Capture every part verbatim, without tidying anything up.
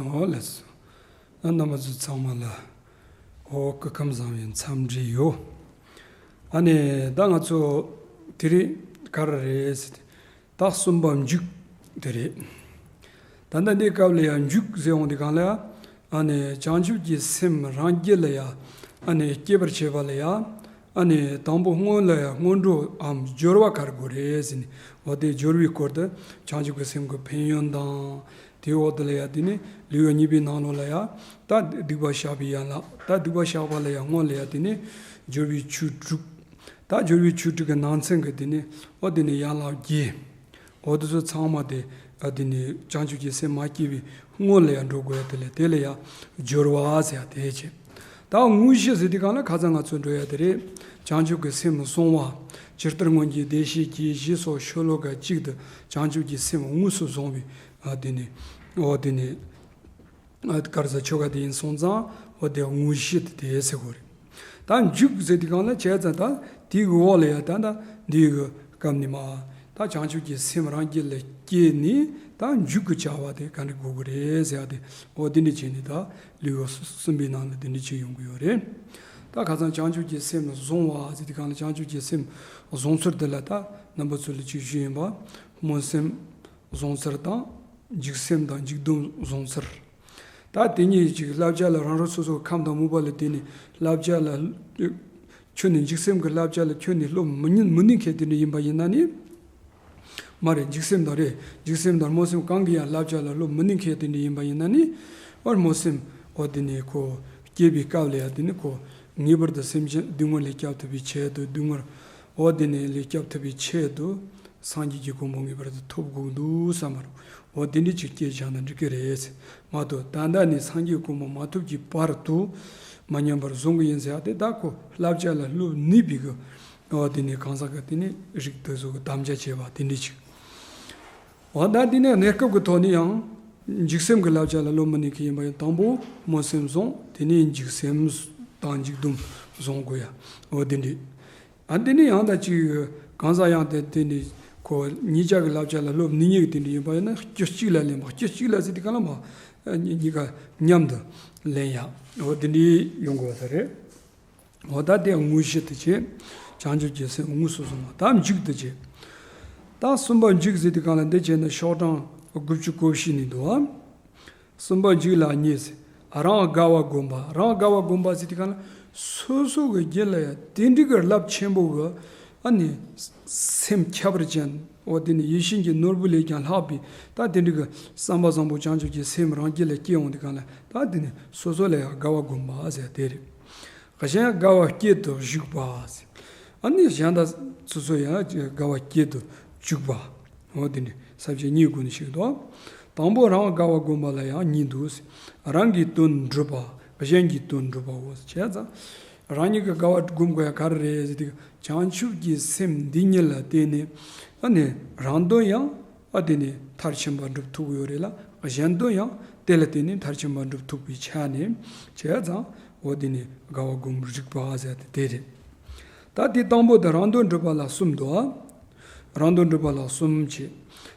ཨོ་ལགས་སོ། ཨ་རྣམ་པ་ཚོ་ཚང་མ་ལ་ཨོ་སྐུ་ཁམས་བཟང་བའི་འཚམས་འདྲི་ཡོད། ཨ་ནི་ད་ང་ཚོ་དེ་རིང་ག་རེ་རེད་ཟེར་ཏེ། ད་གསུམ་པ་མཇུག་དེ་རེད། ད་ལྟ་འདི་སྐབས་ལ་ཡང་མཇུག་ཟེར་འོང་དུས་སྒང་ལ་ཡང་ཨ་ནི་བྱང་ཆུབ་ཀྱི་སེམས་རང་རྒྱུད་ལ་ཡང་ཨ་ནི་སྐྱེད་པར་བྱེད་པ་ལ་ཡང་ཨ་ནི་དང་པོ་སྔོན་ལ་ཡང་སྔོན་འགྲོའམ་སྦྱོར་བ་ག་རེ་དགོས་རེད་ཟེར་ནས། འོ་དེ་སྦྱོར་བའི་སྐོར་དུ་བྱང་ཆུབ་ཀྱི་སེམས་ཀྱི་ཕན་ཡོན་དང་། དེའི་འོག་ཏུ་ལ་ཡང་དེ་ནི་ལེའུ་གཉིས་པའི་ནང་ལོགས་ལ་ཡང་ད་སྡིག་པ་བཤགས་པའི་ཡན་ལག་ད་སྡིག་པ་བཤགས་པ་ལ་ཡང་སྔོན་ལ་ཡང་དེ་ནི་སྦྱོར་བའི་ཆོས་དྲུག་ད་སྦྱོར་བའི་ཆོས་དྲུག་གི་ནང་ཚན་གྱི་དེ་ནི་འོ་དེ་ནི་ཡན་ལག་བརྒྱད། འོ་དེ་ཚོ་ཚང་མ་དེ་ཨ་དེ་ནི་བྱང་ཆུབ་ཀྱི་སེམས་མ་སྐྱེས་པའི་སྔོན་ལ་ཡང་འགྲོ་དགོས་ཡ་དེ་ལས་དེ་ལ་ཡང་སྦྱོར་བ་ཟེར་ཡ་དེ་བྱེད། ད་དངོས་གཞི་ཟེར་དུས་སྒང་ལ་ཁ་སང་ང་ཚོ་འགྲོ་ཡ་དེ་རེད། བྱང་ཆུབ་ཀྱི་སེམས་བཟུང་བ། ཇི་ལྟར་སྔོན་གྱི་བདེ་གཤེགས་ཀྱིས། ཞེས་སོགས་ཤོ་ལོ་ཀ་གཅིག་ཏུ་བྱང་ཆུབ་ཀྱི་སེམས་དངོས་སུ་བཟུང་བའི་ཨ་དེ་ནི་འོ་དེ་ནི་ཨ་ག་རེ་ཟེར་ཆོ་ག་དེ་ཡིན་སོང་ཙང་འོ་དེ་དངོས་གཞི་དེ་དེ་ཟེར་དགོས་རེད། ད་མཇུག་ཟེར་དུས་སྒང་ལ་བྱས་ཙང་ད་དེའི་འོག་ལ་ཡ་ད་ད་འདིའི་གི་སྐབས་ནི་མ་ད་བྱང་ཆུབ་ཀྱི་སེམས་རང་རྒྱུད་ལ་སྐྱེས་ནས་ད་མཇུག་གི་བྱ་བ་དེ་ག་འདྲ་དགོས་ཀྱི་རེད་ཟེར་ཡ་དེ་འོ་དེ་འདྲ་བྱས་ནས་ད་ལེའུ་གསུམ་པའི་ནང་ལ་དེ་འདྲ་བྱས་ཡོང་གི་ཡོད་རེད། ད་ཁ་སང་བྱང་ཆུབ་ཀྱི་སེམས་བཟུང་བ་ཟེར་དུས་སྒང་ལ་བྱང་ཆུབ་ཀྱི་སེམས་བཟུང་ཚུལ་དེ་ལ་ད་རྣམ་པ་ཚོ་ལ་ཅིག་ཞུས་ཡིན་པ། སྨོན་སེམས་བཟུང་ཚུལ་དང་འཇིགས་སེམས་དང་འཇིགས་སྡུག་བཟུང་ཚུལ། ད་དེ་གཉིས་ཀྱི་བསླབ་བྱ་ལ་རང་རང་སོ་སོའི་ཁམས་དང་མོས་པ་ལ་བརྟེན་ནས་བསླབ་བྱ་ལ་ཁྱོན་ནས་འཇིགས་སེམས་ཀྱི་བསླབ་བྱ་ལ་ཁྱོན་ནས་སློབ་མི་ཉན་མི་ནུས་མཁན་དེ་འདྲ་ཡིན་པ་ཡིན་ན་ནི། མ་རེད། འཇིགས་སེམས་དང་རེད། འཇིགས་སེམས་དང་སྨོན་སེམས་གང་གི་ཡང་བསླབ་བྱ་ལ་སློབ་མི་ནུས་མཁན་དེ་འདྲ་ཡིན་པ་ཡིན་ན་ནི། འོ་སྨོན་སེམས་འོ་དེ་ནི་ཁོ་སྐྱེས་པའི་སྐབས་ལ་ཡང་དེ་ནི་ཁོ་ངེས་པར་དུ་སེམས་ཅན་སྡུག་བསྔལ་ལས་སྐྱོབ་ཐུབ་པའི་ཆེད་དུ། སྡུག་བསྔལ་འོ་དེ་ནི་ལས་སྐྱོབ་ཐུབ་པའི་ཆེད་དུ། སངས་རྒྱས་ཀྱི་གོ་འཕང་ངེས་པར་དུ་ཐོབ་དགོས་འདུག་བསམ་པར་འོ་དེ་འདྲ་ཅིག་སྐྱེས་བཞག་ན་འགྲིག་གི་རེད། མ་གཏོགས་ད་ལྟ་ནས་སངས་རྒྱས་གོ་འཕང་མ་ཐོབ་ཀྱི་བར་དུ་མ་ཉམས་པར་བཟུང་གི་ཡིན་ཟེར་ཡ་དེ་ད་ཁོ་བསླབ་བྱ་ལ་སློབ་ནུས་པའི་གི་འོ་དེ་ནས་གང་ཟག་གི་དེ་ནས་རིགས་དེ་ཚོ་གི་དམ་བཅའ་བྱས་པ་དེ་འདྲ་ཅིག་འོ་ད་དེ་ནས་གནས་སྐབས་ཀྱི་ཐོག་ནས་ཡང་འཇིགས་སེམས་ཀྱི་བསླབ་བྱ་ལ་སློབ་མི་ནུས་མཁན་ཡིན་པ་ཡིན། དང་པོ་སྨོན་སེམས་བཟུང་། དེ་ནས་འཇིགས་སེམས་དང་འཇིགས་སྡུག་བཟུང་དགོས་ཡ་འོ་དེ་འདྲ། ཨ་དེ་ནས་ཡང་ད་ཅིག་གང་ཟག་ཡང་དེ་དེ་ནས་ཁོ་གཉིས་ཆ་གི་བསླབ་བྱ་ལ་སློབ་ནུས་མཁན་གྱི་དེ་འདྲ་ཡིན་པ་ཡིན་ན་སྐྱོ་གཅིག་ལ་ལེན་པ། སྐྱོ་གཅིག་ལ་ཟེར་དུས་སྒང་ལ་མ་གཉིས་ཀ་མཉམ་དུ་ལེན་ཡ་འོ་དེ་འདྲ་ཡོང་དགོས་པ་རེད། འོ་ད་དེ་དངོས་གཞི་དེ་བྱས། བྱང་ཆུབ་ཀྱི་སེམས་དངོས་སུ་བཟུང་བ་ད་མཇུག་དེ་བྱས། ད་གསུམ་པ་མཇུག་ཟེར་དུས་སྒང་ལ་འདི་བྱས་ན་ཤོག་གྲངས་དགུ་བཅུ་གོ་བཞི་ནས་འདུག་ཨ། གསུམ་པ་མཇུག་ལ་གཉིས། རང་དགའ་བ་བསྒོམ་པ། རང་དགའ་བ་བསྒོམ་པ་ཟེར་དུས་སྒང་ལ་སོ་སོ་གི་རྒྱུད་ལ་ཡང་དེ་འདྲ་གི་རླབས་ཆེན་པོ་གི་ཨ་ནི་སེམས་ཁྱད་པར་ཅན་འོ་དེ་ནི་ཡིད་བཞིན་གྱི་ནོར་བུ་ལས་ཀྱང་ལྷག་པའི་ད་དེ་འདྲ་གི་བསམ་པ་བཟང་པོ་བྱང་ཆུབ་ཀྱི་སེམས་རང་རྒྱུད་ལ་སྐྱེ་འོང་དུས་སྒང་ལ་ད་དེ་ནི་སོ་སོ་ལ་ཡང་དགའ་བ་བསྒོམ་པ་ཟེར་དེ་རེད། གཞན་དགའ་བ་བསྐྱེད་དུ་གཞུག་པ་ཟེར། ཨ་ནི་གཞན་དག་སོ་སོ་ཡང་དགའ་བ་བསྐྱེད་དུ་འཇུག་པ། འོ་དེ་འདྲ་ས་བཅད་གཉིས་སྒོ་ནས་བཤད་འདུག་དང་པོ་རང་དགའ་བ་བསྒོམ་པ་ལ་ཡང་གཉིས་འདུག་རང་གི་དོན་སྒྲུབ་པ། གཞན་གྱི་དོན་སྒྲུབ་པའོ། བྱས་ཙང་རང་ཉིད་ཀྱི་དགའ་བ་བསྒོམ་དགོས་ཡ་ག་རེ་རེད་ཟེར་དུས་བྱང་ཆུབ་ཀྱི་སེམས་འདི་ཉིད་ལ་བརྟེན་ནས་ཨ་ནི་རང་དོན་ཡང་ཨ་དེ་ནི་མཐར་ཕྱིན་པ་འགྲུབ་ཐུབ་ཀྱི་ཡོད་རེད་ལ། གཞན་དོན་ཡང་དེ་ལ་བརྟེན་ནས་མཐར་ཕྱིན་པ་འགྲུབ་ཐུབ་པའི་ཆ་ནས་བྱས་ཙང་འོ་དེ་ནི་དགའ་བ་བསྒོམ་རིགས་པ་ཟེར་ཏེ་དེ་རེད། ད་དེ་དང་པོ་དེ་རང་དོན་སྒྲུབ་པ་ལ་གསུམ་འདུག་ཨ། རང་དོན་སྒྲུབ་པ་ལ་གསུམ་བྱས།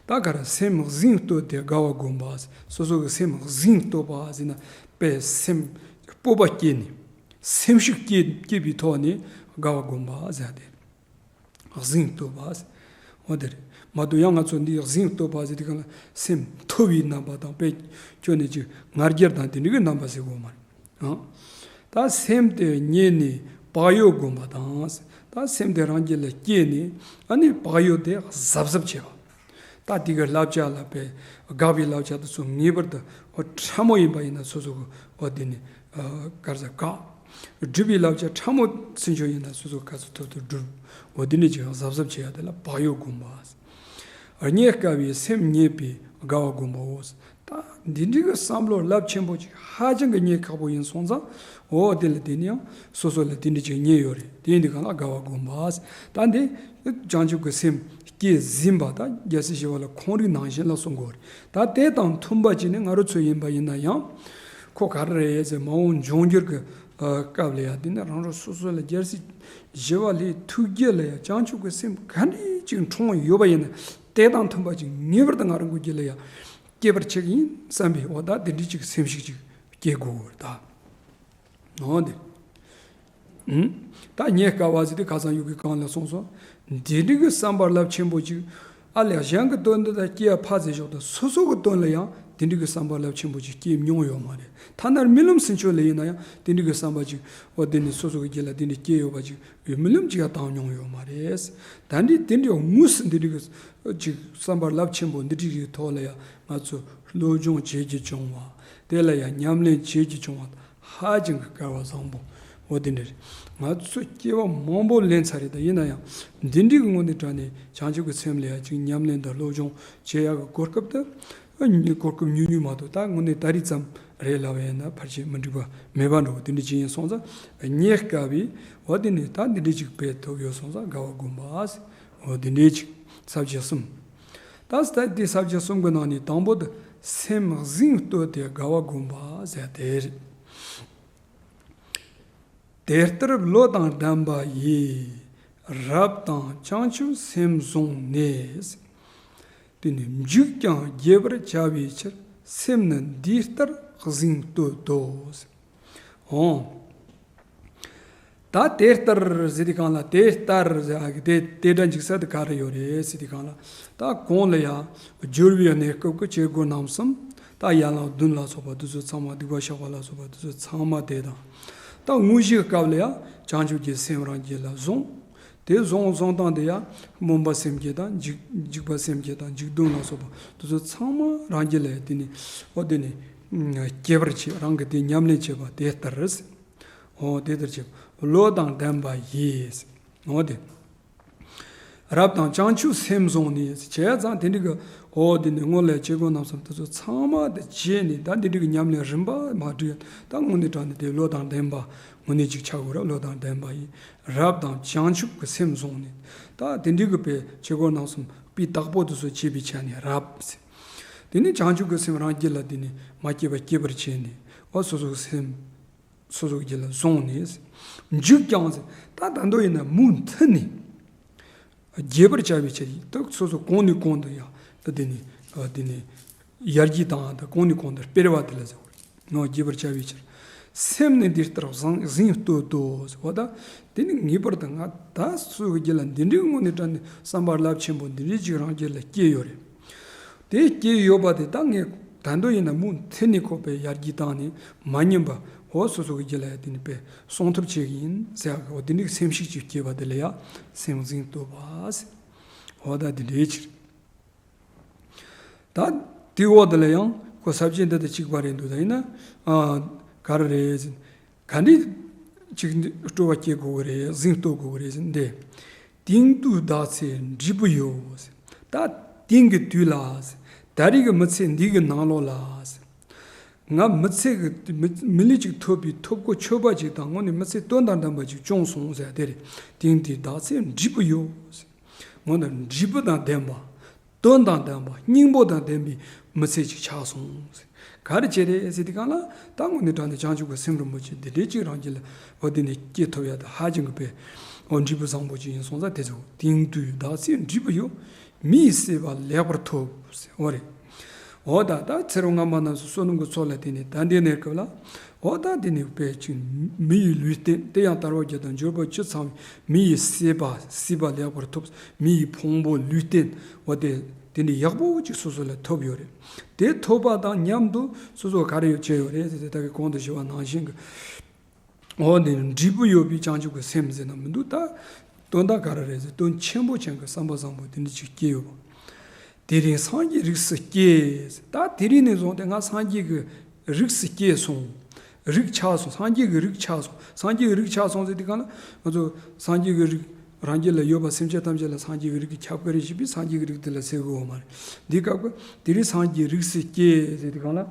ད་ག་རེ་སེམས་གཟེངས་བསྟོད་དེ་དགའ་བ་བསྒོམ་པ། སོ་སོ་གི་སེམས་གཟེངས་བསྟོད་པ་ཟེར་ན་དཔེ་སེམས་སྤོབས་པ་སྐྱེས་ནས་སེམས་ཤུགས་སྐྱེ་སྐྱེས་པའི་ཐོག་ནས་དགའ་བ་བསྒོམ་པ་ཟེར་ཏེ། གཟེངས་བསྟོད་པ་ཟེར། འོ་དེ་རེད། མ་གཏོགས་ཡང་ང་ཚོ་འདི་གཟེངས་བསྟོད་པ་ཟེར་དུས་སྒང་ལ་སེམས་མཐོ་བའི་རྣམ་པ་དང་དཔེ་ཁྱོན་ནས་ཅིག་ང་རྒྱལ་དང་དེ་འདྲ་གི་རྣམ་པ་ཟེར་དགོས་མ་རེད། ཨང་། ད་སེམས་དེ་རྙེད་ནས་བག་ཡོད་བསྒོམ་པ་དང་། ད་སེམས་དེ་རང་རྒྱུད་ལ་སྐྱེས་ནས་ཨ་ནི་བག་ཡོད་དེ་གཟབ་གཟབ་བྱེད་པ། ད་དེ་གི་བསླབ་བྱ་ལ་དཔེ་དགག་པའི་བསླབ་བྱ་དེ་ཚོ་ངེས་པར་དུ་འོ་ཕྲ་མོ་ཡིན་པ་ཡིན་ན་སོ་སོ་གི་འོ་དེ་ནི་ག་རེ་ཟེར་དགག་སྒྲུབ་པའི་བསླབ་བྱ་ཕྲ་མོ་ཚུན་ཆོད་ཡིན་ན་སོ་སོ་ག་ཚོད་ཐུབ་ཐུབ་སྒྲུབ། འོ་དེ་ནི་ཅིག་གཟབ་གཟབ་བྱེད་ཡ་དེ་ལ་བག་ཡོད་བསྒོམ་པ། རྙེད་དཀའ་བའི་སེམས་རྙེད་པའི་དགའ་བ་བསྒོམ་པའོ། ད་འདི་འདྲའི་གི་བསམ་བློ་རླབས་ཆེན་པོ་ཅིག་ཧ་ཅང་གི་རྙེད་ཁག་པོ་ཡིན་སོང་ཙང་། འོ་དེ་ལ་དེ་ནི་ཡང་སོ་སོ་ལ་དེ་འདྲ་ཅིག་རྙེད་ཡོད་རེད། དེ་ཡིན་དུས་སྒང་ལ་དགའ་བ་བསྒོམ་པ། ད་འདི་བྱང་ཆུབ་ཀྱི་སེམས་སྐྱེས་ཟིན་པ་ད་རྒྱལ་སྲས་ཞི་བ་ལྷ་ཁོང་རིག་ནང་བཞིན་ལ་གསུང་དགོས་རེད། ད་དེ་དང་མཐུན་པ་ཅིག་ནི་ང་རང་ཚོ་ཡིན་པ་ཡིན་ན་ཡང་། ཁོ་ག་རེ་རེད་ཟེར་མ་འོངས་འབྱུང་འགྱུར་གྱི་སྐབས་ལ་ཡང་དེ་ནི་རང་རང་སོ་སོ་ལ་རྒྱལ་སྲས་ཞི་བ་ལྷའི་ཐུགས་རྒྱུད་ལ་ཡང་བྱང་ཆུབ་ཀྱི་སེམས་ག་འདྲ་ཅིག་འཁྲུངས་ཡོད་པ་ཡིན་ན། དེ་དང་མཐུན་པ་ཅིག་ངེས་པར་དུ་ང་རང་གི་རྒྱུད་ལ་ཡང་ སྐྱེད་པར་བྱེད་ཀྱི་ཡིན་བསམ་པའི་འོ་ད་དེ་འདྲའི་ཅིག་སེམས་ཤིག་ཅིག་སྐྱེ་དགོས་ད། འོ་དེ། ཨུམ། ད་རྙེད་དཀའ་བ་ཟེར་དུས་ཁ་སང་ཡུ་གུའི་སྒང་ལ་གསུངས་སོང་། འདི་འདྲའི་གི་བསམ་པ་རླབས་ཆེན་པོ་ཅིག་ཨ་ལས་གཞན་གྱི་དོན་དུ་ད་སྐྱེ་བ་ཕར་ཟེར་ཞོག་ད་སོ་སོ་གི་དོན་ལ་ཡང་དེ་འདྲའི་གི་བསམ་པ་རླབས་ཆེན་པོ་ཅིག་སྐྱེས་མྱོང་ཡོད་མ་རེད། ཐ་ན་རྨི་ལམ་ཟེར་ཆོག་ལ་ཡིན་ན་ཡང་དེ་འདྲའི་གི་བསམ་པ་ཅིག་འོ་དེ་ནི་སོ་སོ་གི་རྒྱུད་ལ་དེ་འདྲའི་སྐྱེས་ཡོད་པ་ཅིག་རྨི་ལམ་ཅིག་ཡང་བཏང་མྱོང་ཡོད་མ་རེད། ད་འདི་དེ་འདྲའི་དངོས་སུ་འདི་འདྲའི་གི་ཅིག་བསམ་པ་རླབས་ཆེན་པོ་འདི་འདྲའི་གི་ཐོག་ལ་ཡང་ང་ཚོ་སློབ་སྦྱོང་བྱེད་རྒྱུ་བྱུང་བ། དེ་ལ་ཡང་ཉམས་ལེན་བྱེད་རྒྱུ་བྱུང་བ། ཧ་ཅང་གི་སྐལ་བ་བཟང་པོ་འོ་དེ་འདྲ་རེད། ང་ཚོ་སྐྱེ་བ་མང་པོ་ལེན་ཚར་རེད། ད་ཡིན་ན་ཡང་འདི་འདྲའི་གི་ངོ་ནས་དྲངས་ནས་བྱང་ཆུབ་ཀྱི་སེམས་ལ་ཡང་ཅིག་ཉམས་ལེན་དང་སློབ་སྦྱོང་བྱེད་ཡག་གི་གོ་སྐབས་དེ་གོ་སྐབས་ཉུང་ཉུང་མ་གཏོགས་ད་དངོས་གནས་ད་རེས་ཙམ་རེད་ལབ་ཡིན་ན་ཕལ་ཆེར་མི་འགྲིག་པ་མེད་པ་འགྲོ་འདི་འདྲ་ཅིག་ཡིན་སོང་ཙང་རྙེད་དཀའ་བའི་འོ་དེ་ནས་ད་འདི་འདྲ་ཅིག་དཔེ་ཐོབ་ཡོད་སོང་ཙང་དགའ་བ་སྒོམ་པ་འོ་དེ་འདྲ་ཅིག་ས་བཅད་གསུམ། ད་ས་བཅད་དེ་ས་བཅད་གསུམ་གི་ནང་ནས་དང་པོ་དེ་སེམས་གཟེངས་བསྟོད་དེ་དགའ་བ་སྒོམ་པ་ཟེར་དེ་རེད། དེ་ལྟར་བློ་དང་ལྡན་པ་ཡིས། རབ་དང་བྱང་ཆུབ་སེམས་བཟུང་ནས། དེ་ནི་འཇིགས་ཀྱང་རྒྱས་པར་བྱ་བའི་ཕྱིར། སེམས་ནི་འདི་ལྟར་གཟེངས་བསྟོད་དོ། འོང་། ད་དེ་ལྟར་ཟེར་དུས་སྒང་ལ་དེ་ལྟར་ཟེར་ཨ་གི་དེ་དེ་འདྲ་འཇིགས་ས་དེ་ག་རེ་ཡོད་རེད་ཟེར་དུས་སྒང་ལ། ད་གོང་ལ་ཡང་སྦྱོར་བའི་གནས་སྐབས་ཀྱི་བྱེད་སྒོ་རྣམ་གསུམ། ད་ཡན་ལག་བདུན་ལ་སོགས་པ་དེ་ཚོ་ཚང་མ་སྡིག་པ་བཤགས་པ་ལ་སོགས་པ་དེ་ཚོ་ཚང་མ་དེ་དང་། ད་དངོས་གཞིའི་སྐབས་ལ་ཡང་བྱང་ཆུབ་ཀྱི་སེམས་རང་རྒྱུད་ལ་བཟུང་། དེ་བཟུང་བཟུང་སྟངས་དེ་ཡང་སྨོན་པ་སེམས་བསྐྱེད་དང་འཇིགས་འཇིགས་པ་སེམས་བསྐྱེད་དང་འཇིགས་གདོན་ལ་སོགས་པ་དེ་ཚོ་ཚང་མ་རང་རྒྱུད་ལ་ཡང་དེ་ནི་འོ་དེ་ནི་སྐྱེ་བར་བྱེད་རང་གི་དེ་ཉམས་ལེན་བྱེད་པ་དེ་ལྟར། འོ་དེ་ལྟར་བྱེད་བློ་དང་ལྡན་པ་ཡིས། འོ་དེ། རབ་དང་བྱང་ཆུབ་སེམས་བཟུང་ནས་བྱས་ཙང་དེ་འདྲ་གི་འོ་དེ་ནི་སྔོན་ལ་བྱེད་སྒོ་རྣམ་གསུམ་དེ་ཚོ་ཚང་མ་དེ་བྱས་ནས་ད་འདི་འདྲ་གི་ཉམས་ལེན་རིམ་པ་མ་བསྒྲིགས་ད་དངོས་གནས་དྲང་ནས་དེ་བློ་དང་ལྡན་པ་དངོས་གནས་ཅིག་ཆགས་དགོས་ར། བློ་དང་ལྡན་པ་ཡིས་རབ་དང་བྱང་ཆུབ་ཀྱི་སེམས་བཟུང་ནས་ད་དེ་འདྲ་གི་པའི་བྱེད་སྒོ་རྣམ་གསུམ་པའི་བདག་པོ་དེ་ཚོ་བྱེད་པའི་ཆ་ནས་རབ་ཟེར། དེ་ནས་བྱང་ཆུབ་ཀྱི་སེམས་རང་རྒྱུད་ལ་དེ་ནས་མ་སྐྱེས་པ་སྐྱེད་པར་བྱས་ནས་འོ་སོ་སོའི་སེམས། སོ་སོ་གི་རྒྱུད་ལ་བཟུང་ནས། འཇིགས་ཀྱང་ཟེར། ད་ད་འདོད་ཡིན་ན་མུ་མཐུད་ནས། རྒྱས་པར་བྱ་བའི་ཕྱིར་ཡིན། ད་སོ་སོ་གོང་ནས་གོང་དུ་ཡང་ད་དེ་ནས་དེ་ནས་ཡར་རྒྱས་དང་ད་གོང་ནས་གོང་དུ་སྤེལ་བ་དེ་ལ་ཟེར་བ་རེད། ནོ་རྒྱས་པར་བྱ་བའི་ཕྱིར། སེམས་ནི་འདི་ལྟར་བཟང་གཟེངས་བསྟོད་དོ་ཟེར་བ་ད། དེ་ནི་ངེས་པར་དུ་ང་ད་སོ་སོ་གི་རྒྱུད་ལ་འདི་འདྲའི་དངོས་གནས་དྲང་གནས་བསམ་པ་རླབས་ཆེན་པོ་འདི་འདྲའི་ཅིག་རང་རྒྱུད་ལ་སྐྱེས་ཡོད་རེད། དེ་སྐྱེས་ཡོད་པ་དེ་ད་ངས་ད་འདོད་ཡིན་ན་མུ་མཐུད་ནས་ཁོ་པའི་ཡར་རྒྱས་བཏང་ནས་མ་ཉམས་པ་འོ་སོ་སོ་གི་རྒྱུད་ལ་ཡ་དེ་ནི་པའི་སྲུང་ཐབས་བྱེད་ཀྱི་ཡིན་ཟེར་ཡག་གི་འོ་དེ་འདྲའི་སེམས་ཤིག་ཅིག་སྐྱེས་པ་དེ་ལ་ཡ་སེམས་གཟེངས་བསྟོད་པ་ཟེར། འོ་ད་དེ་འདྲའི་ཕྱིར། ད་དེའི་འོག་དེ་ལ་ཡང་ཁོ་ས་བཅད་འདི་དང་གཅིག་པ་རེད་འདུག་ད་ཡིན་ན་ཨ་ག་རེ་རེད་ཟེར། ག་འདྲའི་ཅིག་སྤྲོ་བ་སྐྱེ་དགོས་ཀྱི་རེད། གཟེངས་བསྟོད་དགོས་ཀྱི་རེད་ཟེར་འདི། དེང་དུས་བདག་ཚེ་འབྲས་བུ་ཡོད་ཟེར། ད་དེང་གི་དུས་ལ་ཟེར། ད་རེས་ཀྱི་མི་ཚེ་འདི་གི་ནང་ལོགས་ལ་ཟེར། ང་མི་ཚེ་གི་མི་མི་ལུས་ཅིག་ཐོབ་པའི་ཐོབ་གོ་ཆོད་པ་ཅིག་དང་དངོས་གནས་མི་ཚེ་དོན་དང་ལྡན་པ་ཅིག་བྱུང་སོང་ཟེར་དེ་རེད། དེང་དུས་བདག་ཚེ་འབྲས་བུ་ཡོད་ཟེར། དངོས་གནས་འབྲས་བུ་དང་ལྡན་པ། དོན་དང་ལྡན་པ་སྙིང་པོ་དང་ལྡན་པའི་མི་ཚེ་ཅིག་ཆགས་སོང་། ག་རེ་བྱས་རེད་ཟེར་དུས་སྒང་ལ་ད་དངོས་གནས་དྲང་གནས་བྱང་ཆུབ་ཀྱི་སེམས་རིན་པོ་ཆེ་འདི་འདྲའི་ཅིག་རང་རྒྱུད་ལ་འོ་དེ་ནས་སྐྱེ་ཐུབ་ཡ་ད་ཧ་ཅང་གི་པའི་འོ་འབྲས་བུ་བཟང་པོ་ཅིག་ཡིན་སོང་ཙང་དེ་ཚོ་དེང་དུས་བདག་ཚེ་འབྲས་བུ་ཡོད། མི་ཡི་བསད་པ་ལེགས་པར་ཐོབ་ཟེར་འོ་རེད། འོ་ད་ད་ཚེ་རབས་སྔ་མ་རྣམས་སུ་བསོད་ནམས་ཀྱི་ཚོགས་ལ་བརྟེན་ནས་ད་འདི་གནས་སྐབས་ལ། འོ་ད་འདི་ནི་དཔེ་ཅིག་མི་ཡི་ལུས་རྟེན་དེ་ཡང་དལ་བ་བརྒྱད་དང་འབྱོར་པ་བཅུ་ཚང་བའི་མི་ཡི་བསད་པ་བསད་པ་ལེགས་པར་ཐོབ། མི་ཡི་ཕུང་པོ་ལུས་རྟེན་འོ་དེ་དེ་འདྲའི་ཡག་པོ་ཅིག་སོ་སོ་ལ་ཐོབ་ཡོད་རེད། དེ་ཐོབ་པ་དང་མཉམ་དུ་སོ་སོ་ག་རེ་ཡོད་བྱས་ཡོད་རེད་ཟེར་ཏེ་ད་གིན་གོང་དུ་ཞུས་པ་ནང་བཞིན་གྱི། འོ་ནི་འབྲས་བུ་ཡོད་པའི་བྱང་ཆུབ་ཀྱི་སེམས་ཟེར་ན་མི་འདུག་ད་དོན་དག་ག་རེ་རེད་ཟེར་དོན་ཆེན་པོ་ཅན་གྱི་བསམ་པ་བཟང་པོ་དེ་འདྲ་ཅིག་སྐྱེས་ཡོད་པ། དེ་རིང་སངས་རྒྱས་རིགས་སུ་སྐྱེས། ད་དེ་རིང་ནས་བཟུང་སྟེ་ང་སངས་རྒྱས་ཀྱི་རིགས་སུ་སྐྱེས་སོང་། རིགས་ཆགས་སོང་། སངས་རྒྱས་ཀྱི་རིགས་ཆགས་སོང་། སངས་རྒྱས་ཀྱི་རིགས་ཆགས་སོང་ཟེར་དུས་སྒང་ལ་ང་ཚོ་སངས་རྒྱས་ཀྱི་རིགས་རང་རྒྱུད་ལ་ཡོད་པ་སེམས་ཅན་ཐམས་ཅད་ལ་སངས་རྒྱས་ཀྱི་རིགས་ཀྱི་ཁྱབ་ཀྱི་རེད་ཞེས་པས་སངས་རྒྱས་ཀྱི་རིགས་དེ་ལ་ཟེར་དགོས་པ་མ་རེད། འདིའི་སྐབས་ཀྱི་དེ་རིང་སངས་རྒྱས་རིགས་སུ་སྐྱེས་ཟེར་དུས་སྒང་ལ།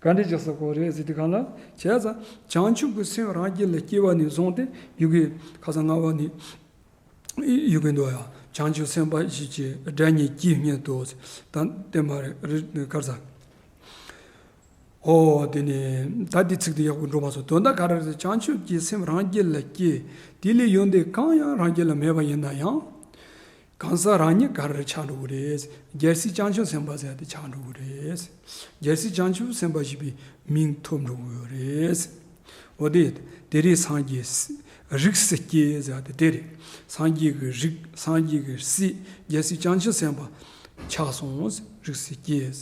ག་འདྲ་ཅིག་ཟེར་དགོས་རེད་ཟེར་དུས་སྒང་ལ། བྱས་ཙང་བྱང་ཆུབ་ཀྱི་སེམས་རང་རྒྱུད་ལ་སྐྱེ་བ་ནས་བཟུང་སྟེ་ཡི་གེ་ཁ་སང་ལྔ་པ་ནས་ཡི་གེ་འདུག་ཡ། བྱང་ཆུབ་སེམས་དཔའ་ཞིག་གི་སྒྲ་སྙན་གྱིས་སྙན་དུ་ད་བསྟན་པ་རེད་གར་ས། ཨོ་དེ་ནས་ད་འདི་ཚིག་དེ་ཡག་པོ་འགྲོ་མ་སོང་། དོན་དག་ག་རེ་རེད། བྱང་ཆུབ་ཀྱི་སེམས་རང་རྒྱུད་ལ་སྐྱེ། དེ་ལས་ཡོན་ཏན་གང་ཡང་རང་རྒྱུད་ལ་མེད་པ་ཡིན་ན་ཡང་། གང་ཟག་རང་ཉིད་ག་རེ་ཆགས་འགྲོ་གི་རེད། རྒྱལ་སྲས་བྱང་ཆུབ་སེམས་དཔའ་ཟེར་ཡ་དེ་ཆགས་འགྲོ་གི་རེད། རྒྱལ་སྲས་བྱང་ཆུབ་སེམས་དཔའ་ཞེས་པའི་མིང་ཐོབ་འགྲོ་གི་ཡོད་རེད། འོ་དེ། དེ་རིང་སངས་རྒྱས་རིགས་སུ་སྐྱེས་ཟེར་ཡ་དེ་དེ་རེད། སངས་རྒྱས་ཀྱི་རིགས། སངས་རྒྱས་ཀྱི་སྲས། རྒྱལ་སྲས་བྱང་ཆུབ་སེམས་དཔའ་ཆགས་སོང་། རིགས་སུ་སྐྱེས།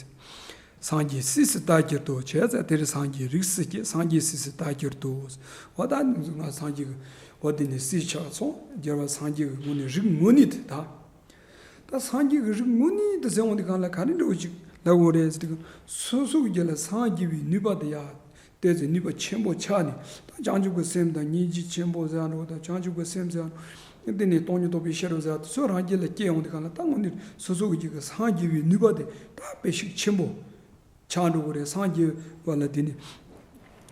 སངས་རྒྱས་སྲས་སུ་བལྟ་བགྱིར་དུ། བྱས་ཙང་དེར་སངས་རྒྱས་རིགས་སུ་སྐྱེས། སངས་རྒྱས་སྲས་སུ་བལྟ་བགྱིར་དུ། འོ་ད་ང་སངས་རྒྱས་ཀྱི་འོ་དེ་ནས་སྲས་ཆགས་སོང་། རྒྱལ་བ་སངས་རྒྱས་ཀྱི་ངོ་ནས་རིགས་ངོ་ནས་དེ་ད། ད་སངས་རྒྱས་ཀྱི་རིགས་ངོ་ནས་དེ་ཟེར་འོང་དེ་གང་ལ་ག་རེ་འདྲ་བོ་ཅིག་ལབ་དགོས་རེད་ཟེར་དུས། སོ་སོ་གི་རྒྱུད་ལ་སངས་རྒྱས་པའི་ནུས་པ་དེ་ཡ། བལྟས་ཚེ་ནུས་པ་ཆེན་པོ་ཆགས་ནས། ད་བྱང་ཆུབ་ཀྱི་སེམས་དང་སྙིང་རྗེ་ཆེན་པོ་ཟེར་ཡ་འགྲོ་དང་། བྱང་ཆུབ་ཀྱི་སེམས་ཟེར་ཡ་འགྲོ། དེ་ནས་སྟོང་ཉིད་རྟོགས་པའི་ཤེས་རབ་ཟེར་ཡ་དེ་ཚོ་རང་རྒྱུད་ལ་སྐྱེ་ཡོང་དུས་གང་ལ། ད་དངོས་གནས་སོ་སོ་གི་རྒྱུད་ཀྱི་སངས་རྒྱས་པའི་ནུས་པ་དེ་ད་དཔེ་ཤུགས་ཆེན་པོ་ཆགས་འགྲོ་གི་རེད། སངས་རྒྱས་པ་ལ་དེ་ནས།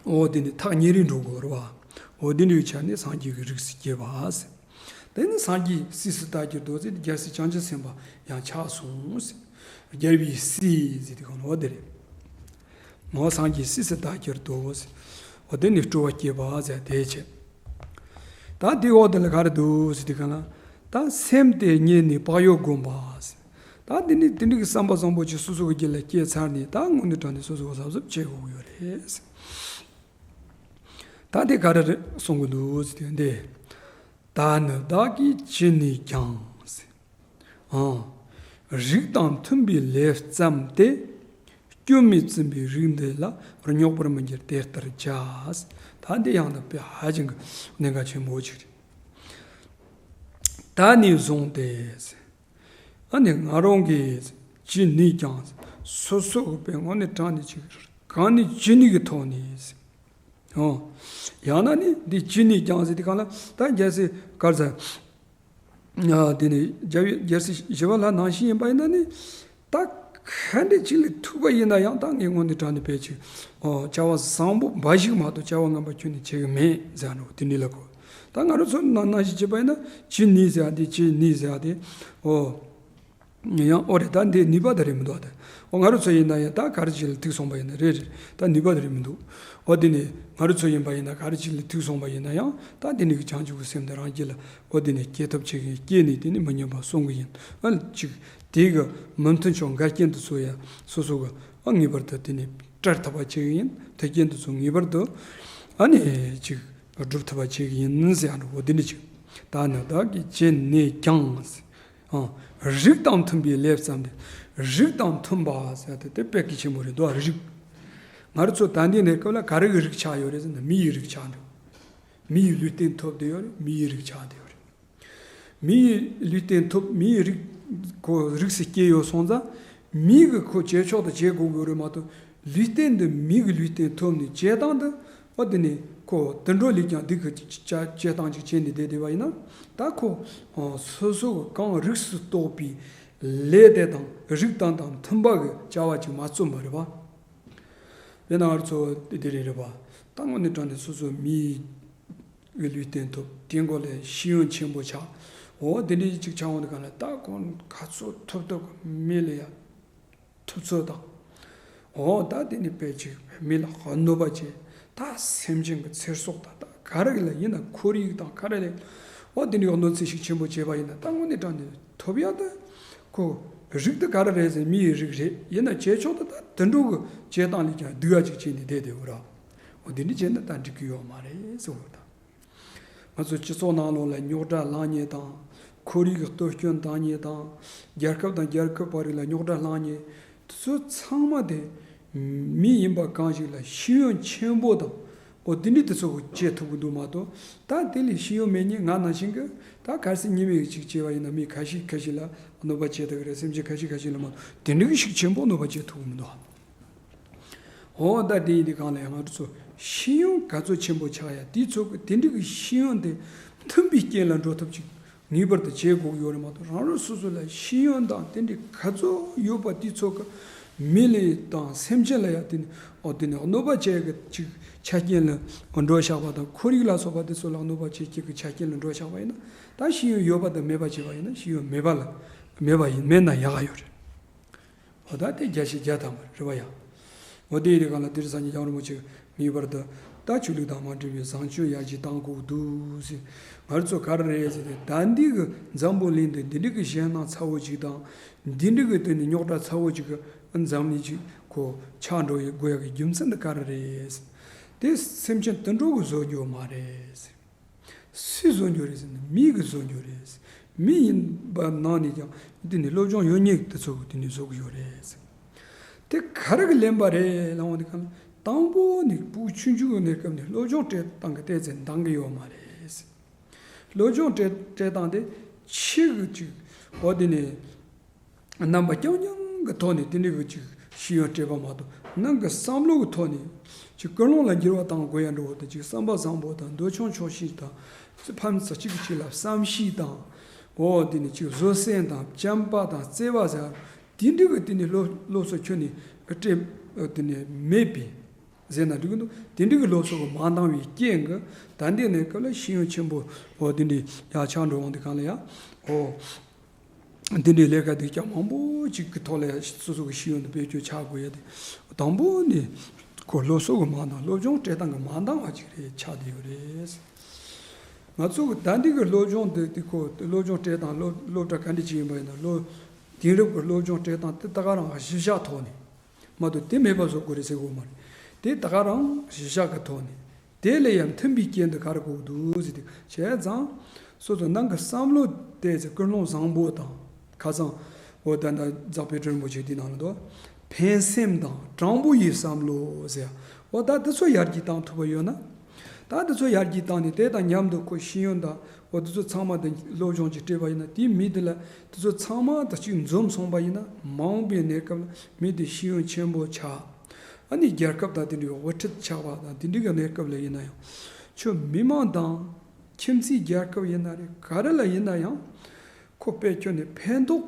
འོ་དེ་ནས་ཐག་ཉེ་རིང་འགྲོ་གི་རེད་བ། འོ་དེ་འདྲའི་ཆ་ནས་སངས་རྒྱས་ཀྱི་རིགས་སུ་སྐྱེས་པ་ཟེར། དེ་ནི་སངས་རྒྱས་སྲས་སུ་བལྟ་བགྱིར་དུ་ཟེར། རྒྱལ་སྲས་བྱང་ཆུབ་སེམས་དཔའ་ཡང་ཆགས་སོང་ཟེར། རྒྱལ་བའི་སྲས་ཟེར་དེ་གང་ལ་འོ་དེ་རེད། འོ་སངས་རྒྱས་སྲས་སུ་བལྟ་བགྱིར་དུ་ཟེར། འོ་དེ་ནི་སྤྲོ་བ་སྐྱེས་པ་ཟེར་དེའི་ཆེད། ད་དེའི་འོག་དེ་ལ་ག་རེ་འདུག་ཟེར་དེ་གང་ལ། ད་སེམས་དེ་རྙེད་ནས་བག་ཡོད་བསྒོམ་པ་ཟེར། ད་དེ་ནི་དེ་འདྲའི་བསམ་པ་བཟང་པོ་ཅིག་སོ་སོ་གི་རྒྱུད་ལ་སྐྱེས་ཚར་ནས། ད་དངོས་གནས་དྲང་ནས་སོ་སོ་ག་གཟབ་གཟབ་བྱེད་དགོས་ཀྱི་ཡོད་རེད་ཟེར། ད་དེ་ག་རེ་རེད་གསུང་གི་འདུག་ཟེར་དུས་འདི། ད་ནི་བདག་གིས་ཅི་ནུས་ཀྱང་ཟེར། ཨང་། རིགས་དང་མཐུན་པའི་ལས་བརྩམས་ཏེ། སྐྱོན་མེད་བཙུན་པའི་རིགས་འདི་ལ། རྙོག་པར་མི་འགྱུར་དེ་ལྟར་བྱ། ད་འདི་ཡང་ན་དཔེ་ཧ་ཅང་གི་གནད་འགག་ཆེན་པོ་ཞིག་རེད། ད་ནས་བཟུང་སྟེ་ཟེར། ཨ་ནི་ང་རང་གིས་ཅི་ནུས་ཀྱང་། སོ་སོ་གི་དཔེ་དངོས་གནས་དྲང་ནས་ཅིག་གང་ནུས་ཅི་ནུས་ཀྱི་ཐོག་ནས། ཨོ། ཡང་ན་ནི་འདི་ཅི་ནུས་ཀྱང་ཟེར་དེ་གང་ལ། ད་རྒྱལ་སྲས་ག་རེ་ཟེར། ཨ་དེ་ནི་རྒྱལ་བའི་རྒྱལ་སྲས་ཞི་བ་ལྷ་ནང་བཞིན་ཡིན་པ་ཡིན་ན་ནི། ད་ག་འདྲ་ཅིག་ལ་ཐུག་པ་ཡིན་ན་ཡང་ད་ངས་དངོས་གནས་དྲང་ནས་དཔེ་ཅིག་ཨོ། བྱ་བ་བཟང་པོ་འབའ་ཞིག་མ་གཏོགས་བྱ་བ་ངན་པ་ཁྱོན་ནས་བྱེད་ཀྱི་མེད་ཟེར་ནོ་དེ་འདྲ་ལ་གོ། ད་ང་རང་ཚོ་ནང་ནང་བཞིན་བྱེད་པ་ཡིན་ན་ཅི་ནུས་ཟེར་ཡ་དེ། ཅི་ནུས་ཟེར་ཡ་དེ། ཨོ། ཡང་ཨོ་རེད། ད་འདི་ནུས་པ་དེ་རེད་མི་འདུག་ད། ཨོ་ང་རང་ཚོ་ཡིན་ན་ཡང་ད་ག་རེ་ཅིག་ལ་ཐུག་སོང་པ་ཡིན་ན་རེད་རེད། ད་ནུས་པ་དེ་རེད་མི་འདུག་ཨོ་དེ་ནི་ང་རང་ཚོ་ཡིན་པ་ཡིན་ན་ག་རེ་ཅིག་ལ་ཐུག་སོང་པ་ཡིན་ན་ཡང་། ད་དེ་ནི་བྱང་ཆུབ་ཀྱི་སེམས་དེ་རང་རྒྱུད་ལ་ཨོ་དེ་ནི་སྐྱེ་ཐབས་བྱེད་ཀྱི་ཡིན། སྐྱེས་ནས་དེ་ནི་མི་ཉམས་པ་སྲུང་གི་ཡིན། ཨ་ཅིག་དེ་གི་མི་མཐུན་ཕྱོགས་འགལ་རྐྱེན་དེ་ཚོ་ཡང་སོ་སོ་གི་ཨ་ངེས་པར་དུ་དེ་ནི་བྲལ་ཐུབ་པ་བྱེད་ཀྱི་ཡིན། མཐུན་རྐྱེན་དེ་ཚོ་ངེས་པར་དུ་ཨ་ནི་ཅིག་སྒྲུབ་ཐུབ་པ་བྱེད་ཀྱི་ཡིན་ཟེར་ཡ་འགྲོ་གོ། དེ་ནི་ཅིག་ད་ནི་བདག་གིས་ཅི་ནུས་ཀྱང་། ཨང་། རིགས་དང་མཐུན་པའི་ལས་བརྩམས་ཏེ། རིགས་དང་མཐུན་པ་ཟེར་ཏེ་དེ་དཔེ་གལ་ཆེན་པོ་རེད་དོ། རིགས། ང་རང་ཚོ་ད་ལྟའི་གནས་སྐབས་ལ་ག་རེ་གི་རིགས་ཆགས་ཡོད་རེད་ཟེར་ན། མི་ཡི་རིགས་ཆགས་འདུག་མི་ཡི་ལུས་རྟེན་ཐོབ་བསྡད་ཡོད་རེད། མི་ཡི་རིགས་ཆགས་བསྡད་ཡོད་རེད། མི་ཡི་ལུས་རྟེན་ཐོབ། མི་ཡི་རིགས་ཁོ་རིགས་སུ་སྐྱེས་ཡོད་སོང་ཙང་། མི་གི་ཁོ་བྱེད་ཕྱོགས་དེ་བྱེད་དགོས་ཀྱི་ཡོད་རེད་མ་གཏོགས། ལུས་རྟེན་འདི་མི་གི་ལུས་རྟེན་ཐོབ་ནས་བྱེད་སྟངས་འདི། ཨོ་དེ་ནི་ཁོ་དུད་འགྲོ་ལས་ཀྱང་སྡུག་གི་བྱ་བྱེད་སྟངས་ཅིག་བྱས་ནས་བསྡད་བསྡད་པ་ཡིན་ན། ད་ཁོ་ཨ་སོ་སོ་གི་གང་རིགས་སུ་གཏོགས་པའི་ལས་དེ་དང་རིགས་དང་དང་མཐུན་པ་གི་བྱ་བ་ཅིག་མ་རྩོམ་པ་རེད་པ། དཔེར་ན་ང་ཚོ་དེ་རེད་རེད་པ། ད་དངོས་གནས་དྲང་གནས་སོ་སོ་མི་གི་ལུས་རྟེན་ཐོབ། དེའི་མགོ་ལ་ཤེས་ཡོན་ཆེན་པོ་ཆགས། འོ་དེ་འདྲའི་ཅིག་ཆགས་འོང་དུས་གང་ལ། ད་ཁོ་ག་ཚོད་ཐུབ་ཐུབ་གི་མི་ལ་ཡ་ཐུབ་ཚོད་དང་། འོ་ད་དེ་ནི་དཔེ་ཅིག་མི་ལ་གནོད་པ་བྱེད། ད་སེམས་ཅན་གྱི་ཚེ་སྲོག་དང་། ད་ག་རེ་ལ་ཡིན་ན། ཁོར་ཡུག་དང་ག་རེ་ལ། འོ་དེ་འདྲའི་གནོད་འཚེ་ཤུགས་ཆེན་པོ་བྱས་པ་ཡིན་ན། ད་དངོས་གནས་དྲང་གནས་ཐོབ་ཡག་ད་ཁོ་རིགས་དེ་ག་རེ་རེད་ཟེར། མི་ཡི་རིགས་རེད། ཡིན་ན་བྱེད་ཕྱོགས་དེ་ད་དུད་འགྲོ་གི་བྱེད་སྟངས་ལས་ཀྱང་སྡུག་ཡ་ཅིག་བྱས་ནས་བསྡད་བསྡད་ཡོད་ར། འོ་དེ་འདྲ་བྱས་ན་ད་འགྲིག་གི་ཡོད་མ་རེད་ཟེར་བ་དང་། ང་ཚོ་སྤྱི་ཚོགས་ནང་ལོགས་ལ་རྙོག་དྲ་ལངས་མཁན་དང་། ཁོར་ཡུག་གི་གཏོར་སྐྱོན་བཏང་མཁན་དང་། རྒྱལ་ཁབ་དང་རྒྱལ་ཁབ་བར་ལ་རྙོག་དྲ་ལངས་མཁན་དེ་ཚོ་ཚང་མ་དེ་མི་ཡིན་པ་གང་ཞིག་ལ་ཤེས་ཡོན་ཆེན་པོ་དང་། འོ་དེ་འདྲ་དེ་ཚོ་གིས་བྱེད་ཐུབ་ཀྱི་འདུག་མ་གཏོགས། ད་དེ་ལས་ཤེས་ཡོན་མེད་མཁན་ང་ནང་བཞིན་གྱི་ད་གལ་སྲིད་ཉེས་མེད་ཅིག་བྱས་པ་ཡིན་ན། མི་ཁ་ཤས་ཁ་ཤས་ལ་གནོད་པ་བྱེད་ཐུབ་ཀྱི་རེད། སེམས་ཅན་ཁ་ཤས་ཁ་ཤས་ལ་མ་གཏོགས་དེ་འདྲ་གི་ཤུགས་ཆེན་པོ་གནོད་པ་བྱེད་ཐུབ་ཀྱི་མི་འདུག་འོ་ད་དེ་ཡིན་དུས་གང་ལ་ཡང་ང་ཚོ་ཤེས་ཡོན་ག་ཚོད་ཆེན་པོ་ཆགས་ཡ། དེ་ཚོ་གི་དེ་འདྲ་གི་ཤེས་ཡོན་དེ་མཐུན་པའི་རྐྱེན་ལ་འགྲོ་ཐབས་ཅིག་ངེས་པར་དུ་བྱེད་དགོས་ཀྱི་ཡོད་རེད་མ་གཏོགས། རང་རང་སོ་སོ་ལ་ཤེས་ཡོན་དང་དེ་འདྲ་ག་ཚོད་ཡོད་པ་དེ་ཚོ་གི་མི་ལ་དང་སེམས་ཅན་ལ་ཡ་དེ་ནི་འོ་དེ་ནི་གནོད་པ་བྱེད་ཀྱི་ཅིག་ཆ་རྐྱེན་ལ་འགྲོ་བཞག་པ་དང་། ཁོར་ཡུག་ལ་སོགས་པ་དེ་ཚོ་ལ་གནོད་པ་བྱེད་ཀྱི་ཆ་རྐྱེན་ལ་འགྲོ་བཞག་པ་ཡིན་ན། ད་ཤེས་ཡོན་ཡོད་པ་དང་མེད་པ་བྱས་པ་ཡིན་ན། ཤེས་ཡོན་མེད་པ་ལ་མེད་པ་ཡིན། མེད་ན་ཡག་ག་ཡོད་རེད། འོ་ད་དེ་བརྒྱ་ཆ་བརྒྱ་ཐམ་པ་རེད་པ་ཡ། འོ་དེ་ཡི་རིང་གང་ལ་དེར་སངས་རྒྱས་བྱང་རིན་པོ་ཆེ་ངེས་པར་དུ་ད་ཆོས་ལུགས་དང་མ་འབྲེལ་བའི་བཟང་སྤྱོད་ཡར་རྒྱས་གཏང་དགོས་འདུག་ཟེར། ང་ཚོ་ག་རེ་རེད་ཟེར་ཏེ། ད་འདི་གི་འཛམ་བུ་གླིང་འདི་འདི་འདྲ་གི་ཞེད་སྣང་ཚ་བོ་ཅིག་དང་། འདི་འདྲ་གི་དེ་ནི་རྙོག་དྲ་ཚ་བོ་ཅིག་གི་འཛམ་གླིང་ཅིག་ཁོ་ཆགས་འགྲོ་ཡི་དགོས་ཡག་གི་རྒྱུ་མཚན་འདི་ག་རེ་རེད་ཟེར། དེ་སེམས་ཅན་དུད་འགྲོ་གི་བཟོ་རྒྱུ་མ་རེད་ཟེར། སུས་བཟོ་རྒྱུ་རེད་ཟེར་ན་མི་གིས་བཟོ་རྒྱུ་རེད་ཟེར། མི་ཡིན་པ་ནང་ནས་ཀྱང་འདི་ནི་སློབ་སྦྱོང་ཡོད་མཁན་དེ་ཚོ་གིས་དེ་ནི་བཟོ་གི་ཡོད་རེད་ཟེར། དེ་ག་རེ་གིས་ལན་པ་རེད་ལབ་འོང་དུས་སྒང་ལ། དང་པོ་ནི་ཕྲུ་གུ་ཆུང་ཆུང་གི་གནས་སྐབས་ནས་སློབ་སྦྱོང་སྤྲད་སྟངས་ཀྱིས་ཏོག་ཙམ་འདང་གི་ཡོད་མ་རེད་ཟེར། སློབ་སྦྱོང་སྤྲད་སྤྲད་སྟངས་དེ་ཕྱི་གི་ཅིག་འོ་དེ་ནས་རྣམ་པ་རྐྱང་རྐྱང་གི་ཐོག་ནས་དེ་འདྲ་གི་ཅིག་ཤེས་ཡོན་སྤྲད་པ་མ་གཏོགས། ནང་གི་བསམ་བློ་གི་ཐོག་ནས་ཅིག་ཀུན་སློང་ལ་འགྱུར་བ་གཏང་དགོས་ཡ་འདྲ་བོ་དང་། ཅིག་བསམ་པ་བཟང་པོ་དང་། འདོད་ཆུང་ཆུང་ཤོས་དང་། ཕན་ཚུན་གཅིག་གིས་གཅིག་ལ་བསམ་ཤེས་དང་། འོ་དེ་ནས་ཅིག་བཟོད་བསྲན་དང་། བྱམས་པ་དང་། བརྩེ་བ་ཟེར་ཡ་དེ་འདྲ་གི་དེ་ནས་སློབ་སློབ་གསོ་ཁྱོན་ནས་སྤྲད་དེ་ནས་མེད་པས་ཟེར་ན་འགྲིག་གི་འདུག། དེ་འདྲ་གི་སློབ་གསོ་གི་མ་འདང་བའི་རྐྱེན་གྱིས་ད་ལྟའི་གནས་སྐབས་ལ་ཤེས་ཡོན་ཆེན་པོ་འོ་དེ་འདྲ་ཡར་ཆགས་འགྲོ་འོང་དུས་སྒང་ལ་ཡ། འོ། འདི་འདྲའི་ལས་ཀ་སྡུག་ཅག་མང་པོ་ཅིག་གི་ཐོག་ལ་སོ་སོ་གི་ཤེས་ཡོན་དེ་བེད་སྤྱོད་བྱ་དགོས་ཡ་དེ། དང་པོ་ནི་ཁོ་སློབ་གསོ་གི་མ་འདང་། སློབ་སྦྱོང་སྤྲད་སྟངས་གི་མ་འདང་བ་ཅིག་རེད་ཆགས་བསྡད་ཡོད་རེད། ང་ཚོ་གི་ད་འདི་གི་སློབ་སྦྱོང་འདི་དེ་ཁོ་སློབ་སྦྱོང་སྤྲད་སྟངས་སློབ་སློབ་གྲྭ་ག་འདྲ་ཅིག་ཡིན་པ་ཡིན་ན། སློབ་དེང་རབས་ཀྱི་སློབ་སྦྱོང་སྤྲད་སྟངས་དེ་ད་ག་རང་གཞི་བཞག་ཐོག་ནས། མ་གཏོགས་དེ་མེད་པ་བཟོ་དགོས་རེད་ཟེར་དགོས་མ་རེད། དེ་ད་ག་རང་གཞི་བཞག་གི་ཐོག་ནས། དེ་ལས་ཡང་མཐུན་པའི་རྐྱེན་དེ་ག་རེ་དགོས་ཀྱི་འདུག་ཟེར་དུས། བྱས་ཙང་སོ་སོ་ནང་གི་བསམ་བློ་དེ་ཚོ་ཀུན་སློང་བཟང་པོ་དང་། ཁ་སང་འོ་ད་ལྟ་འཛག་པའི་སྒྲོན་པོ་ཆེ་དེའི་ནང་ལ་འདུག། ཕན་སེམས་དང་དྲང་པོ་ཡི་བསམ་བློ་ཟེར། འོ་ད་དེ་ཚོ་ཡར་རྒྱས་བཏང་ཐུབ་པ་ཡོད་ན། ད་དེ་ཚོ་ཡར་རྒྱས་བཏང་ནས་དེ་དང་མཉམ་དུ་ཁོ་ཤེས་ཡོན་དང་འོ་དེ་ཚོ་ཚང་མ་དེ་སློབ་སྦྱོང་ཅིག་སྤྲད་པ་ཡིན་ན། དེའི་མི་དེ་ལ་དེ་ཚོ་ཚང་མ་དང་གཅིག་འཛོམས་སོང་པ་ཡིན་ན། མ་འོངས་པའི་གནས་སྐབས་ལ་མི་དེ་ཤེས་ཡོན་ཆེན་པོ་ཆགས། ཨ་ནི་རྒྱལ་ཁབ་དང་དེ་འདྲའི་དབུ་ཁྲིད་ཆགས་པ་དང་དེ་འདྲའི་གི་གནས་སྐབས་ལ་ཡིན་ན་ཡང་། ཁྱོད་མི་མང་དང་ཁྱིམ་མཚེས་རྒྱལ་ཁབ་ཡིན་ན་རེད། ག་རེ་ལ་ཡིན་ན་ཡང་ཁོ་དཔེ་ཁྱོན་ནས་ཕན་ཐོགས་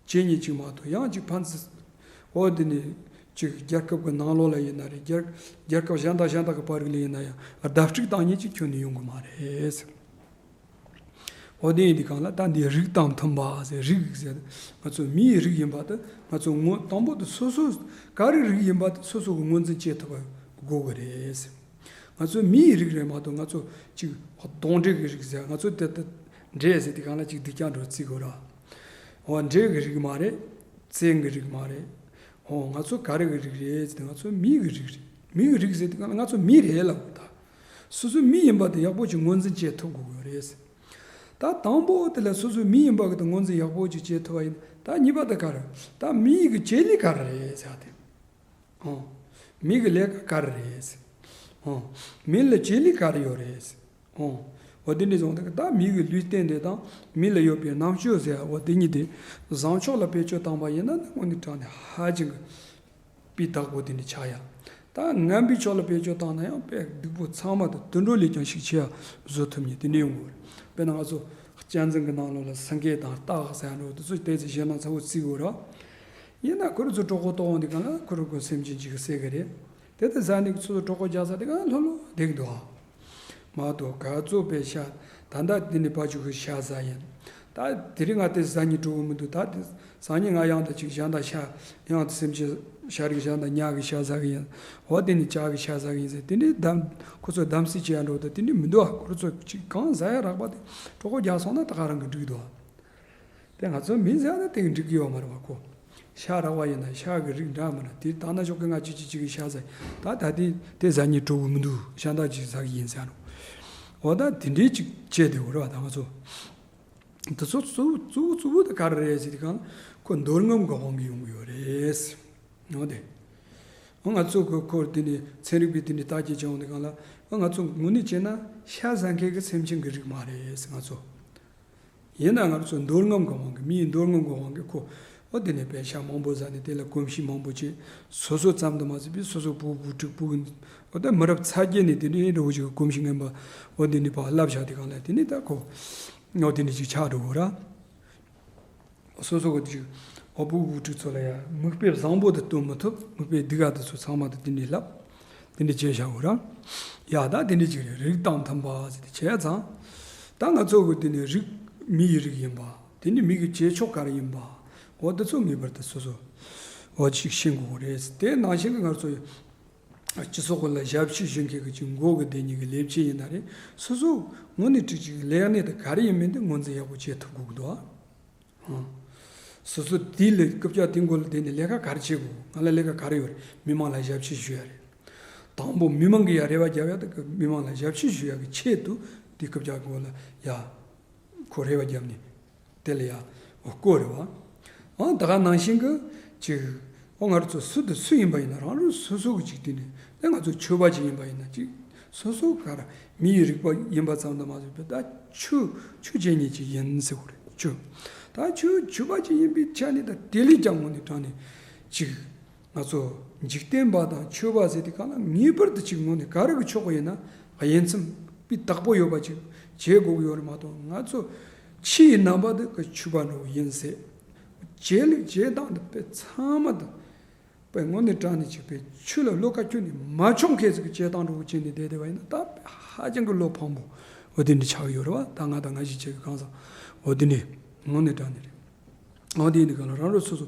བྱེད་ཉེན་ཅིག་མ་གཏོགས། ཡང་ཅིག་ཕན་ཚུན་འོ་དེ་ནས་ཅིག་རྒྱལ་ཁབ་ཀྱི་ནང་ལོགས་ལ་ཡིན་ན་རེད། རྒྱལ་རྒྱལ་ཁབ་གཞན་དང་གཞན་དག་གི་བར་ལ་ཡིན་ན་ཡང་བརྡབ་གཅིག་བཏང་ཉེན་ཅིག་ཁྱོན་ནས་ཡོང་གི་མ་རེད། འོ་དེ་ཡིན་དུས་སྒང་ལ་ད་འདི་རིགས་དང་མཐུན་པ་ཟེར། རིགས་ཟེར་ང་ཚོ་མིའི་རིགས་ཡིན་པ་དེ་ང་ཚོ་ངོ་དང་པོ་དེ་སོ་སོ་ག་རེ་རིགས་ཡིན་པ་དེ་སོ་སོ་གི་ངོས་འཛིན་བྱེད་ཐུབ་པ་དགོས་ཀྱི་རེད། ང་ཚོ་མིའི་རིགས་རེད་མ་གཏོགས། ང་ཚོ་ཅིག་གདོན་འདྲེ་གི་རིགས་ཟེར། ང་ཚོ་དེ་དེ་འདྲེ་ཟེར་དུས་སྒང་ལ་ཅིག་སྡུག་ཅག་འདྲ་བོ་བརྩི་དགོས་ར། འོ་འདྲེ་གི་རིགས་མ་རེད། བཙན་གི་རིགས་མ་རེད། འོ་ང་ཚོ་ག་རེ་གི་རིགས་རེད་ཟེར་ན། ང་ཚོ་མི་གི་རིགས་རེད། མི་གི་རིགས་ཟེར་དུས་སྒང་ལ་ང་ཚོ་མི་རེད་ལབ་དགོས། ད་སོ་སོ་མི་ཡིན་པ་དེ་ཡག་པོ་ཅིག་ངོས་འཛིན་བྱེད་ཐུབ་དགོས་ཀྱི་ཡོད་རེད། ད་དང་པོ་དེ་ལ་སོ་སོ་མི་ཡིན་པ་གི་དེ་ངོས་འཛིན་ཡག་པོ་ཅིག་བྱེད་ཐུབ་པ་ཡིན། ད་གཉིས་པ་དེ་ག་རེ། ད་མི་ཡི་གི་བྱེད་ལས་ག་རེ་རེད་ཟེར་ཏེ། ཨོ། མི་གི་ལས་ཀ་ག་རེ་རེད། ཨོ། མི་ལ་བྱེད་ལས་ག་རེ་ཡོད་རེད། ཨོ། འོ་དེ་འདྲ་སོང་དུས་ད་མི་གི་ལུས་རྟེན་དེ་དང་མི་ལ་ཡོད་པའི་རྣམ་དཔྱོད་ཟེར་བ་དེ་གཉིས་དེ་བཟང་ཕྱོགས་ལ་བེད་སྤྱོད་བཏང་པ་ཡིན་ན་ནི་དངོས་གནས་དྲང་གནས་ཧ་ཅང་གི་སྤུས་དག་པོ་དེ་འདྲ་ཆགས་ཡ། ད་ངན་པའི་ཕྱོགས་ལ་བེད་སྤྱོད་བཏང་ན་ཡང་དཔེ་སྡུག་པོ་ཚང་མ་དང་དུད་འགྲོ་ལས་ཀྱང་ཤུགས་ཆེ་ཡ་བཟོ་ཐུབ་མཁན་དེ་འདྲ་ཡོང་གི་རེད། དཔེར་ན་ང་ཚོ་གཅན་གཟན་གི་ནང་ལོགས་ལ་སེང་གེ་དང་སྟག་ཟེར་ཡ་འདྲ་བོ་དེ་ཚོ་ཏོག་ཙམ་ཞེད་སྣང་ཚ་བོ་བརྩི་དགོས་ར། ཡིན་ན་ཁོ་རང་ཚོ་གྲོད་ཁོག་ལྟོགས་འོང་དུས་སྒང་ལ་ཁོ་རང་ཁོ་སེམས་ཅན་ཅིག་གིས་བསད་གི་རེད། དེ་ལྟར་ཟ་ནས་སོ་སོ་གྲོད་ཁོག་རྒྱགས་ཚར་དུས་སྒང་ལྷོད་ལྷོད་བསྡད་ཀྱི་འདུག་ཨ། མ་གཏོགས་ག་ཚོད་དཔེ་ཤ། ད་ལྟ་འདི་ནས་ཕར་ཚུར་གི་ཤ་ཟ་ཡིན། ད་དེ་རིང་ང་དེ་ཟ་སྙིང་བྲོ་གི་མི་འདུག། ད་དེ་ཟ་སྙིང་ང་ཡང་ད་ཅིག་གཞན་དག་ཤ། ཡང་དེ་སེམས་ཅན་ཤ་རིགས་གཞན་དག་ཉ་གི་ཤ་ཟ་གི་ཡིན། འོ་དེ་ནས་བྱ་གི་ཤ་ཟ་གི་ཡིན་ཟེར། དེ་འདྲའི་གདམ། ཁོ་ཚོ་གདམ་གསེས་བྱེད་ཡ་འདྲ་བོ་ད་དེ་འདྲའི་མི་འདུག་ཨ། ཁོ་ཚོ་ཅིག་གང་ཟ་ཡ་རག་པ་དེ་གྲོད་ཁོག་རྒྱགས་སོང་ན་ད་ག་རང་གི་འགྲིག་འདུག་ཨ། དེ་ང་ཚོ་མི་ཟེར་ན་དེ་འགྲིག་གི་ཡོད་མ་རེད་བ་ཁོ། ཤ་རག་པ་ཡིན་ན་ཤ་གི་རིགས་འདྲ་མི་འདྲ་དེ་བཏང་ན་ཞོག་གི། ང་ཅི་ཅི་ཅི་གི་ཤ་ཟ། ད་ད་དེ་དེ་ཟ་སྙིང་བྲོ་གི་མི་འདུག། གཞན་དག་ཅིག་ཟ་གི་ཡིན་ཟེར་རོ། འོ་ད་དེ་འདྲའི་ཅིག་བྱས་དེ་འོ་ར་བ། ད་ང་ཚོ་དེ་ཚོ་གཙོ་བོ་གཙོ་བོ་གཙོ་བོ་དེ་ག་རེ་རེད་ཟེར་དུས་སྒང་ཁོ་འདོད་རྔམ་གི་དབང་གིས་ཡོང་གི་ཡོད་རེད། འོ་དེ། འོ་ང་ཚོ་གི་ཁོ་དེ་ནས་ཚན་རིག་པས་དེ་འདྲའི་བརྟག་དཔྱད་བྱས་ཡོང་དུས་སྒང་ལ། འོ་ང་ཚོ་དངོས་གནས་བྱས་ན་ཤ་ཟ་མཁན་གི་སེམས་ཅན་གི་རིགས་མ་རེད་ཟེར་ང་ཚོ། ཡིན་ན་ང་ཚོ་འདོད་རྔམ་གྱི་དབང་གིས། མིའི་འདོད་རྔམ་གྱི་དབང་གིས་ཁོ། འོ་དེ་ནས་དཔེ་ཤ་མང་པོ་ཟ་ནས་དེ་ལ་གོམས་གཤིས་མང་པོ་བྱས། སོ་སོ་ཙམ་དུ་མ་ཟད་པའི་སོ་སོ་བུ་བུ་ཕྲུག་བུ། འོ་ད་མི་རབས་ཚ་རྒྱས་ནས་དེ་འདྲའི་འདྲ་བོ་ཞིག་གི་གོམས་གཤིས་ངན་པ་འོ་དེ་ནས་ཕར་བསླབ་བཞག་དུས་སྒང་ལ། དེ་ནས་ད་ཁོ་འོ་དེ་འདྲ་ཞིག་ཆགས་འགྲོ་གི་ར། སོ་སོ་གི་ཅིག་འོ་བུ་བུ་ཕྲུག་ཚོ་ལ་ཡ་མིག་དཔེ་བཟང་པོ་དེ་སྟོན་མི་ཐུབ། མིག་དཔེ་སྡུག་ག་དེ་ཚོ་ཚང་མ་དེ་དེ་འདྲའི་ལབ། དེ་འདྲ་བྱས་བཞག་གོ་ར། ཡ་ད་དེ་འདྲ་ཅིག་རེད། རིགས་དང་མཐུན་པ་ཟེར་དེ་བྱས་ཙང་། ད་ང་ཚོ་གི་དེ་ནི་རིགས་མི་ཡི་རིགས་ཡིན་པ། དེ་ནི་མི་གི་བྱེད་ཕྱོགས་ག་རེ་ཡིན་པ། འོ་དེ་ཚོ་ངེས་པར་དུ་སོ་སོ་འོ་ཅིག་ཤེས་དགོས་རེད། དེ་ནང་བཞིན་གི་ང་ཚོ་ སྤྱི་ཚོགས་ཁོ་ལ་ཞབས་ཕྱི་ཞུ་མཁན་གྱི་ཅིག་མགོ་གི་བསྡད་མཁན་གྱི་ལས་བྱེད་ཡིན་ན་རེད། སོ་སོ་ངོས་ནས་ཅིག་ཅིག་ལས་གནས་དེ་ག་རེ་ཡིན་མིན་དེ་ངོས་འཛིན་ཡག་པོ་བྱེད་ཐུབ་དགོས་ཀྱི་འདུག་ཨ། སོ་སོ་དེའི་ལས་རྐུབ་བཀྱག་དེའི་མགོ་ལ་བསྡད་ནས་ལས་ཀ་ག་རེ་བྱེད་དགོས། ང་ལ་ལས་ཀ་ག་རེ་ཡོད་རེད། མི་མང་ལ་ཞབས་ཕྱི་ཞུ་ཡ་རེད། དང་པོ་མི་མང་གི་ཡ་རེ་བ་རྒྱབ་ཡ་དེ་གི་མི་མང་ལ་ཞབས་ཕྱི་ཞུ་ཡ་གི་ཆེད་དུ་དེ་རྐུབ་བཀྱག་མགོ་ལ་ཡ་ཁོ་རེ་བ་བརྒྱབ་ནས་དེ་ལ་ཡ་བསྐོར་རེད་བ། ཨང་ད་ག་ནང་བཞིན་གི་ཅིག་ཨོ་ང་རང་ཚོ་སུ་དང་སུ་ཡིན་པ་ཡིན་ན་རང་རང་སོ་སོ་གི་ཅིག་དེ་ནས་དེ་ང་ཚོ་ཆོས་པ་ཅིག་ཡིན་པ་ཡིན་ན་ཅིག་སོ་སོ་ག་ར་མི་ཡི་རིགས་པ་ཡིན་པ་ཙམ་དུ་མ་ཟད་པའི་ད་ཆོས་ཆོས་བྱེད་མཁན་ཅིག་ཡིན་ཟེར་བ་རེད། ཆོས་ད་ཆོས་ཆོས་པ་ཅིག་ཡིན་པའི་ཆ་ནས་ད་དེ་ལས་ཀྱང་ངོས་ནས་དྲངས་ནས་ཅིག་ང་ཚོ་འཇིག་རྟེན་པ་དང་ཆོས་པ་ཟེར་དུས་གང་ལ་ངེས་པར་དུ་ཅིག་ངོས་ནས་ག་རེ་གི་ཕྱོགས་ཡིན་ན་དབྱེ་མཚམས་དཔེ་དག་པོ་ཡོད་པ་ཅིག་བྱེད་དགོས་ཀྱི་ཡོད་རེད་མ་གཏོགས། ང་ཚོ་ཕྱི་ཡི་རྣམ་པ་དེ་གི་ཆོས་པ་འདྲ་བོ་ཡིན་ཟེར། བྱེད་ལུགས་བྱེད་སྟངས་དེ་དཔེ་ཚང་མ་དེ་དཔེ་ངོས་ནས་དྲངས་ནས་ཅིག་དཔེ་ཆོས་ལ་བློ་ཁ་ཁྱོན་ནས་མ་ཆོག་མཁན་ཟིག་གི་བྱེད་སྟངས་འདྲ་བོ་བྱས་ནས་བསྡད་བསྡད་པ་ཡིན་ན་ད་དཔེ་ཧ་ཅང་གི་བློ་ཕངས་པོ་འོ་དེ་འདྲ་ཆགས་ཀྱི་ཡོད་རེད་བ། ད་ང་དང་ང་གཞིས་བྱེས་ཀྱི་གང་ཟག་འོ་དེ་འདྲ་ངོས་ནས་དྲངས་ནས་རེད། འོ་དེ་ནི་གང་ལ་རང་རང་སོ་སོ་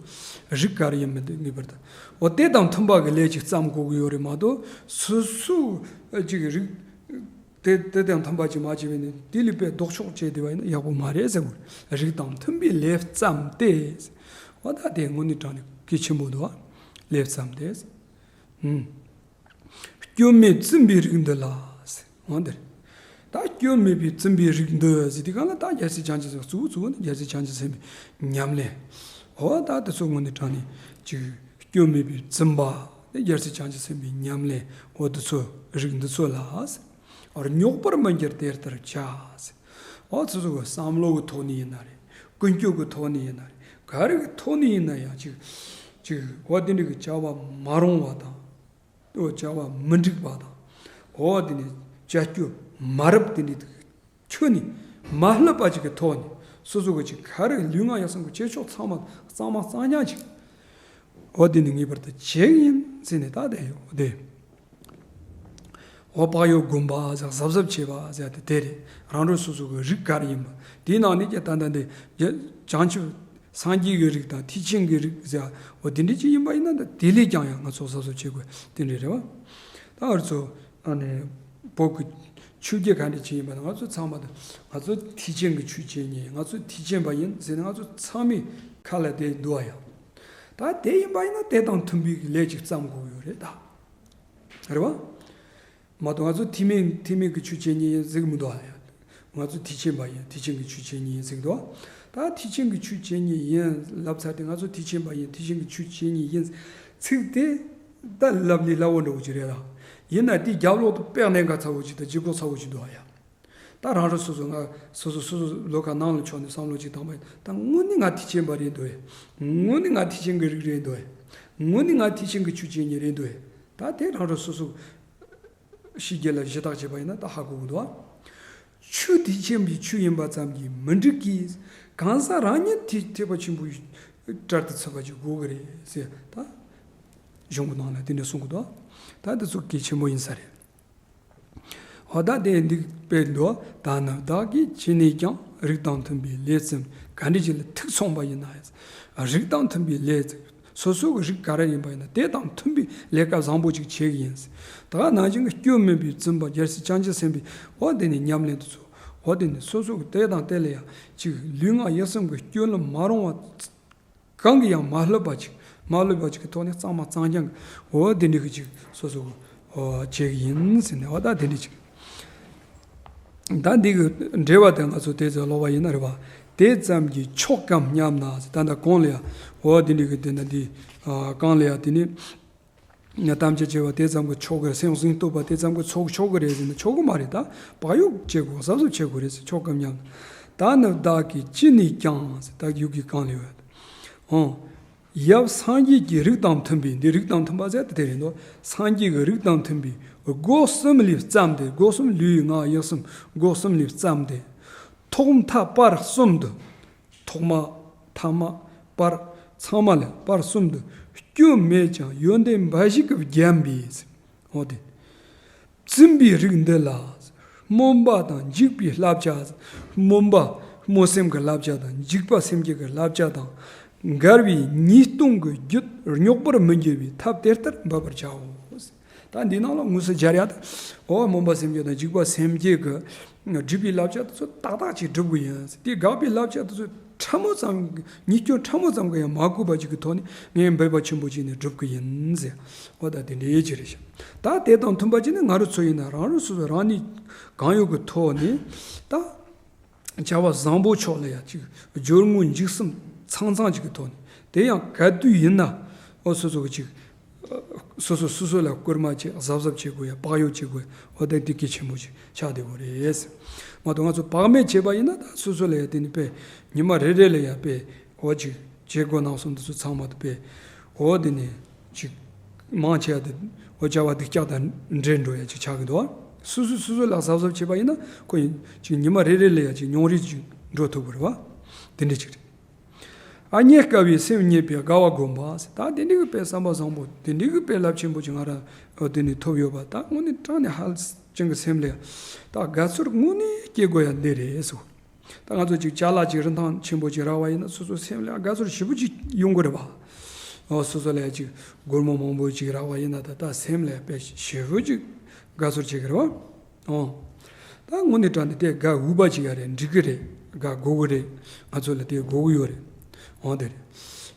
རིགས་ག་རེ་ཡིན་མིན་དེ་ངེས་པར་དུ་འོ་དེ་དང་མཐུན་པ་གི་ལས་ཅིག་བརྩམ་དགོས་ཀྱི་ཡོད་རེད་མ་གཏོགས། སོ་སོ་ཅིག་རིགས་དེ་དེ་དང་མཐུན་པ་ཅིག་མ་བྱས་པས་ནི་དེ་ལས་པའི་ལྡོག་ཕྱོགས་བྱས་བསྡད་པ་ཡིན་ན་ཡག་པོ་མ་རེད་ཟེར་བ། རིགས་དང་མཐུན་པའི་ལས་བརྩམས་ཏེ། འོ་ད་དེ་དངོས་གནས་དྲང་ནས་གལ་ཆེན་པོ་འདུག་བ། ལས་བརྩམས་ཏེ། ཨུམ། སྐྱོན་མེད་བཙུན་པའི་རིགས་འདི་ལ། འོ་འདིར། ད་སྐྱོན་མེད་པའི་བཙུན་པའི་རིགས་འདི་ཟེར་དུས་གང་ལ་ད་རྒྱལ་སྲས་བྱང་ཆུབ་སེམས་གཙོ་བོ་གཙོ་བོ་ནི་རྒྱལ་སྲས་བྱང་ཆུབ་སེམས་དཔའི་ཉམས་ལེན། འོ་ད་དེ་ཚོ་དངོས་གནས་དྲང་ནས་ཅིག་སྐྱོན་མེད་པའི་བཙུན་པ་ནི་རྒྱལ་སྲས་བྱང་ཆུབ་སེམས་དཔའི་ཉམས་ལེན། འོ་དེ་ཚོ་རིགས་འདི་ཚོ་ལ། རྙོག་པར་མི་འགྱུར་དེ་ལྟར་བྱ། འོ་ཚོ་ཚོ་གི་བསམ་བློ་གི་ཐོག་ནས་ཡིན་ན་རེད། ཀུན་སྤྱོད་ཀྱི་ཐོག་ནས་ཡིན་ན་རེད། ག་རེ་གི་ཐོག་ནས་ཡིན་ན་ཡང་ཅིག་ཅིག་འོ་དེ་འདྲ་གི་བྱ་བ་མ་རུང་བ་དང་། འོ་བྱ་བ་མི་འགྲིག་པ་དང་། འོ་དེ་ནས་བྱ་སྤྱོད་མ་རབས་དེ་འདྲའི་ཁྱོན་ནས་མ་བསླབ་པ་ཅིག་གི་ཐོག་ནས་སོ་སོ་གི་ཅིག་ག་རེ་ལུས་ངག་ཡིད་གསུམ་གི་བྱེད་ཕྱོགས་ཚང་མ་གཙང་མ་གཙང་རྐྱང་ཅིག་འོ་དེ་ནི་ངེས་པར་དུ་བྱེད་ཀྱི་ཡིན་ཟེར་ནས་ད་དེ་ཡོད་དེ། འོ་བག་ཡོད་སྒོམ་པ་ཟེར་གཟབ་གཟབ་བྱེད་པ་ཟེར་དེ་དེ་རེད། རང་རང་སོ་སོ་གི་རིགས་ག་རེ་ཡིན་པ་དེའི་ནང་ནས་ཀྱང་ད་ལྟ་འདི་བྱང་ཆུབ། སངས་རྒྱས་ཀྱི་རིགས་དང་ཐེག་ཆེན་གྱི་རིགས་ཟེར། འོ་དེ་འདྲ་ཅིག་ཡིན་པ་ཡིན་ན་ད་དེ་ལས་ཀྱང་ཡང་ང་ཚོ་གཟབ་གཟབ་བྱེད་དགོས་དེ་འདྲ་རེད་བ། ད་ང་ཚོ་ཨ་ནི་བོད་ཀྱི་ཆོས་བརྒྱུད་ག་འདྲ་ཅིག་ཡིན་པ་ན་ང་ཚོ་ཚང་མ་ད་ང་ཚོ་ཐེག་ཆེན་གྱི་ཆོས་བྱེད་མཁན་ཡིན། ང་ཚོ་ཐེག་ཆེན་པ་ཡིན་ཟེར་ནས་ང་ཚོ་ཚང་མའི་ཁ་ལ་དེ་འདུག་བ་ཡང་། ད་དེ་ཡིན་པ་ཡིན་ན་དེ་དང་མཐུན་པའི་ལས་ཅིག་བརྩམ་དགོས་ཡོད་རེད་ད། རེད་བ། མ་གཏོགས་ང་ཚོ་ཐེག་དམན་ཐེག་དམན་གྱི་ཆོས་བྱེད་མཁན་ཡིན་ཟེར་གྱི་མི་འདུག་ཨ་ཡ། ང་ཚོ་ཐེག་ཆེན་པ་ཡིན། ཐེག་ཆེན་གྱི་ཆོས་བྱེད་མཁན་ཡིན་ཟེར་གྱི་འདུག་ད་ཐེག་ཆེན་གྱི་ཆོས་བྱེད་མཁན་ཡིན་ལབ་ཚར་ཏེ་ང་ཚོ་ཐེག་ཆེན་པ་ཡིན། ཐེག་ཆེན་གྱི་ཆོས་བྱེད་མཁན་ཡིན་ཚིག་དེ་ད་ལབ་ལས་སླ་བོ་འདྲ་བོ་ཅིག་རེད་ལ། ཡིན་ན་དེའི་རྒྱབ་ལོག་ཏུ་དཔེ་གནད་འགག་ཚ་བོ་ཅིག་དང་ལྗིད་ཁོག་ཚ་བོ་ཅིག་འདུག་ཨ་ཡ། ད་རང་རང་སོ་སོ་ང་སོ་སོ་སོ་སོ་བློ་ཁ་ནང་ལ་ཕྱོགས་ནས་བསམ་བློ་ཅིག་བཏང་བ་ཡིན་ད་དངོས་གནས་ང་ཐེག་ཆེན་པ་རེད་འདུག་ཨེ། དངོས་གནས་ང་ཐེག་ཆེན་གྱི་རིགས་རེད་འདུག་ཨེ། དངོས་གནས་ང་ཐེག་ཆེན་གྱི་ཆོས་བྱེད་མཁན་རེད་འདུག་ཨེ། ད་དེ་རང་རང་སོ་སོ་ཕྱི་རྒྱལ་ལ་ཞུ་དག་བྱས་པ་ཡིན་ན་ད་ཧ་གོ་གི་འདུག་ཨ། ཆོས་ཐེག་ཆེན་པའི་ཆོས་ཡིན་པ་ཙམ་གྱིས་མི་འགྲིག་གི། གང་ཟག་རང་ཉིད་ཐེག་ཐེག་པ་ཆེན་པོའི་གྲལ་དུ་ཚུད་པ་ཅིག་དགོས་ཀྱི་རེད་ཟེར་ད། གཞུང་གི་ནང་ལ་དེ་འདྲ་གསུང་གི་འདུག་ད་དེ་ཚོ་གལ་ཆེན་པོ་ཡིན་ས་རེད། འོ་ད་དེ་འདི་དཔེ་འདུག་ད་ནི་བདག་གིས་ཅི་ནས་ཀྱང་རིགས་དང་མཐུན་པའི་ལས་བརྩམས། ག་འདྲ་ཅིག་ལ་ཐུག་སོང་བ་ཡིན་ན། རིགས་དང་མཐུན་པའི་ལས་སོ་སོ་གི་རིགས་ག་རེ་ཡིན་པ་ཡིན་ན་དེ་དང་མཐུན་པའི་ལས་ཀ་བཟང་པོ་ཅིག་བྱེད་ཀྱི་ཡིན། ད་ནང་བཞིན་གྱི་སྐྱོན་མེད་པའི་བཙུན་པ་རྒྱལ་སྲས་བྱང་ཆུབ་སེམས་དཔའི་འོ་དེ་ནི་ཉམས་ལེན་དུ་ཚུལ་འོ་དེ་ནི་སོ་སོ་གི་དེ་དང་དེ་ལ་ཡང་ཅིག་ལུས་ངག་ཡིད་གསུམ་གྱི་སྐྱོན་ལ་མ་རུང་བ། གང་གིས་ཡང་མ་བསླབ་པ་ཅིག་མ་བསླབ་པ་ཅིག་གི་ཐོག་ནས་གཙང་མ་གཙང་རྐྱང་གི་འོ་དེ་འདྲ་གི་ཅིག་སོ་སོ་གི་འོ་བྱེད་ཀྱི་ཡིན་ཟེར་ནས་འོ་ད་དེ་འདྲ་ཅིག་ད་འདི་གི་འགྲེལ་བ་དེ་ང་ཚོ་དེ་ཚོ་ཀློག་པ་ཡིན་ན་རེད་པ། དེ་ཙམ་གྱིས་ཆོག་གམ་སྙམ་ན་ཟེར། ད་ལྟ་གོང་ལ་ཡང་འོ་དེ་འདྲ་གི་དེ་ན་འདི་གང་ལ་ཡང་དེ་ནི། ཐམས་ཅད་བྱེད་པ་དེ་ཙམ་གྱིས་ཆོག་གི་རེད། སེམས་ཟིན་ལྟོས་པ་དེ་ཙམ་གྱིས་ཆོག་ཆོག་གི་རེད་ཟེར་ན་ཆོག་གི་མ་རེད། ད་བག་ཡོད་བྱེད་དགོས། གཟབ་གཟབ་བྱེད་དགོས་རེད་ཟེར། ཆོག་གམ་སྙམ། ད་ནི་བདག་གིས་ཅི་ནས་ཀྱང་ཟེར། ད་ཡུལ་གྱི་གང་ལས་ཡོད། འོང་། ཡབ་སངས་རྒྱས་ཀྱི་རིགས་དང་མཐུན་པའི་འདི་རིགས་དང་མཐུན་པ་ཟེར་དེ་རེད་འདུག་སངས་རྒྱས་ཀྱི་རིགས་དང་མཐུན་པའི་སྒོ་གསུམ་ལས་བརྩམས་ཏེ། སྒོ་གསུམ་ལུས་ངག་ཡིད་གསུམ་སྒོ་གསུམ་ལས་བརྩམས་ཏེ། ཐོག་མཐའ་བར་གསུམ་དུ། ཐོག་མ། ཐ་མ། བར། ཚང་མ་ལ་བར་གསུམ་དུ་སྐྱོན་མེད་ཀྱང་ཡོན་ཏན་འབའ་ཞིག་གིས་བརྒྱན་པའི། འོ་དེ། བཙུན་པའི་རིགས་འདི་ལ། སྨོན་པ་དང་འཇིགས་པའི་བསླབ་བྱ། སྨོན་པ་སྨོན་སེམས་ཀྱི་བསླབ་བྱ་དང་འཇིགས་པ་སེམས་བསྐྱེད་ཀྱི་བསླབ་བྱ་དང་། འགལ་བའི་ཉེས་ལྟུང་གི་རྒྱུད་རྙོག་པར་མི་འགྱུར་བའི་ཐབས་དེ་ལྟར་འབད་པར་བྱའོ། ད་འདི་ནང་ལ་དངོས་སུ་སྦྱར་ཡ་ད། འོ་སྨོན་པ་སེམས་བསྐྱེད་དང་འཇིགས་པ་སེམས་བསྐྱེད་ཀྱི་སྒྲུབ་པའི་བསླབ་བྱ་དེ་ཚོ་ཏག་ཏག་ཅིག་སྒྲུབ་དགོས་ཡིན། དེ་དགག་པའི་བསླབ་བྱ་དེ་ཚོ་ཕྲ་མོ་ཙམ་ཉེས་སྐྱོན་ཕྲ་མོ་ཙམ་གྱི་ཡང་མ་གོས་པ་ཅིག་གི་ཐོག་ནས་ངས་འབད་པ་ཆེན་པོ་བྱས་ནས་སྒྲུབ་ཀྱི་ཡིན་ཟེར། འོ་ད་དེ་འདྲའི་ཅིག་རེད་ཤག་ད་དེ་དང་མཐུན་པ་ཅིག་ནི་ང་རང་ཚོ་ཡིན་ན་རང་རང་སོ་སོ་རང་ནུས་གང་ཡོད་ཀྱི་ཐོག་ནས་ད། བྱ་བ་བཟང་པོ་ཕྱོགས་ལ་ཡང་ཅིག་སྦྱོར་དངོས་འཇུག་གསུམ་ཚང་ཚང་ཅིག་གི་ཐོག་ནས་དེ་ཡང་ག་དུས་ཡིན་ན་འོ་སོ་སོ་གི་ཅིག་སོ་སོ་སོ་སོ་ལ་སྐུལ་མ་བྱེད་གཟབ་གཟབ་བྱེད་དགོས་ཡ་བག་ཡོད་བྱེད་དགོས་ཡ་འོ་དེ་དེ་གལ་ཆེན་པོ་ཅིག་ཆགས་བསྡད་དགོས་རེད། མ་གཏོགས་ང་ཚོ་བག་མེད་བྱས་པ་ཡིན་ན་ད་སོ་སོ་ལ་ཡང་དེ་ནི་དཔེ་ཉི་མ་རེ་རེ་ལ་ཡང་དཔེ་འོ་ཅིག་བྱེད་སྒོ་ནང་སོང་དེ་ཚོ་ཚང་མ་དེ་དཔེ་འོ་དེ་ནི། ཅིག་མང་ཆེ་བ་དེ་འོ་བྱ་བ་སྡུག་ཅག་དང་འདྲེས་འགྲོ་ཡ་ཅིག་ཆགས་ཀྱི་འདུག་སོ་སོས་སོ་སོ་ལ་གཟབ་གཟབ་བྱས་པ་ཡིན་ན་ཁོ་ཡིན་ཅིག་ཉི་མ་རེ་རེ་ལ་ཡ་ཅིག་མྱོང་རིས་ཅིག་འགྲོ་ཐུབ་ཀྱི་རེད་བ། དེ་འདྲ་ཅིག་རེད། ཨ་རྙེད་དཀའ་བའི་སེམས་རྙེད་པའི་དགའ་བ་བསྒོམ་པ་ཟེར། ད་དེ་འདྲ་གི་དཔེ་བསམ་པ་བཟང་པོ་དེ་འདྲ་གི་དཔེ་རླབས་ཆེན་པོ་ཅིག་ང་རང་འོ་དེ་ནས་ཐོབ་ཡོད་པ་ད་དངོས་གནས་དྲང་ནས་ཧ་ཅང་གི་སེམས་ལ་ད་དགའ་ཚོར་དངོས་གནས་སྐྱེ་དགོས་ཡ་འདི་རེད་ཟེར། ད་ང་ཚོ་ཅིག་ཅ་ལག་ཅིག་རིན་ཐང་ཆེན་པོ་ཅིག་རག་པ་ཡིན་ན་སོ་སོ་སེམས་ལ་དགའ་ཚོར་ཞེ་པོ་ཅིག་ཡོང་གི་རེད་པ། ཨོ་སོ་སོ་ལ་ཅིག་སྒོར་མོ་མང་པོ་ཅིག་རག་པ་ཡིན་ན་ད་ད་སེམས་ལ་དཔེ་ཞེ་པོ་ཅིག་དགའ་ཚོར་བྱེད་ཀྱི་རེད་པ། ཨོ། ད་དངོས་གནས་དྲང་གནས་དེ་དགའ་འོས་པ་ཅིག་ཡ་རེད། འགྲིག་གི་རེད། དགའ་དགོས་ཀྱི་རེད། ང་ཚོ་ལ་དེ་དགོས་ཀྱི་ཡོད་རེད། ཨོ་དེ་རེད།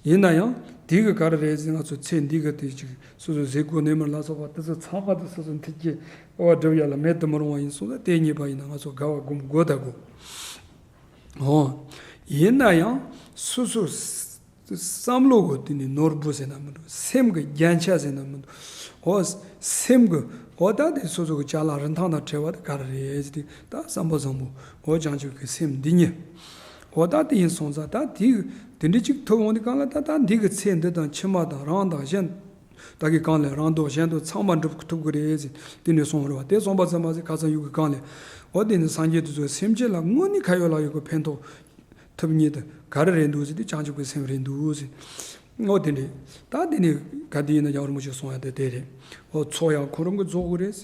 ཡིན་ན་ཡང་དེ་གི་ག་རེ་རེད་ཟེར་ང་ཚོ་ཚེ་འདི་གི་དེ་ཅིག་སོ་སོ་ཟས་གོས་གནས་མལ་ལ་སོགས་པ་དེ་ཚོ་ཚང་མ་དེ་སོ་སོ་མཐུན་རྐྱེན་དབང་སྒྲུབ་ཡ་ལ་མེད་དུ་མི་རུང་བ་ཡིན་སོང་ཙང་དེ་རྙེད་པ་ཡིན་ན་ང་ཚོ་དགའ་བ་སྒོམ་དགོས་ད་དགོས། འོ། ཡིན་ན་ཡང་སོ་སོ་བསམ་བློ་གི་དེ་ནི་ནོར་བུ་ཟེར་ན་མི་འདུག་སེམས་ཀྱི་རྒྱན་ཆ་ཟེར་ན་མི་འདུག་འོ། སེམས་ཀྱི་འོ་ད་དེ་སོ་སོ་གི་ཅ་ལག་རིན་ཐང་དང་བྲལ་བ་དེ་ག་རེ་རེད་ཟེར་དུས་ད་བསམ་པ་བཟང་པོ་འོ་བྱང་ཆུབ་ཀྱི་སེམས་འདི་ཉིད། འོ་ད་དེ་ཡིན་སོང་ཙང་ད་དེ་དེ་འདྲ་ཅིག་ཐོབ་འོང་དུས་གང་ལ་ད་ད་འདི་གི་ཚེ་འདི་དང་ཕྱི་མ་དང་རང་དང་གཞན། བདག་གིས་གང་ལས་རང་དང་གཞན་དུ་ཚང་མ་འགྲུབ་ཐུབ་ཀྱི་རེད་ཟེར་དེ་ནས་གསུངས་རེད་བ། དེ་གསུངས་པ་ཙམ་མ་ཟད་ཁ་སང་ཡུལ་གྱི་གང་ལས་འོ་དེ་ནི་སངས་རྒྱས་དེ་ཚོ་སེམས་ཅན་ལ་དངོས་གནས་ཁ་ཡོད་ལག་ཡོད་ཀྱི་ཕན་ཐོགས་ཐུབ་ཉིད་དུ་ག་རེ་རེད་འདུག་ཟེར་དུས་བྱང་ཆུབ་ཀྱི་སེམས་རེད་འདུག་ཟེར། འོ་དེ་འདྲས་ད་དེ་ནས་ག་དེ་ཡིན་ན་རྒྱལ་བ་རིན་པོ་ཆེས་གསུངས་ཡ་དེ་དེ་རེད། འོ་ཚོགས་ཡང་ཁོ་རང་གིས་རྫོགས་དགོས་རེད།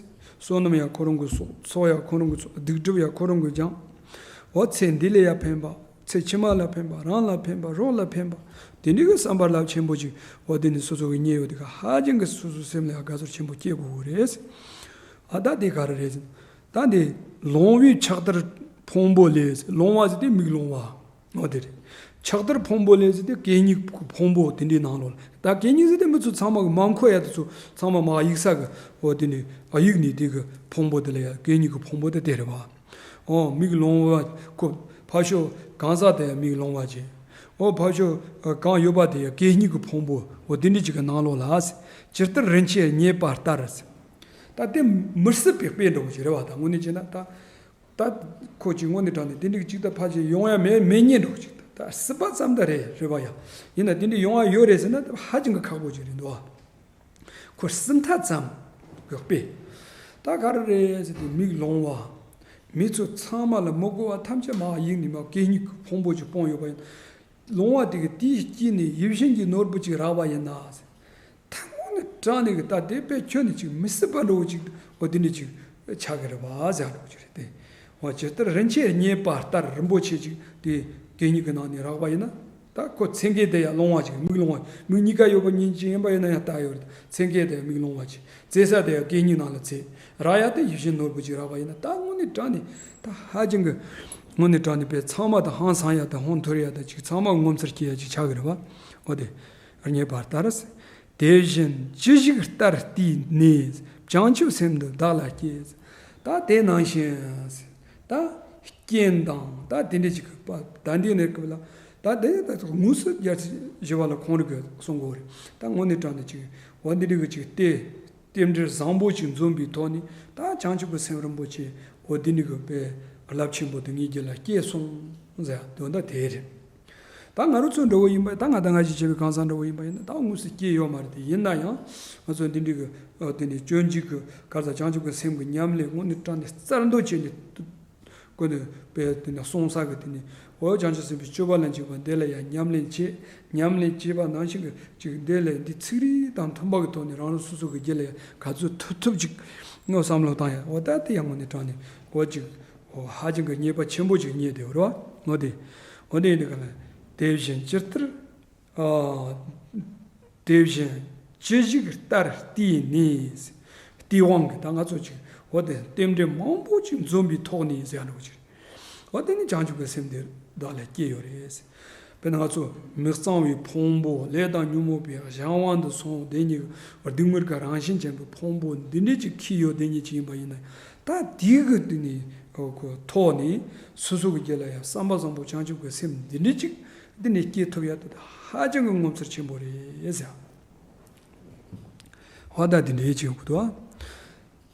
བསོད་ནམས་ཡང་ཁོ་རང་གིས་གསོག་ཚོགས་ཡང་ཁོ་རང་གིས་གསོག་སྡིག་སྒྲིབ་ཡང་ཁོ་རང་གིས་སྦྱང་། འོ་ཚེ་འདི་ལ་ཡང་ཕན་པ། ཚེ་ཕྱི་མ་ལ་ཕན་པ། རང་ལ་ཕན་པ། རོགས་ལ་ཕན་པ། དེ་འདྲའི་གི་བསམ་པ་རླབས་ཆེན་པོ་ཅིག་འོ་དེ་ནི་སོ་སོ་གི་རྙེད་ཡོད་དེ་ག་ཧ་ཅང་གི་སོ་སོའི་སེམས་ལ་དགའ་ཚོར་ཆེན་པོ་སྐྱེ་དགོས་ཀྱི་རེད། ཨ་ད་དེ་ག་རེ་རེད་ཟེར། ད་དེ་ལོང་བའི་ཕྱག་དར་ཕུང་པོ་ལས། ལོང་བ་ཟེར་དེ་མིག་ལོང་བ། འོ་དེ་རེད། ཕྱག་དར་ཕུང་པོ་ལས་ཟེར་དེ་གད་སྙིགས་ཕུང་པོ་དེ་འདྲའི་ནང་ལོགས་ལ། ད་གད་སྙིགས་ཟེར་དེ་མི་ཚོ་ཚང་མ་གི་མ་མཁོ་ཡ་དེ་ཚོ་ཚང་མ་མ་གཡུག་ས་གི་འོ་དེ་ནི་ཨ་གཡུག་ནི་དེ་གི་ཕུང་པོ་དེ་ལ་ཡ་གད་སྙིགས་གི་ཕུང་པོ་དེ་དེ་རེད་བ། ཨོ་མིག་ལོང་བ་ཁོ་ཕར་ཕྱོགས་གང་ཟག་དེ་ཡང་མིག་ལོང་བ་བྱས། ཨོ་ཕར་ཕྱོགས་གང་ཡོད་པ་དེ་ཡང་གད་སྙིགས་ཀྱི་ཕུང་པོ་འོ་དེ་འདྲ་ཅིག་གི་ནང་ལོགས་ལ། ཇི་ལྟར་རིན་ཆེན་རྙེད་པ་ལྟར། ད་དེ་མི་སྲིད་པའི་དཔེ་འདྲ་བོ་ཞིག་རེད་བ། ད་དངོས་གནས་བྱས་ན་ད། ད་ཁོ་ཅིག་དངོས་གནས་དྲང་གནས་དེ་འདྲ་ཅིག་ད་ཕལ་ཆེར་ཡོང་ཡ་མེད་མེད་ཉེན་འདྲ་བོ་ཅིག་ད་སྲིད་པ་ཙམ་ད་རེད་རེད་བ་ཡ། ཡིན་ན་དེ་འདྲ་ཡོང་ཡ་ཡོད་རེད་ཟེར་ན་ད་ཧ་ཅང་གི་ཁག་པོ་ཅིག་རེད་འདུག་བ། ཁོ་སྲིད་མཐའ་ཙམ་གི་དཔེ། ད་ག་རེ་རེད་ཟེར་དུས་མིག་ལོང་བ། མི་ཚོ་ཚང་མ་ལ་མི་དགོས་པ་ཐམས་ཅད་མར་གཡུགས་ནས་མར་གད་སྙིགས་ཀྱི་ཕུང་པོ་ཅིག་སྤུངས་ཡོད་པ་ཡིན། ལོང་བ་དེ་གིས་དེའི་དཀྱིལ་ནས་ཡིད་བཞིན་གྱི་ནོར་བུ་ཅིག་རག་པ་ཡིན་ན་ཟེར། ད་དངོས་གནས་དྲང་གནས་ཀྱི་ད་དེ་དཔེ་ཁྱོན་ནས་ཅིག་མི་སྲིད་པ་འདྲ་བོ་ཅིག་འོ་དེ་འདྲ་ཅིག་ཆགས་ཀྱི་རེད་བ་ཟེར་འདྲ་བོ་ཅིག་རེད་དེ། འོ་ཇི་ལྟར་རིན་ཆེན་རྙེད་པ་ལྟར་རིན་པོ་ཆེ་ཅིག་དེ་གད་སྙིགས་ཀྱི་ནང་ནས་རག་པ་ཡིན་ན། ད་ཁོ་མཚན་གྱི་དེ་ཡང་ལོང་བ་ཅིག་མིག་ལོང་བ་མིག་གཉིས་ཀ་ཡོད་པ་ཉིན་གཅིག་ཡིན་པ་ཡིན་ན་ཡང་ལྟ་ཡོད་རེད། མཚན་གྱི་དེ་ཡང་མིག་ལོང་བ་ཅིག་བཙལ་ས་དེ་ཡང་གད་སྙིགས་ནང་ལ་བཙལ་རག་ཡ་དེ་ཡིད་བཞིན་ནོར་བུ་ཅིག་རག་པ་ཡིན་ན་ད་དངོས་གནས་དྲང་གནས་ད་ཧ་ཅང་གི་དངོས་གནས་དྲང་གནས་དཔེ་ཚང་མ་ད་ཧང་སང་ཡ་ད་ཧོན་ཐོར་ཡ་ད་ཅིག་ཚང་མ་ངོ་མཚར་སྐྱེ་ཡ་ཅིག་ཆགས་ཀྱི་རེད་བ། འོ་དེ་རྙེད་པ་ལྟར། དེ་བཞིན་ཅི་ཞིག་ལྟར་བལྟས་ནས་བྱང་ཆུབ་སེམས་འདི་བདག་ལ་སྐྱེས། ད་དེ་ནང་བཞིན་ད་རྐྱེན་དང་ད་དེ་འདྲ་ཅིག་གི་ད་འདི་ནས་སྐབས་ལ་ད་དེ་ད་དངོས་སུ་རྒྱལ་སྲས་ཞི་བ་ལྷ་ཁོང་རང་གིས་གསུང་གི་རེད། ད་དངོས་གནས་དྲང་གནས་ཅིག་འོ་འདི་འདྲ་གི་ཅིག་སྟེ། རྟེན་འབྲེལ་བཟང་པོ་ཅིག་འཛོམས་པའི་ཐོག་ནས་ད་བྱང་ཆུབ་ཀྱི་སེམས་རིན་པོ་ཆེ་འོ་འདི་ནི་གི་དཔེ་རླབས་ཆེན་པོ་དེ་ངའི་རྒྱུད་ལ་སྐྱེས་སོང་ཟེར་དོན་དག་དེ་རེད། ད་ང་རང་ཚོ་འདྲ་བོ་ཡིན་པ་ད་ང་ད་ང་ཞིག་བྱས་པའི་གང་ཟག་འདྲ་བོ་ཡིན་པ་ཡིན་ན་ད་དངོས་སུ་སྐྱེས་ཡོད་མ་རེད་དེ། ཡིན་ན་ཡང་ང་ཚོ་འདི་འདྲའི་གི་ཨ་དེ་ནི་སྤྱོད་འཇུག་གི་ག་རེ་ཟ་བྱང་ཆུབ་ཀྱི་སེམས་ཀྱི་ཉམས་ལེན་དངོས་གནས་དྲང་གནས་རྩལ་འདོན་བྱས་ནས། ཀུན་ཏུ་དཔེ་དེ་ནས་གསུང་ས་གི་དེ་ནས་འོ་བྱང་ཆུབ་སེམས་དཔའི་སྤྱོད་པ་ལ་འཇུག་པ་འདི་ལ་ཡང་ཉམས་ལེན་བྱེད། ཉམས་ལེན་བྱེད་པ་ནང་བཞིན་གྱི་ཅིག་འདི་ལས་འདི་ཚིག་རིས་དང་མཐུན་པ་གི་ཐོག་ནས་རང་རང་སོ་སོ་གི་རྒྱུད་ལ་ཡང་ག་ཚོད་ཐུབ་ཐུབ་ཅིག་ངོ་བསམ་བློ་བཏང་ཡ་འོ་ད་དེ་ཡང་དངོས་གནས་དྲང་གནས་འོ་ཅིག་འོ་ཧ་ཅང་གི་རྙེད་པ་ཆེན་པོ་ཅིག་རྙེད་དེ་འོ་ར་འོ་དེ་འོ་དེ་ཡིན་དུས་ག་ལ་དེ་བཞིན་ཇི་ལྟར། ཨ། དེ་བཞིན་ཅི་ཞིག་ལྟར་བལྟས་ནས། དེའི་དབང་གིས་ད་ང་ཚོ་ཅིག་འོ་དེ་རྟེན་འབྲེལ་མང་པོ་ཅིག་འཛོམས་པའི་ཐོག་ནས་ཟེར་ཡ་འདྲ་བོ་ཅིག་འོ་དེ་ནི་བྱང་ཆུབ་ཀྱི་སེམས་དེ་བདག་ལ་སྐྱེས་ཡོད་རེད། དཔེར་ན་ང་ཚོ་མི་གཙང་བའི་ཕུང་པོ་ལས་དང་ཉོན་མོངས་པའི་གཞན་དབང་དུ་སོང་དེ་ཉིད་སྡུག་བསྔལ་གྱི་རང་བཞིན་ཅན་གྱི་ཕུང་པོ་འདི་འདྲ་ཅིག་འཁྱེར་ཡོད་དེ་ཉིད་ཅིག་ཡིན་པ་ཡིན་ན། ད་དེའི་གི་དེ་ནི་ཐོག་ནས་སོ་སོ་གི་རྒྱུད་ལ་ཡང་བསམ་པ་བཟང་པོ་བྱང་ཆུབ་ཀྱི་སེམས་འདི་འདྲ་ཅིག་དེ་ནི་སྐྱེ་ཐུབ་ཡ་དེ་ཧ་ཅང་གི་ངོ་མཚར་ཆེན་པོ་རེད་ཟེར། ཧོ་ད་དེ་འདྲའི་ཅིག་ཡོང་གི་འདུག་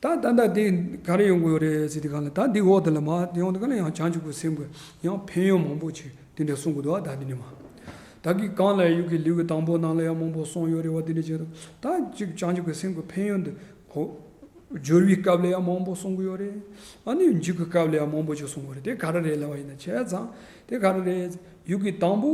ད་ད་ད་དེ་ག་རེ་ཡོང་གི་ཡོད་རེད་ཟེར་དུས་གང་ལ་ད་འདི་འོག་དེ་ལ་མ་དེ་ཡོང་དུས་གང་ལ་ཡང་བྱང་ཆུབ་ཀྱི་སེམས་ཀྱི་ཡང་ཕན་ཡོན་མང་པོ་ཅིག་དེ་འདྲ་གསུང་གི་འདུག་ད་དེ་ནས་མ། ད་གི་གང་ལ་ཡུག་གི་ལེའུ་གི་དང་པོ་ནང་ལ་ཡང་མང་པོ་གསུངས་ཡོད་རེད་བ། དེ་འདྲ་བྱས་འདུག་ད་ཅིག་བྱང་ཆུབ་ཀྱི་སེམས་ཀྱི་ཕན་ཡོན་འདི་ཧོ་སྦྱོར་བའི་སྐབས་ལ་ཡང་མང་པོ་གསུང་གི་ཡོད་རེད། ཨ་ནི་འཇུག་གི་སྐབས་ལ་ཡང་མང་པོ་ཅིག་གསུང་གི་ཡོད་རེད། དེ་ག་རེ་རེད་ལབ་པ་ཡིན་ན་བྱས་ཙང་དེ་ག་རེ་རེད། ཡུག་གི་དང་པོ།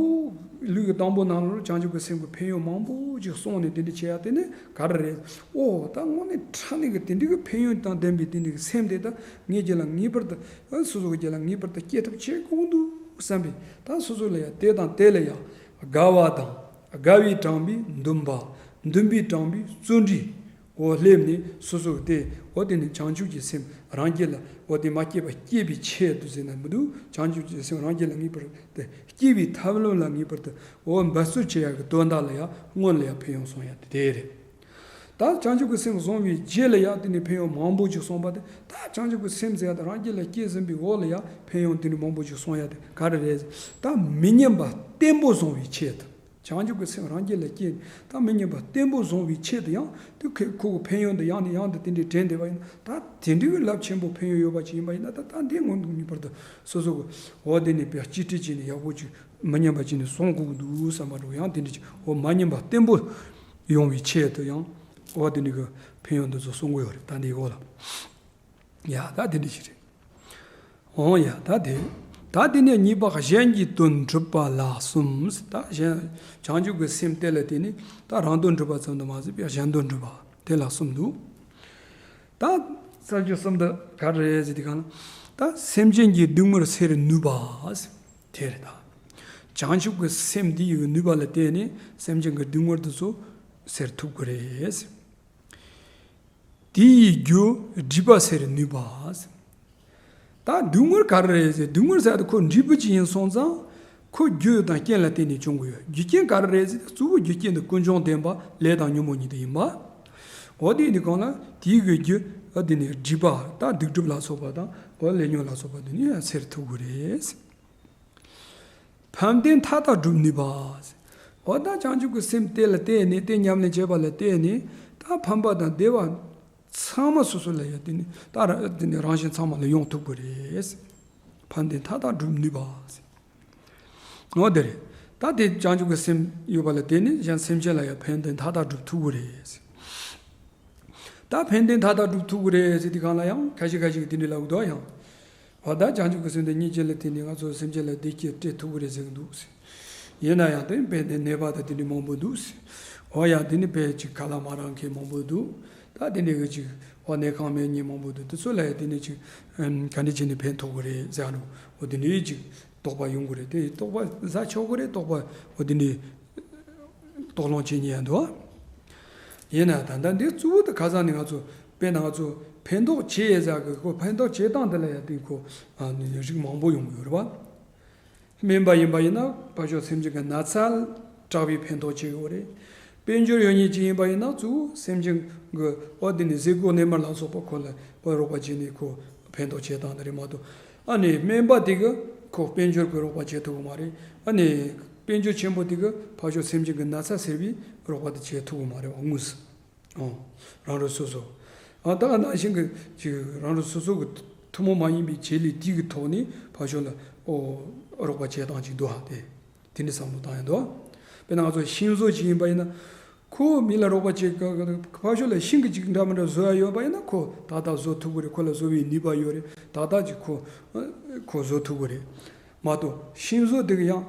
ལེའུ་གི་དང་པོ་ནང་ལ་བྱང་ཆུབ་ཀྱི་སེམས་ཀྱི་ཕན་ཡོན་མང་པོ་ཅིག་གསུངས་ནས་དེ་འདྲ་བྱེད་ཡ་དེ་ནི་ག་རེ་རེད། ཨོ་ད་དངོས་གནས་དྲང་གནས་ཀྱི་དེ་འདྲ་གི་ཕན་ཡོན་དང་ལྡན་པའི་དེ་འདྲ་གི་སེམས་དེ་ད་ངའི་རྒྱུད་ལ་ངེས་པར་དུ་ཨ་སོ་སོ་གི་རྒྱུད་ལ་ངེས་པར་དུ་སྐྱེ་ཐུབ་བྱེད་དགོས་འདུག་བསམ་པས་ད་སོ་སོ་ལ་ཡ་དེ་དང་དེ་ལ་ཡ་དགའ་བ་དང་དགའ་བས་དྲངས་པའི་འདུན་པ། འདུན་པས་དྲངས་པའི་བརྩོན་འགྲུས། འོ་སླེབས་ནས་སོ་སོ་དེ་འོ་དེ་ནི་བྱང་ཆུབ་ཀྱི་སེམས་རང་རྒྱུད་ལ་འོ་དེ་མ་སྐྱེས་པ་སྐྱེས་པའི་ཆེད་དུ་ཟེར་ན་མི་འདུག་བྱང་ཆུབ་ཀྱི་སེམས་རང་རྒྱུད་ལ་ངེས་པར་དུ་སྐྱེ་བའི་ཐབས་ལམ་ལ་ངེས་པར་དུ་འོ་འབད་རྩོལ་བྱེད་ཡག་གི་དོན་དག་ལ་ཡང་སྔོན་ལ་ཡང་ཕན་ཡོན་སོང་ཡག་དེ་དེ་རེད། ད་བྱང་ཆུབ་ཀྱི་སེམས་བཟུང་བའི་རྗེས་ལ་ཡང་དེ་ནི་ཕན་ཡོན་མང་པོ་ཅིག་སོང་བ་དེ་ད་བྱང་ཆུབ་ཀྱི་སེམས་ཟེར་ཡག་དེ་རང་རྒྱུད་ལ་སྐྱེས་ཟིན་པའི་འོག་ལ་ཡང་ཕན་ཡོན་དེ་ནི་མང་པོ་ཅིག་སོང་ཡག་དེ་ག་རེ་རེད། ད་མི་ཉམས་པ་བརྟན་པོ་བཟུང་བའི་ཆེད་དུ། བྱང་ཆུབ་ཀྱི་སེམས་རང་རྒྱུད་ལ་སྐྱེས་ནས་ད་མི་ཉམས་པ་བརྟན་པོ་བཟུང་བའི་ཆེད་དུ་ཡང་དེ་ཁོ་ཁོ་གི་ཕན་ཡོན་དུ་ཡང་ནས་ཡང་དུ་དེ་འདྲའི་དྲན་བསྡད་པ་ཡིན་ན་ད་དེ་འདྲའི་རླབས་ཆེན་པོ་ཕན་ཡོན་ཡོད་པ་ཅིག་ཡིན་པ་ཡིན་ན་ད་ད་འདི་ངོ་ངེས་པར་དུ་སོ་སོ་གི་འོ་དེ་ནས་དཔེ་གཅིག་སྒྲིལ་བྱས་ནས་ཡག་པོ་ཅིག་མི་ཉམས་པ་ཅིག་ནས་བཟུང་དགོས་ཀྱི་འདུག་བསམ་པ་འདྲ་བོ་ཡང་དེ་འདྲ་ཅིག་འོ་མ་ཉམས་པ་བརྟན་པོ་ཡོང་བའི་ཆེད་དུ་ཡང་འོ་དེ་འདྲ་གི་ཕན་ཡོན་འདི་ཚོ་གསུང་གི་ཡོད་རེད། ད་འདིའི་འོག་ལ། ཡ་ད་དེ་འདྲ་ཞིག་རེད། འོང་ཡ་ད་དེ། ད་དེ་ནས་གཉིས་པ་གཞན་གྱི་དོན་སྒྲུབ་པ་ལ་གསུམ། ད་གཞན་བྱང་ཆུབ་ཀྱི་སེམས་དེ་ལ་བརྟེན་ནས་ད་རང་དོན་སྒྲུབ་པ་ཙམ་དུ་མ་ཟད་པའི་གཞན་དོན་སྒྲུབ་པ་དེ་ལ་གསུམ་འདུག་ད་བྱང་ཆུབ་གསུམ་དུ་ག་རེ་རེད་ཟེར་དུས་གང་ལ། ད་སེམས་ཅན་གྱི་སྡུག་བསྔལ་སེལ་ནུས་པ། དེ་རེད་ད། བྱང་ཆུབ་ཀྱི་སེམས་འདི་ཡི་ནུས་པ་ལ་བརྟེན་ནས་སེམས་ཅན་གྱི་སྡུག་བསྔལ་དེ་ཚོ་སེལ་ཐུབ་ཀྱི་རེད། དེ་ཡི་རྒྱུ་སྒྲིབ་པ་སེལ་ནུས་པ། ད་སྡུག་བསྔལ་ག་རེ་རེད་ཟེར། སྡུག་བསྔལ་ཟེར་ཡ་དེ་ཁོ་འབྲས་བུ་ཅིག་ཡིན་སོང་ཙང་ཁོ་རྒྱུ་དང་རྐྱེན་ལ་བརྟེན་ནས་བྱུང་གི་ཡོད། རྒྱུ་རྐྱེན་ག་རེ་རེད་ཟེར། གཙོ་བོ་རྒྱུ་རྐྱེན་དེ་ཀུན་འབྱུང་བདེན་པ་ལས་དང་ཉོན་མོངས་ཉིད་དུ་ཡིན་པ། འོ་དེ་ཡིན་དུས་གང་ལ་དེའི་གི་རྒྱུ་འོ་དེ་ནི་སྒྲིབ་པ་ད་སྡིག་སྒྲིབ་ལ་སོགས་པ་དང་འོ་ལས་ཉོན་ལ་སོགས་པ་དེ་ནི་ཡང་སེལ་ཐུབ་གི་རེད། ཕན་བདེ་མཐའ་དག་སྒྲུབ་ནུས་པ། འོ་ད་བྱང་ཆུབ་ཀྱི་སེམས་དེ་ལ་བརྟེན་ནས་དེ་ཉམས་ལེན་བྱས་པ་ལ་བརྟེན་ནས་ད་ཕན་པ་དང་བདེ་བ་ཚང་མ་སོ་སོ་ལ་ཡང་དེ་ནི་ད་ར་དེ་ནི་རང་བཞིན་ཚང་མ་ལ་ཡོང་ཐུབ་ཀྱི་རེད། ཕན་བདེ་མཐའ་དག་སྒྲུབ་ནུས་པ། འོ་དེ་རེད། ད་དེ་བྱང་ཆུབ་ཀྱི་སེམས་ཡོད་པ་ལ་བརྟེན་ནས་གཞན་སེམས་ཅན་ལ་ཡང་ཕན་བདེ་མཐའ་དག་སྒྲུབ་ཐུབ་ཀྱི་རེད། ད་ཕན་བདེ་མཐའ་དག་སྒྲུབ་ཐུབ་ཀྱི་རེད་ཟེར་དུས་གང་ལ་ཡང་ཁ་ཤས་ཁ་ཤས་ཀྱིས་དེ་འདྲ་ལབ་ཀྱི་འདུག་ཡང་། འོ་ད་བྱང་ཆུབ་ཀྱི་སེམས་དེ་སྙིང་རྗེ་ལ་བརྟེན་ནས་ང་ཚོ་སེམས་ཅན་ལ་བདེ་སྐྱིད་སྤྲད་ཐུབ་ཀྱི་རེད་ཟེར་གྱི་འདུག་ཟེར། ཡིན་ན་ཡང་དེ་དཔེ་དེ་ནད་པ་དང་དེ་འདྲ་མང་པོ་འདུག་ཟེར། འོ་ཡང་དེ་ནི་དཔེ་ཅིག་ཁ་ལག་མ་རག་མཁན་མང་པོ་འདུག་ད་དེ་འདྲ་གི་ཅིག་འོ་ནད་ཁང་མེད་མཁན་མང་པོ་འདུག་དེ་ཚོ་ལ་ཡང་དེ་ནི་ཅིག་ཨམ་ག་འདྲ་བྱས་ནས་ཕན་ཐོགས་ཀྱི་རེད་ཟེར་ནོ། འོ་དེ་འདྲའི་ཅིག་དོགས་པ་ཡོང་གི་རེད། དེ་དོགས་པ་ཟ་ཆོག་གི་རེད། དོགས་པ་འོ་དེ་འདྲའི་དོགས་སློང་བྱེད་ཉེན་ཡང་འདུག་ཡིན་ན་ད་ལྟ་འདི་གཙོ་བོ་དེ་ཁ་སང་ནས་ང་ཚོ་དཔེར་ན་ང་ཚོ་ཕན་ཐོགས་བྱེད་ཡས་ཟེར་གི་ཁོ་ཕན་ཐོགས་བྱེད་སྟངས་དེ་ལ་ཡང་དེ་ཁོ་ཨ་ནི་རིགས་མང་པོ་ཡོང་གི་ཡོད་རེད་བ། སྨན་པ་ཡིན་པ་ཡིན་ན་ཕར་ཕྱོགས་སེམས་ཅན་གྱི་ན་ཚ་དྲག་པའི་ཕན་ཐོགས་བྱེད་ཀྱི་ཡོད་རེད། དཔལ་འབྱོར་ཡོད་མཁན་ཅིག་ཡིན་པ་ཡིན་ན་གཙོ་བོ་སེམས་ཅན་གྱི་འོ་དེ་ནི་ཟས་གོས་གནས་མལ་ལ་སོགས་པ་ཁོ་ལ་འོ་རོགས་པ་བྱས་ནས་ཁོ་ཕན་ཐོགས་བྱེད་སྟངས་དེ་རེད་མ་གཏོགས། ཨ་ནི་སྨན་པ་དེ་གི་ཁོ་དཔལ་འབྱོར་གྱི་རོགས་པ་བྱེད་ཐུབ་ཀྱི་མ་རེད། ཨ་ནི་དཔལ་འབྱོར་ཆེན་པོ་དེ་གི་ཕར་ཕྱོགས་སེམས་ཅན་གྱི་ན་ཚ་སེལ་བའི་རོགས་པ་དེ་བྱེད་ཐུབ་ཀྱི་མ་རེད་བ་དངོས་སུ། ཨོ། རང་རང་སོ་སོ། ཨ་ད་ག་ནང་བཞིན་གྱི་ཅིག་རང་རང་སོ་སོ་གི་ཐུན་མོང་མ་ཡིན་པའི་བྱེད་ལས་དེ་གི་ཐོག་ནས་ཕར་ཕྱོགས་ལ་ཨོ་རོགས་པ་བྱེད་སྟངས་ཅིག་འདུག་ཧ་དེ། དེ་འདྲའི་བསམ་བློ་བཏང་ཡ་འདུག་དཔེར་ན་ང་ཚོ་ཤིང་བཟོ་ཅིག་ཡིན་པ་ཡིན་ན། ཁོ་མི་ལ་རོགས་པ་བྱེད་ཀ་ཕར་ཕྱོགས་ལ་ཤིང་གི་ཅིག་འདྲ་མི་འདྲ་བཟོ་ཡ་ཡོད་པ་ཡིན་ན་ཁོ་ཏག་ཏག་བཟོ་ཐུབ་ཀྱི་རེད། ཁོ་ལ་བཟོ་བའི་ནུས་པ་ཡོད་རེད། ཏག་ཏག་ཅིག་ཁོ་ཁོ་བཟོ་ཐུབ་ཀྱི་རེད། མ་གཏོགས་ཤིང་བཟོ་དེ་གི་ཡང་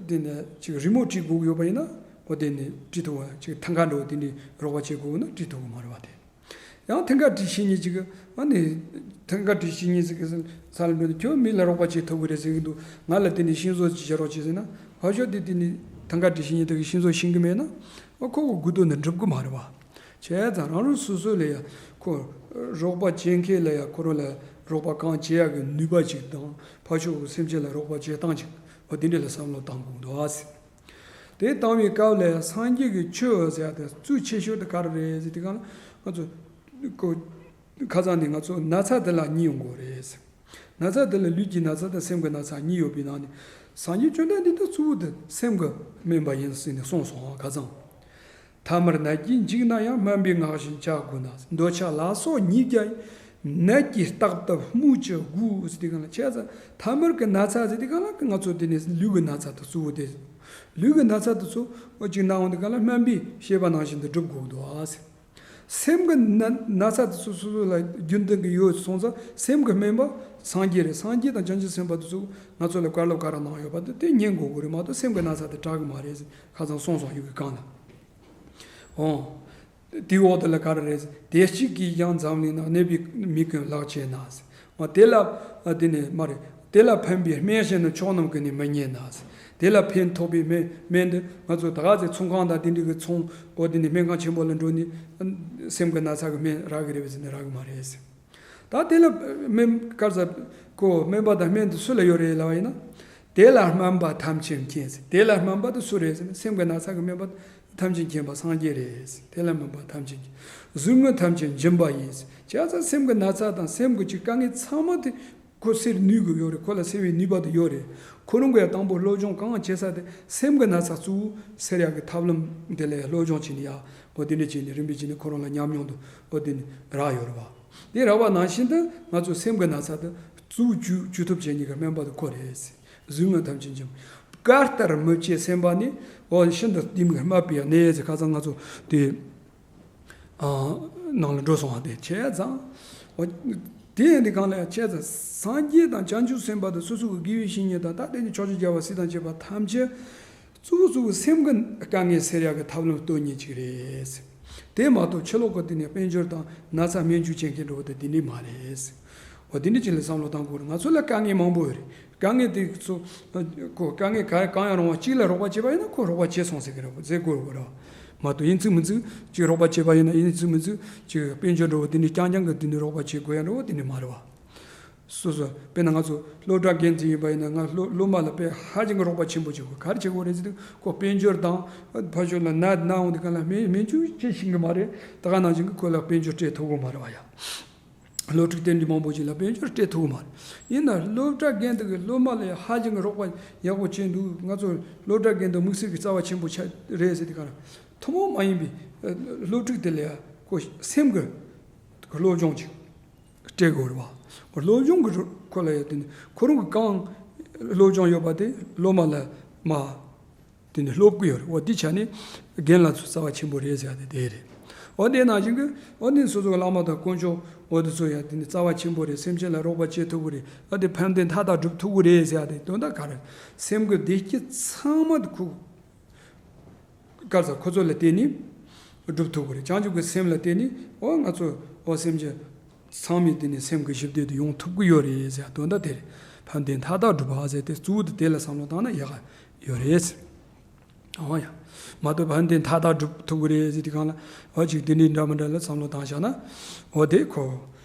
དེ་ནས་ཅིག་རི་མོ་བྲིས་དགོས་ཀྱི་ཡོད་པ་ཡིན་ན་ཁོ་དེ་ནས་བྲིས་ཐུབ་པ་ཅིག་ཐང་ག་འགྲོ་དེ་འདྲའི་རོགས་པ་བྱེད་དགོས་ན་བྲིས་ཐུབ་ཀྱི་མ་རེད་བ་དེ། ཡང་ཐང་ག་བྲིས་ཤེས་མཁན་ཅིག་གིས་ཨ་ནི་ཐང་ག་བྲིས་ཤེས་མཁན་ཟིག་གིས་ས་ལ་འགྲོ་ནས་ཁྱོད་མི་ལ་རོགས་པ་བྱེད་ཐུབ་ཀྱི་རེད་ཟེར་གྱི་འདུག་ང་ལ་དེ་ནས་ཤིང་བཟོ་ཅིག་བྱེད་རོགས་བྱེད་ཟེར་ན་ཕར་ཕྱོགས་དེ་དེ་ནས་ཐང་ག་བྲིས་ཤེས་མཁན་དེ་གིས་ཤིང་བཟོ་ཤེས་ཀྱི་མེད་ན་ཨ་ཁོ་གི་དགོས་འདུག་ན་འགྲུབ་ཀྱི་མ་རེད་བ། བྱས་ཙང་རང་རང་སོ་སོ་ལ་ཡ་ཁོ་རོགས་པ་བྱེད་མཁན་ལ་ཡ་ཁོ་རང་ལ་རོགས་པ་གང་བྱེད་ཡག་གི་ནུས་པ་ཅིག་དང་ཕར་ཕྱོགས་ཀྱི་སེམས་ཅན་ལ་རོགས་པ་བྱེད་སྟངས་ཅིག་འོ་དེ་འདྲ་ལ་བསམ་བློ་བཏང་དགོས་འདུག་ཨ་ཟེར། དེ་བཏང་བའི་སྐབས་ལ་ཡ་སངས་རྒྱས་ཀྱི་ཆོས་ཟེར་ཡ་དེ་གཙོ་ཆེ་ཤོས་དེ་ག་རེ་རེད་ཟེར་དུས་སྒང་ལ་ང་ཚོ་ཁོ་ཁ་སང་ནས་ང་ཚོ་ན་ཚ་དེ་ལ་མྱི་ཡོང་དགོས་རེད་ཟེར། ན་ཚ་དེ་ལ་ལུས་ཀྱི་ན་ཚ་དང་སེམས་ཀྱི་ན་ཚ་གཉིས་ཡོད་པའི་ནང་ནས་སངས་རྒྱས་བཅོམ་ལྡན་འདས་དེ་གཙོ་བོ་དེ་སེམས་ཀྱིས་སྨན་པ་ཡིན་ཟེར་ནས་གསུངས་སོང་ཁ་སང་། ཐ་མར་ནད་ཀྱིས་འཇིགས་ན་ཡང་སྨན་པའི་སྔགས་བཞིན་བྱ་དགོས་ན། འདོད་ཆགས་ལ་སོགས་ཉིད་ཀྱང་ནད་ཀྱིས་རྟག་ཏུ་སྨོས་ཅི་དགོས་ཟེར་དུས་སྒང་ལ་བྱས་ཙང་ཐ་མར་གྱི་ན་ཚ་ཟེར་དུས་སྒང་ལ་ང་ཚོ་དེ་ནས་ལུས་ཀྱི་ན་ཚ་དེ་གཙོ་བོ་དེ། ལུས་ཀྱི་ན་ཚ་དེ་ཚོ་ཅིག་ན་འོང་དུས་སྒང་ལ་སྨན་པས་བཤད་པ་ནང་བཞིན་དུ་སྒྲུབ་དགོས་འདུག་ཨ་ཟེར། སེམས་ཀྱི་ན་ན་ཚ་དེ་ཚོ་སོ་སོ་ལ་རྒྱུན་ལྡན་གྱི་ཡོད་སོང་ཙང་སེམས་ཀྱི་སྨན་པ་སངས་རྒྱས་རེད། སངས་རྒྱས་དང་བྱང་ཆུབ་སེམས་དཔའ་དེ་ཚོ་ང་ཚོ་ལ་བཀའ་སློབ་ག་རེ་གནང་ཡོད་པ་དེ་དེ་ཉན་དགོས་དགོས་རེད་མ་གཏོགས་སེམས་ཀྱི་ན་ཚ་དེ་དྲག་གི་མ་རེད་ཟེར་ཁ་སང་གསུངས་སོང་ཡུལ་གྱི་གང་ལ། འོང་། དེའི་འོག་དེ་ལ་ག་རེ་རེད་ཟེར། དེ་གཅིག་གིས་ཀྱང་འཛམ་གླིང་ན་གནོད་པའི་མི་ཀུན་བརླག་བྱེད་ན་ཟེར། འོ་དེ་ལ་ཨ་དེ་ནས་མ་རེད། དེ་ལ་ཕན་པའི་སྨན་གཞན་ནི་ཕྱོགས་རྣམས་ཀུན་ནས་མི་རྙེད་ན་ཟེར། དེ་ལ་ཕན་ཐོགས་པའི་སྨན་སྨན་འདི་ང་ཚོ་ད་ག་ཚོད་ཚོང་ཁང་དང་དེ་འདྲ་གི་ཚོང་འོ་དེ་ནས་སྨན་ཁང་ཆེན་པོ་ལ་འགྲོ་ནས་སེམས་ཀྱི་ན་ཚ་གི་སྨན་རག་གི་རེད་པས་ཟེར་ནས་རག་གི་མ་རེད་ཟེར། ད་དེ་ལ་སྨན་ག་རེ་ཟེར་ཁོ་སྨན་པ་དང་སྨན་དེ་སུ་ལ་ཡོད་རེད་ལབ་པ་ཡིན་ན། དེ་ལ་སྨན་པ་ཐམས་ཅད་མཁྱེན་ཟེར། དེ་ལ་སྨན་པ་དེ་སུ་རེད་ཟེར་ན་སེམས་ཀྱི་ན་ཚ་གི་སྨན་པ་ཐམས་ཅད་མཁྱེན་པ་སངས་རྒྱས་རེད་ཟེར། དེ་ལ་སྨན་པ་ཐམས་ཅད་མཁྱེན། ཟུག་རྔུ་ཐམས་ཅད་འཇོམས་པ་ཡིན་ཟེར། བྱས་ཙང་སེམས་ཀྱི་ན་ཚ་དང་སེམས་ཀྱི་ཅིག་དཀའ་ངལ་ཚང་མ་དེ་ཁོ་སེལ་ནུས་ཀྱི་ཡོད་རེད། ཁོ་ལ་སེལ་བའི་ནུས་པ་དེ་ཡོད་རེད། ཁོ་རང་གི་ཡང་དང་པོ་སློབ་སྦྱོང་གང་བྱེད་ས་དེ་སེམས་ཀྱི་ན་ཚ་གཙོ་བོ་སེལ་ཡག་གི་ཐབས་ལམ་དེ་ལ་ཡང་སློབ་སྦྱོང་བྱས་ནས་ཡ་འོ་དེ་འདྲ་བྱས་ནས་རིམ་པས་བྱས་ནས་ཁོ་རང་ལ་ཉམས་མྱོང་དུ་འོ་དེ་ནས་རག་ཡོད་རེད་བ། དེ་རག་པ་ནང་བཞིན་དུ་ང་ཚོ་སེམས་ཀྱི་ན་ཚ་དེ་གཙོ་བོ་བཅོས་བཅོས་ཐབས་བྱེད་མཁན་གྱི་སྨན་པ་དེ་ཁོ་རེད། ཟུག་རྔུ་ཐམས་ཅད་འཇོམས། བཀའ་ལྟར་མི་བྱེད་སེམས་པ་ནི། འོ་ཤིན་ཏུ་གཏི་མུག་སྨད་པའི་གནས་ཟེར་ཁ་སང་ང་ཚོ་དེ་ཨ་ནང་ལ་འགྲོ་སོང་བ་དེ་བྱས་ཙང་། འོ་དེ་ཡིན་དུས་གང་ལ་ཡང་བྱས་ཙང་སངས་རྒྱས་དང་བྱང་ཆུབ་སེམས་དཔའ་དང་སོ་སོ་གི་དགེ་བའི་བཤེས་གཉེན་དང་ད་དེ་ནི་ཕྱོགས་བཅུའི་རྒྱལ་བ་སྲས་དང་བཅས་པ་ཐམས་ཅད་གཙོ་བོ་གཙོ་བོ་སེམས་ཀྱི་དཀའ་ངལ་སེལ་ཡག་གི་ཐབས་ལམ་སྟོན་མཁན་ཅིག་རེད། དེ་མ་གཏོགས་ཕྱི་ལོགས་ཀྱི་དེ་ནས་དཔལ་འབྱོར་དང་ན་ཚ་སྨན་བཅོས་བྱེད་མཁན་འདྲ་བོ་དེ་དེ་འདྲ་མ་རེད། འོ་དེ་འདྲ་ཅིག་ལ་བསམ་བློ་བཏང་དགོས་རེད། ང་ཚོ་ལ་དཀའ་ངལ་མང་པོ་ཡོད་རེད། དཀའ་ངལ་དེ་ཚོ་ཁོ་དཀའ་ངལ་ག་གང་ཡང་རུང་བ་གཅིག་ལ་རོགས་པ་བྱས་པ་ཡིན་ན་ཁོ་རོགས་པ་བྱས་སོང་ཟེར་གི་རེད། ཟེར་དགོས་རེད་བ། མ་གཏོགས་ཡིན་ཚུལ་མིན་ཚུལ་གཅིག་རོགས་པ་བྱས་པ་ཡིན་ན་ཡིན་ཚུལ་མིན་ཚུལ་གཅིག་དཔལ་འབྱོར་འདྲ་བོ་དེ་འདྲ་རྐྱང་རྐྱང་གི་དེ་འདྲ་རོགས་པ་བྱེད་དགོས་ཡ་འདྲ་བོ་དེ་འདྲ་མ་རེད་བ། སོ་སོ་དཔེར་ན་ང་ཚོ་སློབ་གྲྭ་འགན་འཛིན་ཡིན་པ་ཡིན་ན་ང་སློབ་སློབ་མ་ལ་དཔེ་ཧ་ཅང་གི་རོགས་པ་ཆེན་པོ་བྱེད་དགོས། ག་རེ་བྱེད་དགོས་རེད་ཟེར་དུས་ཁོ་དཔལ་འབྱོར་དང་ཕར་ཕྱོགས་ལ་ན་ན་འོང་དུས་གང་ལ་སྨན་སྨན་བཅོས་བྱེད་ཤེས་གི་མ་རེད། ད་ག་ནང་བཞིན་གི་ཁོ་ལ་དཔལ་འབྱོར་སྤྲད་ཐུབ་གི་མ་རེད་བ་ཡ། སློབ་ཕྲུག་དེ་འདྲ་མང་པོ་ཞིག་ལ་དཔལ་འབྱོར་སྤྲད་ཐུབ་ཀྱི་མ་རེད། ཡིན་ན་སློབ་གྲྭ་རྒན་དེ་གི་སློབ་མ་ལ་ཧ་ཅང་གི་རོགས་པ་ཡག་པོ་བྱས་འདུག་ང་ཚོ་སློབ་གྲྭ་རྒན་དེ་དམིགས་བསལ་གྱི་རྩ་བ་ཆེན་པོ་ཆགས་རེད་ཟེར་དུས་ག་རེ། ཐུན་མོང་མ་ཡིན་པའི་སློབ་ཕྲུག་དེ་ལ་ཡ་ཁོ་སེམས་ཀྱི་སློབ་སྦྱོང་ཅིག་སྤྲད་དགོས་རེད་བ། སློབ་སྦྱོང་གི་ཁོ་ལ་ཡ་དེ་ནི་ཁོ་རང་གི་གང་སློབ་སྦྱོང་ཡོད་པ་དེ་སློབ་མ་ལ་མ། དེ་ནི་སློབ་ཀྱི་ཡོད་རེད། འོ་དེ་ཆ་ནས་རྒན་ལགས་ཚོ་རྩ་བ་ཆེན་པོ་རེད་ཟེར་ཡ་དེ་དེ་རེད། འོ་དེ་ནང་བཞིན་གྱི་འོ་ནི་སོ་སོ་གི་བླ་མ་དང་དཀོན་མཆོག་འོ་དེ་ཚོ་ཡ་དེ་ནི་རྩ་བ་ཆེན་པོ་རེད། སེམས་ཅན་ལ་རོགས་པ་བྱེད་ཐུབ་ཀྱི་རེད། འོ་དེ་ཕན་བདེ་མཐའ་དག་སྒྲུབ་ཐུབ་ཀྱི་རེད་ཟེར་ཡ་དེ་དོན་དག་ག་རེ། སེམས་ཀྱི་བདེ་སྐྱིད་ཚང་མ་དེ་ཁུག་དཀར་ས་ཁོ་ཚོ་ལ་བརྟེན་ནས་སྒྲུབ་ཐུབ་ཀྱི་རེད། བྱང་ཆུབ་ཀྱི་སེམས་ལ་བརྟེན་ནས་འོ་ང་ཚོ་འོ་སེམས་ཅན་ཚང་མས་དེ་ནས་སེམས་ཀྱི་ཞི་བདེ་དེ་ཡོང་ཐུབ་ཀྱི་ཡོད་རེད་ཟེར་དོན་དག་དེ་རེད། ཕན་བདེ་མཐའ་དག་སྒྲུབ་པ་ཟེར་དེ་གཙོ་བོ་དེ་དེ་ལ་བསམ་བློ་བཏང་ན་ཡག་ཡོད་རེད། འོ་ཡ། མ་གཏོགས་ཕན་བདེ་མཐའ་དག་སྒྲུབ་ཐུབ་ཀྱི་རེད་ཟེར་དུས་གང་ལ་འོ་ཅིག་དེ་འདྲའི་འདྲ་མི་འདྲ་ལ་བསམ་བློ་བཏང་བཞག་ན་འོ་དེ་ཁོ།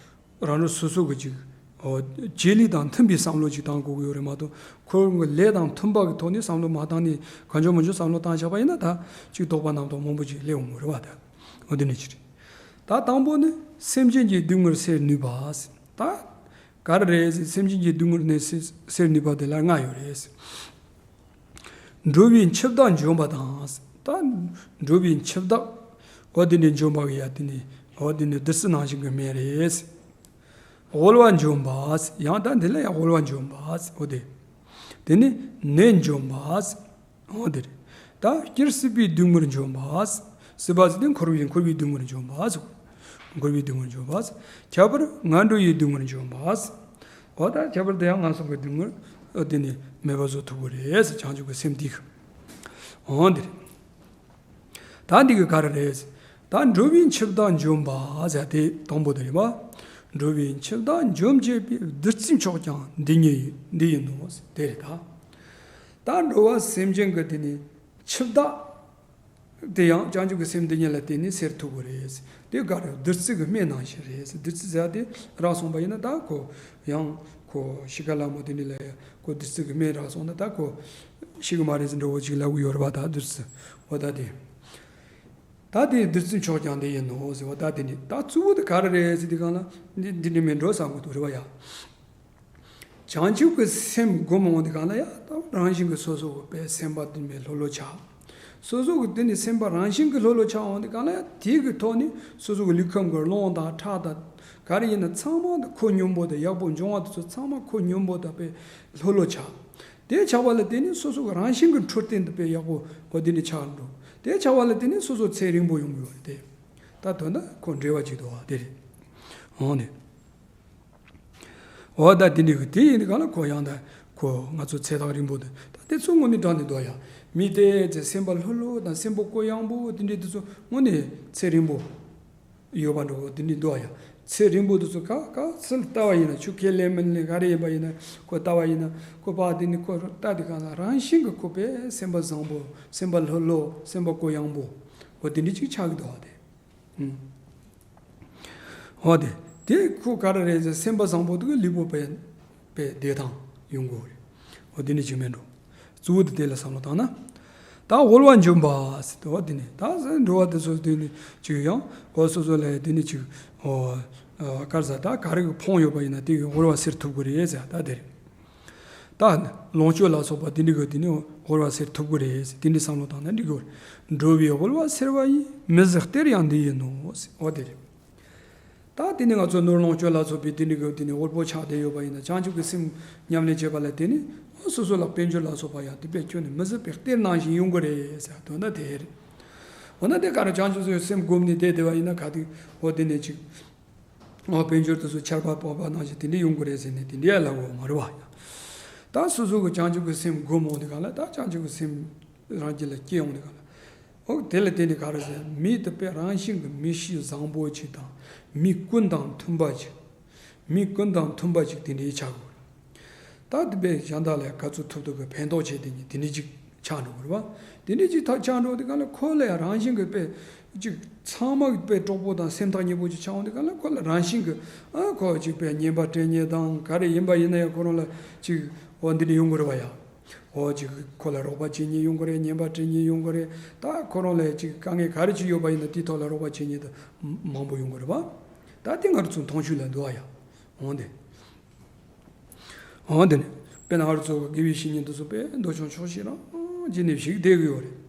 རང་རང་སོ་སོ་གི་ཅིག་ཨོ་བྱེད་ལས་དང་མཐུན་པའི་བསམ་བློ་ཅིག་བཏང་དགོས་ཀྱི་ཡོད་རེད་མ་གཏོགས་ཁོ་རང་གི་ལས་དང་མཐུན་པ་གི་ཐོག་ནས་བསམ་བློ་མ་བཏང་ནས་གང་བྱུང་མང་བྱུང་བསམ་བློ་བཏང་བཞག་པ་ཡིན་ན་ད་ཅིག་དོགས་པ་རྣམ་རྟོག་མང་པོ་ཅིག་སླེབས་འོང་གི་རེད་བ། ད་འོ་དེ་ནས་ཅི་རེད། ད་དང་པོ་ནི་སེམས་ཅན་གྱི་སྡུག་བསྔལ་སེལ་ནུས་པ། ད་ག་རེ་རེད་ཟེར། སེམས་ཅན་གྱི་སྡུག་བསྔལ་ནི་སེལ་སེལ་ནུས་པ་དེ་ལ་ལྔ་ཡོད་རེད། འགྲོ་བའི་འཆི་བདག་འཇོམས་པ་དང་། ད་འགྲོ་བའི་འཆི་བདག་འོ་དེ་ནས་འཇོམས་པ་གི་ཡ་དེ་ནས་འོ་དེ་ནས་བདུད་རྩི་ནང་བཞིན་གྱི་སྨན་རེད། དབུལ་བ་འཇོམས་པ། ཡང་ད་འདི་ལ་ཡང་དབུལ་བ་འཇོམས་པ། འོ་དེ། དེ་ནས་ནད་འཇོམས་པ། འོ་དེ་རེད། ད་སྤྱིར་སྲིད་པའི་སྡུག་བསྔལ་འཇོམས་པ། སྲིད་པ་ཟེར་དུས་འཁོར་བའི་འཁོར་བའི་སྡུག་བསྔལ་འཇོམས་པ། འཁོར་བའི་སྡུག་བསྔལ་འཇོམས་པ། ཁྱད་པར་ངན་འགྲོ་ཡི་སྡུག་བསྔལ་འཇོམས་པ། འོ་ད་ཁྱད་པར་དེ་ཡང་ངན་སོང་གི་སྡུག་བསྔལ་འོ་དེ་ནས་མེད་པ་བཟོ་ཐུབ་ཀྱི་རེད་ཟེར། བྱང་ཆུབ་ཀྱི་སེམས་འདི་གི། འོ་འདི་རེད། ད་འདི་གི་ག་རེ་རེད། ད་འགྲོ་བའི་འཆི་བདག་འཇོམས་པ་ཟེར་དེ་དང་པོ་དེ་རེད་པ། འགྲོ་བའི་འཆི་བདག་འཇོམས་བྱེད་པའི་བདུད་རྩི་མཆོག་ཀྱང་འདི་ཉིད་འདི་ཡིན་ནོ་ཟེར་དེ་རེད་ད། ད་འགྲོ་བ་སེམས་ཅན་གྱི་དེ་ནི་འཆི་བདག་ དེ་ཡང་བྱང་ཆུབ་ཀྱི་སེམས་འདི་ཉིད་ལ་བརྟེན་ནས་སེལ་ཐུབ་ཀྱི་རེད། དེ་ག་རེ་བདུད་རྩི་གི་སྨན་ནང་བཞིན་རེད། བདུད་རྩི་ཟེར་དེ་རག་སོང་པ་ཡིན་ན་ད་ཁོ་ཡང་ཁོ་ཤི་ཁ་ལ་མོ་དེ་འདྲ་ལ་ཁོ་བདུད་རྩི་གི་སྨན་རག་སོང་ན་ད་ཁོ་ཤི་གི་མ་རེད་ཟེར་འདྲ་བོ་ཅིག་ལབ་གི་ཡོད་རེད་པ། ད་བདུད་རྩི་འོ་ད་དེ། ད་དེའི་བདུད་རྩི་མཆོག་ཀྱང་འདི་ཡིན་ནོ་ཟེར་བ། ད་དེ་ནི་ད་གཙོ་བོ་དེ་ག་རེ་རེད་ཟེར་དུས་སྒང་ལ་འདི་འདི་འདྲ་མིན་འགྲོ་བསམ་གི་འདུག་རེད་བ་ཡ། བྱང་ཆུབ་ཀྱི་སེམས་སྒོམ་འོང་དུས་སྒང་ལ་ཡ་ད་རང་བཞིན་གྱི་སོ་སོ་གི་པའི་སེམས་པ་དེ་ནི་ལྷོད་ལྷོད་ཆགས། སོ་སོ་གི་དེ་ནི་སེམས་པ་རང་བཞིན་གྱི་ལྷོད་ལྷོད་ཆགས་འོང་དུས་སྒང་ལ་ཡ་དེ་གི་ཐོག་ནས་སོ་སོ་གི་ལུས་ཁམས་ཀྱི་རླུང་དང་ཁྲག་དང་ག་རེ་ཡིན་ན་ཚང་མ་དེ་ཁོ་སྙོམས་པོ་དང་ཡག་པོ་འབྱུང་བ་དེ་ཚོ་ཚང་མ་ཁོ་སྙོམས་པོ་དང་པའི་ལྷོད་ལྷོད་ཆགས། དེ་ཆགས་པ་ལ་བརྟེན་ནས་སོ་སོ་གི་རང་བཞིན་གྱི་འཕྲོད་བསྟེན་དུ་དཔེ་ཡག་པོ་འོ་དེ་ནི་ཆགས་འགྲོ། དེ་ཆགས་པ་ལ་བརྟེན་ནས་སོ་སོ་ཚེ་རིང་པོ་ཡོང་གི་ཡོད་རེད་དེ། ད་དོན་དུ་ཁོ་འབྲེལ་བ་ཅིག་འདུག་བ་དེ་རེད། འོ་ནི། འོ་ད་དེ་འདྲ་གི་དེ་ཡིན་ག་ལ་ཁོ་ཡང་ད་ཁོ་ང་ཚོ་ཚེ་ཐག་རིང་པོ་དུ་ད་དེ་ཚོ་དངོས་གནས་དྲང་ནས་འདུག་ཡ། མི་དེ་ཚེ་སེམས་པ་ལྷོད་ལྷོད་དང་སེམས་པ་གུ་ཡངས་པོ་དེ་འདྲ་དེ་ཚོ་དངོས་གནས་ཚེ་རིང་པོ། ཡོད་པ་འགྲོ་དེ་འདྲ་འདུག་ཡ། ཚེ་རིང་པོ་དེ་ཚོ་ག་ག་ཚོད་ལྟ་བ་ཡིན་ན་ཆུ་ཁས་ལེན་མིན་ལེན་ག་རེ་ཡིན་པ་ཡིན་ན་ཁོ་ལྟ་བ་ཡིན་ན་ཁོ་པ་དེ་ནི་ཁོ་ལྟ་དེ་ག་ལ་རང་བཞིན་གྱི་ཁོ་པའི་སེམས་པ་བཟང་པོ་སེམས་པ་ལྷོད་ལྷོད་སེམས་པ་གུ་ཡངས་པོ་འོ་དེ་འདྲ་ཅིག་ཆགས་ཀྱི་འདུག་བ་དེ། ཨུམ། འོ་དེ་དེ་ཁོ་ག་རེ་རེད་ཟེར་སེམས་པ་བཟང་པོ་དེ་གི་ལུས་པོ་པའི་པའི་བདེ་ཐང་ཡོང་དགོས་རེད། འོ་དེ་འདྲ་ཅིག་མིན་འགྲོ། གཙོ་བོ་དེ་དེ་ལ་བསམ་བློ་བཏང་ན། ད་དབུལ་བ་འཇོམས་པ་ཟེར་དུས་བ་དེ་ནི་ད་ཟེར་འགྲོ་བ་དེ་ཚོ་དེ་ནི་ཅིག་ཡང་འོ་སོ་སོ་ལ་དེ་ནི་ཅིག་འོ་ཨ་དཀར་ཟ་ད་ག་རེ་གི་ཕོངས་ཡོད་པ་ཡིན་ན་དེ་གི་དབུལ་བ་སེལ་ཐུབ་ཀྱི་རེད་ཟེར་ད་དེ་རེད། ད་ལོངས་སྤྱོད་ལ་སོགས་པ་དེ་འདྲ་གི་དེ་ནི་དབུལ་བ་སེལ་ཐུབ་ཀྱི་རེད་ཟེར་དེ་འདྲ་བསམ་བློ་བཏང་ན་འགྲིག་གི་རེད། འགྲོ་བའི་དབུལ་བ་སེལ་བ་ཡི། མི་ཟད་གཏེར་ཡང་འདི་ཡིན་ནོ་ཟེར་འོ་དེ་རེད། ད་དེ་ནི་ང་ཚོ་ནོར་ལོངས་སྤྱོད་ལ་སོགས་པའི་དེ་ནི་གི་དེ་ནི་དབུལ་པོ་ཆགས་བསྡད་ཡོད་པ་ཡིན་ན་བྱང་ཆུབ་ཀྱི་སེམས་ཉམས་ལེན་བྱེད་པ་ལ་དེ་ནི་སོ་སོ་ལ་དཔལ་འབྱོར་ལ་སོགས་པ་ཡང་དེ་དཔེ་ཁྱོན་ནས་མི་ཟད་པའི་གཏེར་ནང་བཞིན་ཡོང་གི་རེད་ཟེར་དོན་དག་དེ་རེད། འོ་ན་དེ་ག་རེ་བྱང་ཆུབ་སེམས་སྒོམ་ནས་བསྡད་བསྡད་པ་ཡིན་ན་ག་དུས་འོ་དེ་ནི་ཅིག་འོ་དཔལ་འབྱོར་དེ་ཚོ་ཆར་པ་བབས་པ་ནང་བཞིན་དེ་འདྲ་ཡོང་གི་རེད་ཟེར་ནས་དེ་འདྲ་ཡ་ལབ་དགོས་མ་རེད་བ། ད་སོ་སོ་གི་བྱང་ཆུབ་ཀྱི་སེམས་སྒོམ་འོང་དེ་ག་ལ་ད་བྱང་ཆུབ་ཀྱི་སེམས་རང་རྒྱུད་ལ་སྐྱེ་འོང་དེ་ག་ལ། འོ་དེ་ལ་བརྟེན་ནས་ག་རེ་ཟེར་མི་དེ་དཔེ་རང་བཞིན་གྱི་མི་གཤིས་བཟང་པོ་ཅིག་དང་མི་ཀུན་དང་མཐུན་པ་ཅིག་མི་ཀུན་དང་མཐུན་པ་ཅིག་དེ་འདྲའི་ཆགས་དགོས། ད་དེ་དཔེ་གཞན་དག་ལ་ག་ཚོད་ཐུབ་ཐུབ་ཀྱི་ཕན་ཐོགས་བྱེད་དེ་ཉིད་དེ་འདྲའི་ཅིག་ཆགས་འགྲོ་དགོས་རེད་བ། དེ་འདྲའི་ཅིག་ཐག་ཆགས་འགྲོ་དེ་ག་ལ་ཁོ་ལ་ཡང་རང་བཞིན་གྱི་དཔེ་ཅིག་ཚང་མ་གི་དཔེ་གྲོགས་པོ་དང་སེམས་ཐག་ཉེ་པོ་ཅིག་ཆགས་འོང་དེ་ག་ལ་ཁོ་ལ་རང་བཞིན་གྱི་ཨ་ཁོ་ཅིག་དཔེ་ཉན་པ་དྲན་ཉན་དང་ག་རེ་ཡིན་པ་ཡིན་ན་ཡང་ཁོ་རང་ལ་ཅིག་འོ་འདི་འདྲ་ཡོང་གི་རེད་བ་ཡ། འོ་ཅིག་ཁོ་ལ་རོགས་པ་བྱེད་མཁན་ཡོང་གི་རེད། ཉན་པ་དྲན་མཁན་ཡོང་གི་རེད། ད་ཁོ་རང་ལ་ཅིག་དཀའ་ངལ་ག་རེ་ཅིག་ཡོད་པ་ཡིན་ན་དེའི་ཐོག་ལ་རོགས་པ་བྱེད་མཁན་དེ་མང་པོ་ཡོང་གི་རེད་བ། ད་དེ་ང་རང་ཚོ་མཐོང་ཆོས་ལ་འདུག་ཨ་ཡ། འོང་དེ། འོང་དེ་ནི་དཔེར་ན་ང་རང་ཚོ་དགེ་བའི་བཤེས་གཉེན་དེ་ཚོ་དཔེ་མདོ་ཆུང་ཕྱོགས་ཤིག་རང་བྱས་ནས་བཞུགས་བསྡད་གི་ཡོད་རེད།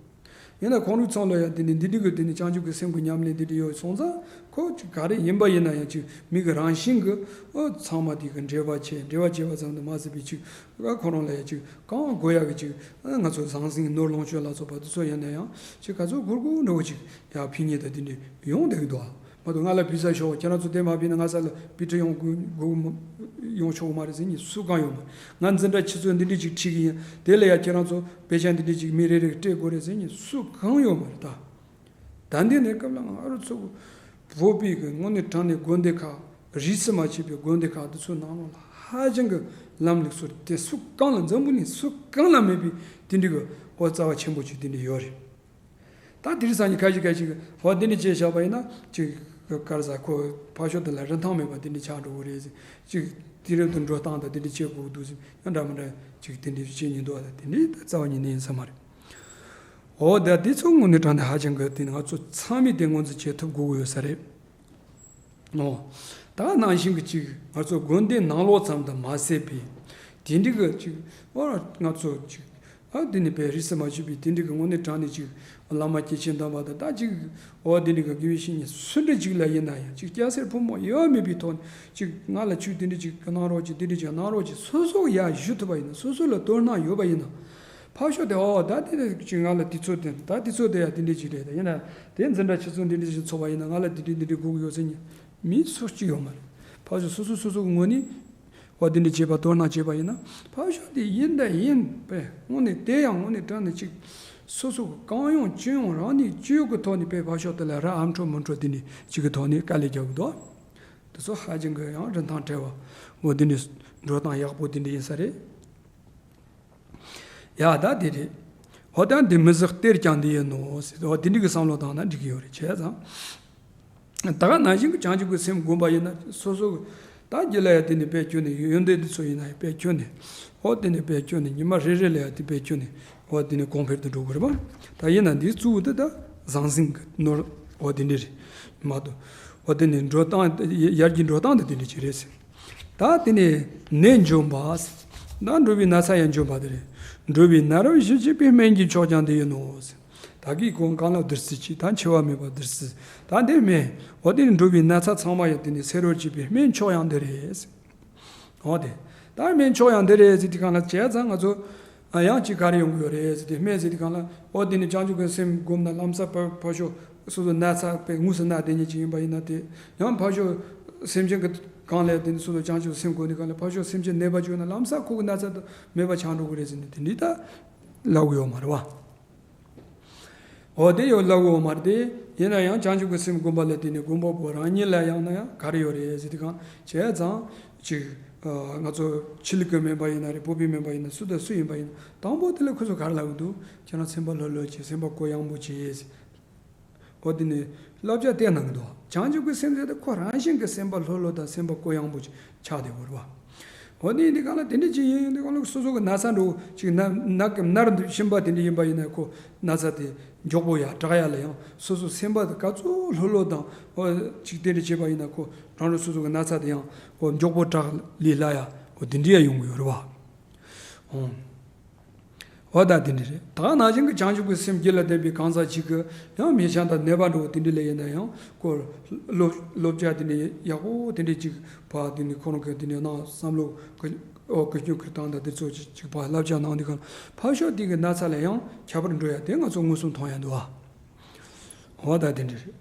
ཡིན་ན་ཁོང་རང་ཚང་ལ་ཡང་དེ་ནི་འདི་འདྲ་གི་དེ་ནི་བྱང་ཆུབ་ཀྱི་སེམས་ཀྱི་ཉམས་ལེན་འདི་འདྲ་ཡོད་སོང་ཙང་ཁོ་ཅིག་ག་རེ་ཡིན་པ་ཡིན་ན་ཡང་ཅིག་མི་གི་རང་བཞིན་གྱི་ཨོ་ཚང་མ་དེ་གི་འབྲེལ་བ་བྱས་འབྲེལ་བ་བྱས་པ་ཙམ་དུ་མ་ཟད་པའི་ཅིག་ཨ་ཁོ་རང་ལ་ཡང་ཅིག་གང་དགོས་ཡག་གི་ཅིག་ཨ་ང་ཚོ་ཟང་ཟིང་ནོར་ལོངས་སྤྱོད་ལ་སོགས་པ་དེ་ཚོ་ཡིན་ན་ཡང་ཅིག་ག་ཚོད་དགོས་དགོས་འདྲ་བོ་ཅིག་ཡང་ཕན་ཉེ་དང་དེ་འདྲ་ཡོང་བསྡད་ཀྱི་འདུག་ཨ། མ་གཏོགས་ང་ལ་ཕུལ་ས་ཤོག་ཁྱེད་རང་ཚོ་དེ་མ་ཕུལ་ན་ང་ས་ལ་དཔེ་ཁྲིད་ཡོང་དགོས་དགོས་མ་ཡོང་ཆོག་གི་མ་རེད་ཟེར་མཁན་སུ་གང་ཡོད་མ་རེད། ང་འཛིན་གྲྭ་ཆུ་ཚོད་འདི་འདྲ་ཅིག་ཁྲིད་ཀྱི་ཡིན། དེ་ལ་ཡང་ཁྱེད་རང་ཚོ་དཔེ་ཆ་འདི་འདྲ་ཅིག་མི་རེ་རེ་སྤྲད་དགོས་རེད་ཟེར་མཁན་སུ་གང་ཡོད་མ་རེད་ད། ད་འདི་ནས་སྐབས་ལ་ང་རང་ཚོ་བོད་པའི་གི་དངོས་གནས་དྲང་གནས་དགོན་སྡེ་ཁག་རིས་སུ་མ་ཆད་པའི་དགོན་སྡེ་ཁག་འདི་ཚོའི་ནང་ལོགས་ལ་ཧ་ཅང་གི་ལམ་ལུགས་སྲོལ་དེ་སུ་གང་ལ་འཛམ་བུ་གླིང་སུ་གང་ལ་མེད་པའི་དེ་འདྲ་གི་འོ་རྩ་བ་ཆེན་པོ་ཅིག་དེ་འདྲ་ཡོད་རེད། ད་དེ་རིང་སང་ཉིན་ཁ་ཤས་ཁ་ཤས་ཀྱིས་ཧོ་འདི་འདྲ་བྱས་བཞག་པ་ཡིན་ན་ཅིག་ག་རེ་ཟ་ཁོ་ཕར་ཕྱོགས་དེ་ལ་རིན་ཐང་མེད་པ་འདི་འདྲ་ཆགས་འགྲོ་གི་རེད་ཟེར། ཅིག་དུས་རབས་དང་འགྲོ་སྟངས་དང་འདི་འདྲ་བྱེད་དགོས་འདུག་ཟེར་ཡང་འདྲ་མི་འདྲ་ཅིག་དེ་འདྲ་བྱེད་ཉེན་འདུག་ཨ། ད་དེ་འདྲ་ད་རྩ་བ་ཉིད་ནས་ཡིན་ས་མ་རེད། འོ་ད་དེ་ཚོ་དངོས་གནས་དྲང་གནས་ཧ་ཅང་གི་དེ་ང་ཚོ་ཚང་མས་དེ་ངོས་འཛིན་བྱེད་ཐུབ་དགོས་ཀྱི་ཡོད་ས་རེད། ཨོ། ད་ནང་བཞིན་གྱི་ཅིག་ང་ཚོ་དགོན་སྡེ་ནང་ལོགས་ཙམ་དུ་མ་ཟད་པའི་དེ་འདྲ་གི་ཅིག་ཨོ་ང་ཚོ་ཅིག་ཨ་འདི་ནི་པའི་རིས་སུ་མ་ཆད་པའི་དེ་འདྲ་གི་དངོས་གནས་དྲང་གནས་ཅིག་བླ་མ་སྐྱེས་ཆེན་དམ་པ་དང་ད་ཅིག་ཨོ་འདི་འདྲ་གི་དགེ་བའི་བཤེས་གཉེན་སུ་འདྲ་ཅིག་ལ་ཡིན་ན་ཡང་ཅིག་སྐྱ་སེར་ཕོ་མོ་ཡོད་མེད་པའི་ཐོག་ནས་ཅིག་ང་ལ་ཆོས་འདི་འདྲ་ཅིག་གནང་རོགས་ཅིག་འདི་འདྲ་ཅིག་གནང་རོགས་ཅིག་སོ་སོ་ཡར་ཞུ་ཐུབ་པ་ཡིན་ན་སོ་སོ་ལ་དོ་སྣང་ཡོད་པ་ཡིན་ན། ཕར་ཕྱོགས་དེ་ཨོ་ད་དེ་ནས་ཅིག་ང་ལ་དུས་ཚོད་དེ་ད་དུས་ཚོད་དེ་ཡ་དེ་འདྲས་ཅིག་རེད། ད་ཡིན་ན་དེ་འཛིན་གྲྭ་ཆུ་ཚོད་འདི་འདྲས་ཅིག་ཚོགས་པ་ཡིན་ན་ང་ལ་དེ་འདྲས་འདི་འདྲས་དགོས་ཀྱི་ཡོད་ཟེར་མཁན་མི་སུ་གཅིག་ཡོད་མ་རེད། ཕར་ཕྱོགས་སོ་སོ་སོ་སོ་གི་ངོས་ནས་ཨོ་དེ་འདྲས་བྱེད་པ་དོ་སྣང་བྱེད་པ་ཡིན་ན་ཕར་ཕྱོགས་དེ་ཡིན་ད་ཡིན་པས་དངོས་གནས་དེ་ཡང་དངོས་གནས་དྲང་གནས་ཅིག་སོ་སོ་གི་གང་ཡོང་ཅི་ཡོང་རང་ནས་ཅི་ཡོང་གི་ཐོག་ནས་པས་ཕར་ཕྱོགས་དེ་ལ་ར་ཨ་འཕྲོ་མི་འཕྲོ་དེ་འདྲས་ཅིག་གི་ཐོག་ནས་དཀའ་ལས་རྒྱག་གི་འདུག་དེ་ཚོ་ཧ་ཅང་གི་ཡང་རིན་ཐང་བྲལ་བ་འོ་དེ་འདྲས་འགྲོ་སྟངས་ཡག་པོ་དེ་འདྲས་ཡིན་ས་རེད། ཡ་ད་དེ་རེད། འོ་ད་འདི་མི་ཟག་སྟེར་ཀྱང་འདི་ཡིན་ནོ་ཟེར། འོ་དེ་འདྲའི་གི་བསམ་བློ་བཏང་ན་འགྲིག་གི་ཡོད་རེད། བྱས་ཙང་། ད་ག་ནང་བཞིན་གྱི་བྱང་ཆུབ་ཀྱི་སེམས་བསྒོམ་པ་ཡིན་ན་སོ་སོ་གི་ད་རྒྱུད་ལ་ཡང་དེ་ནས་དཔེ་ཁྱོད་ནས་ཡོན་ཏན་འདི་ཚོ་ཡིན་ན་ཡང་དཔེ་ཁྱོད་ནས། འོ་དེ་ནས་དཔེ་ཁྱོད་ནས་ཉི་མ་རེ་རེ་ལ་ཡང་དེ་དཔེ་ཁྱོད་ནས། འོ་དེ་ནས་གོང་འཕེལ་དུ་འགྲོ་དགོས་རེད་པ། ད་ཡིན་ན་འདི་གཙོ་བོ་དེ་ད་ཟང་ཟིང་གི་ནོར། འོ་དེ་འདྲ་རེད་མ་གཏོགས། འོ་དེ་ནས་འགྲོ་སྟངས་ཡར་རྒྱས་འགྲོ་སྟངས་དེ་དེ་འདྲ་ཅིག་རེད་ཟེར། ད་དེ་ནས་ནད་འཇོམས་པ། ད་འགྲོ་བའི་ན་ཚ་ཡང་འཇོམས་པ་དེ་རེད། འགྲོ་བའི་ན་རོ་ཞི་བྱེད་པའི་སྨན་གྱི་མཆོག་ཀྱང་འདི་ཡིན་ནོ་ཟེར། ད་གིན་གོང་གང་ལ་བདུད་རྩི་ཅིག་ད་འཆི་བ་མེད་པ་བདུད་རྩི། ད་འདི་སྨན། འོ་དེ་ནས་འགྲོ་བའི་ན་ཚ་ཚང་མ་ཡང་དེ་ནས་སེལ་རོགས་བྱེད་པའི་སྨན་མཆོག་ཡང་འདི་རེད་ཟེར། འོ་དེ། ད་སྨན་མཆོག་ཡང་འདི་རེད་ཟེར་དུས་སྒང་ལ་བྱས་ཙང་ང་ཚོ། ཨ་ཡང་ཅིག་ག་རེ་ཡོང་གི་ཡོད་རེད་ཟེར་དུས་སྨན་ཟེར་དུས་སྒང་ལ། འོ་དེ་ནས་བྱང་ཆུབ་ཀྱི་སེམས་བསྒོམས་ན་ལམ་སང་ཕ་ཕར་ཕྱོགས་སོ་སོ་ན་ཚ་པའི་དངོས་སུ་ན་དེ་ཉིད་ཅིག་ཡིན་པ་ཡིན་ན་དེ། ཡང་ཕར་ཕྱོགས་སེམས་ཅན་གྱི་སྒང་ལ་དེ་ནས་སོ་སོ་བྱང་ཆུབ་སེམས་བསྒོམས་དུས་སྒང་ལ་ཕར་ཕྱོགས་སེམས་ཅན་ནད་པ་བྱུང་ན་ལམ་སང་ཁོ་གི་ན་ཚ་དེ་མེད་པ་ཆགས་འགྲོ་གི་རེད་ཟེར་ནས་དེ་འདྲའི་ད་ལབ་གི་ཡོད་མ་རེད་བ། འོ་དེ་ཡོད་ལབ་འོ་མ་རེད་དེ། ཡིན་ན་ཡང་བྱང་ཆུབ་ཀྱི་སེམས་བསྒོམ་པ་ལ་བརྟེན་ནས་སྒོམ་པ་པོ་རང་ཉིད་ལ་ཡང་ན་ཡང་ག་རེ་ཡོད་རེད་ཟེར་དུས་སྒང་བྱས་ཙང་། ཅིག་ཨ་ང་ཚོ་ཕྱི་ལུགས་ཀྱི་སྨན་པ་ཡིན་ན་རེད། བོད་པའི་སྨན་པ་ཡིན་ན་སུ་དང་སུ་ཡིན་པ་ཡིན་ན་དང་པོ་དེ་ལ་ཁོ་ཚོ་ག་རེ་ལབ་ཀྱི་འདུག་ཁྱེད་རང་སེམས་པ་ལྷོད་ལྷོད་བྱེད། སེམས་པ་གུ་ཡངས་པོ་བྱེད། འོ་དེ་ནས་བསླབ་བྱ་དེ་གནང་གི་འདུག་བྱང་ཆུབ་ཀྱི་སེམས་ཟེར་ཏེ་ཁོ་རང་བཞིན་གྱི་སེམས་པ་ལྷོད་ལྷོད་དང་སེམས་པ་གུ་ཡངས་པོ་ཆགས་བསྡད་ཡོད་རེད་བ། འོ་ནི་འདི་གང་ལ་དེ་འདྲ་ཅིག་ཡིན་འདི་གང་ལ་སོ་སོ་གི་ན་ཚ་འགྲོ་ཅིག་ན་ན་གི་ན་རུ་འདི་གཤིན་པ་དེ་འདྲ་ཡིན་པ་ཡིན་ན་ཁོ་ན་ཚ་དེ་མགྱོགས་པོ་ཡར་དྲག་ཡ་ལ་ཡང་སོ་སོ་སེམས་པ་དེ་ག་ཚོད་ལྷོད་ལྷོད་དང་འོ་ཅིག་དེ་འདྲ་བྱས་པ་ཡིན་ན་ཁོ་རང་རུ་སོ་སོ་གི་ན་ཚ་དེ་ཡང་འོ་མགྱོགས་པོ་དྲག་ལས་སླ་ཡ་འོ་དེ་འདྲ་ཡ་ཡོང་གི་ཡོད་རེད་བ། འོ། འོ་ད་དེ་འདྲ་རེད། ད་ནང་བཞིན་གྱི་བྱང་ཆུབ་ཀྱི་སེམས་རྒྱུད་ལ་ལྡན་པའི་གང་ཟག་ཅིག་གི་ཡང་མི་ཆ་དང་ནད་པ་འགྲོ་བ་དེ་འདྲ་ལ་ཡིན་ན་ཡང་ཁོ་སློབ་སློབ་བྱ་དེ་འདྲ་ཡག་པོ་དེ་འདྲ་ཅིག་ཕར་དེ་ནས་ཁོ་རང་གི་དེ་འདྲ་ནང་བསམ་བློ་གི་ཨོ་གི་སྐྱོན་ཁུར་སྟངས་དང་དེ་ཚོ་ཅིག་ཅིག་ཕར་བསླབ་བྱ་གནང་དུས་གང་ཕར་ཕྱོགས་དེ་གི་ན་ཚ་ལ་ཡང་ཁྱད་པར་འགྲོ་ཡ་དེ་ང་ཚོ་མངོན་སུམ་མཐོང་ཡ་འདུག་ཨ། འོ་ད་དེ་འདྲ་རེད།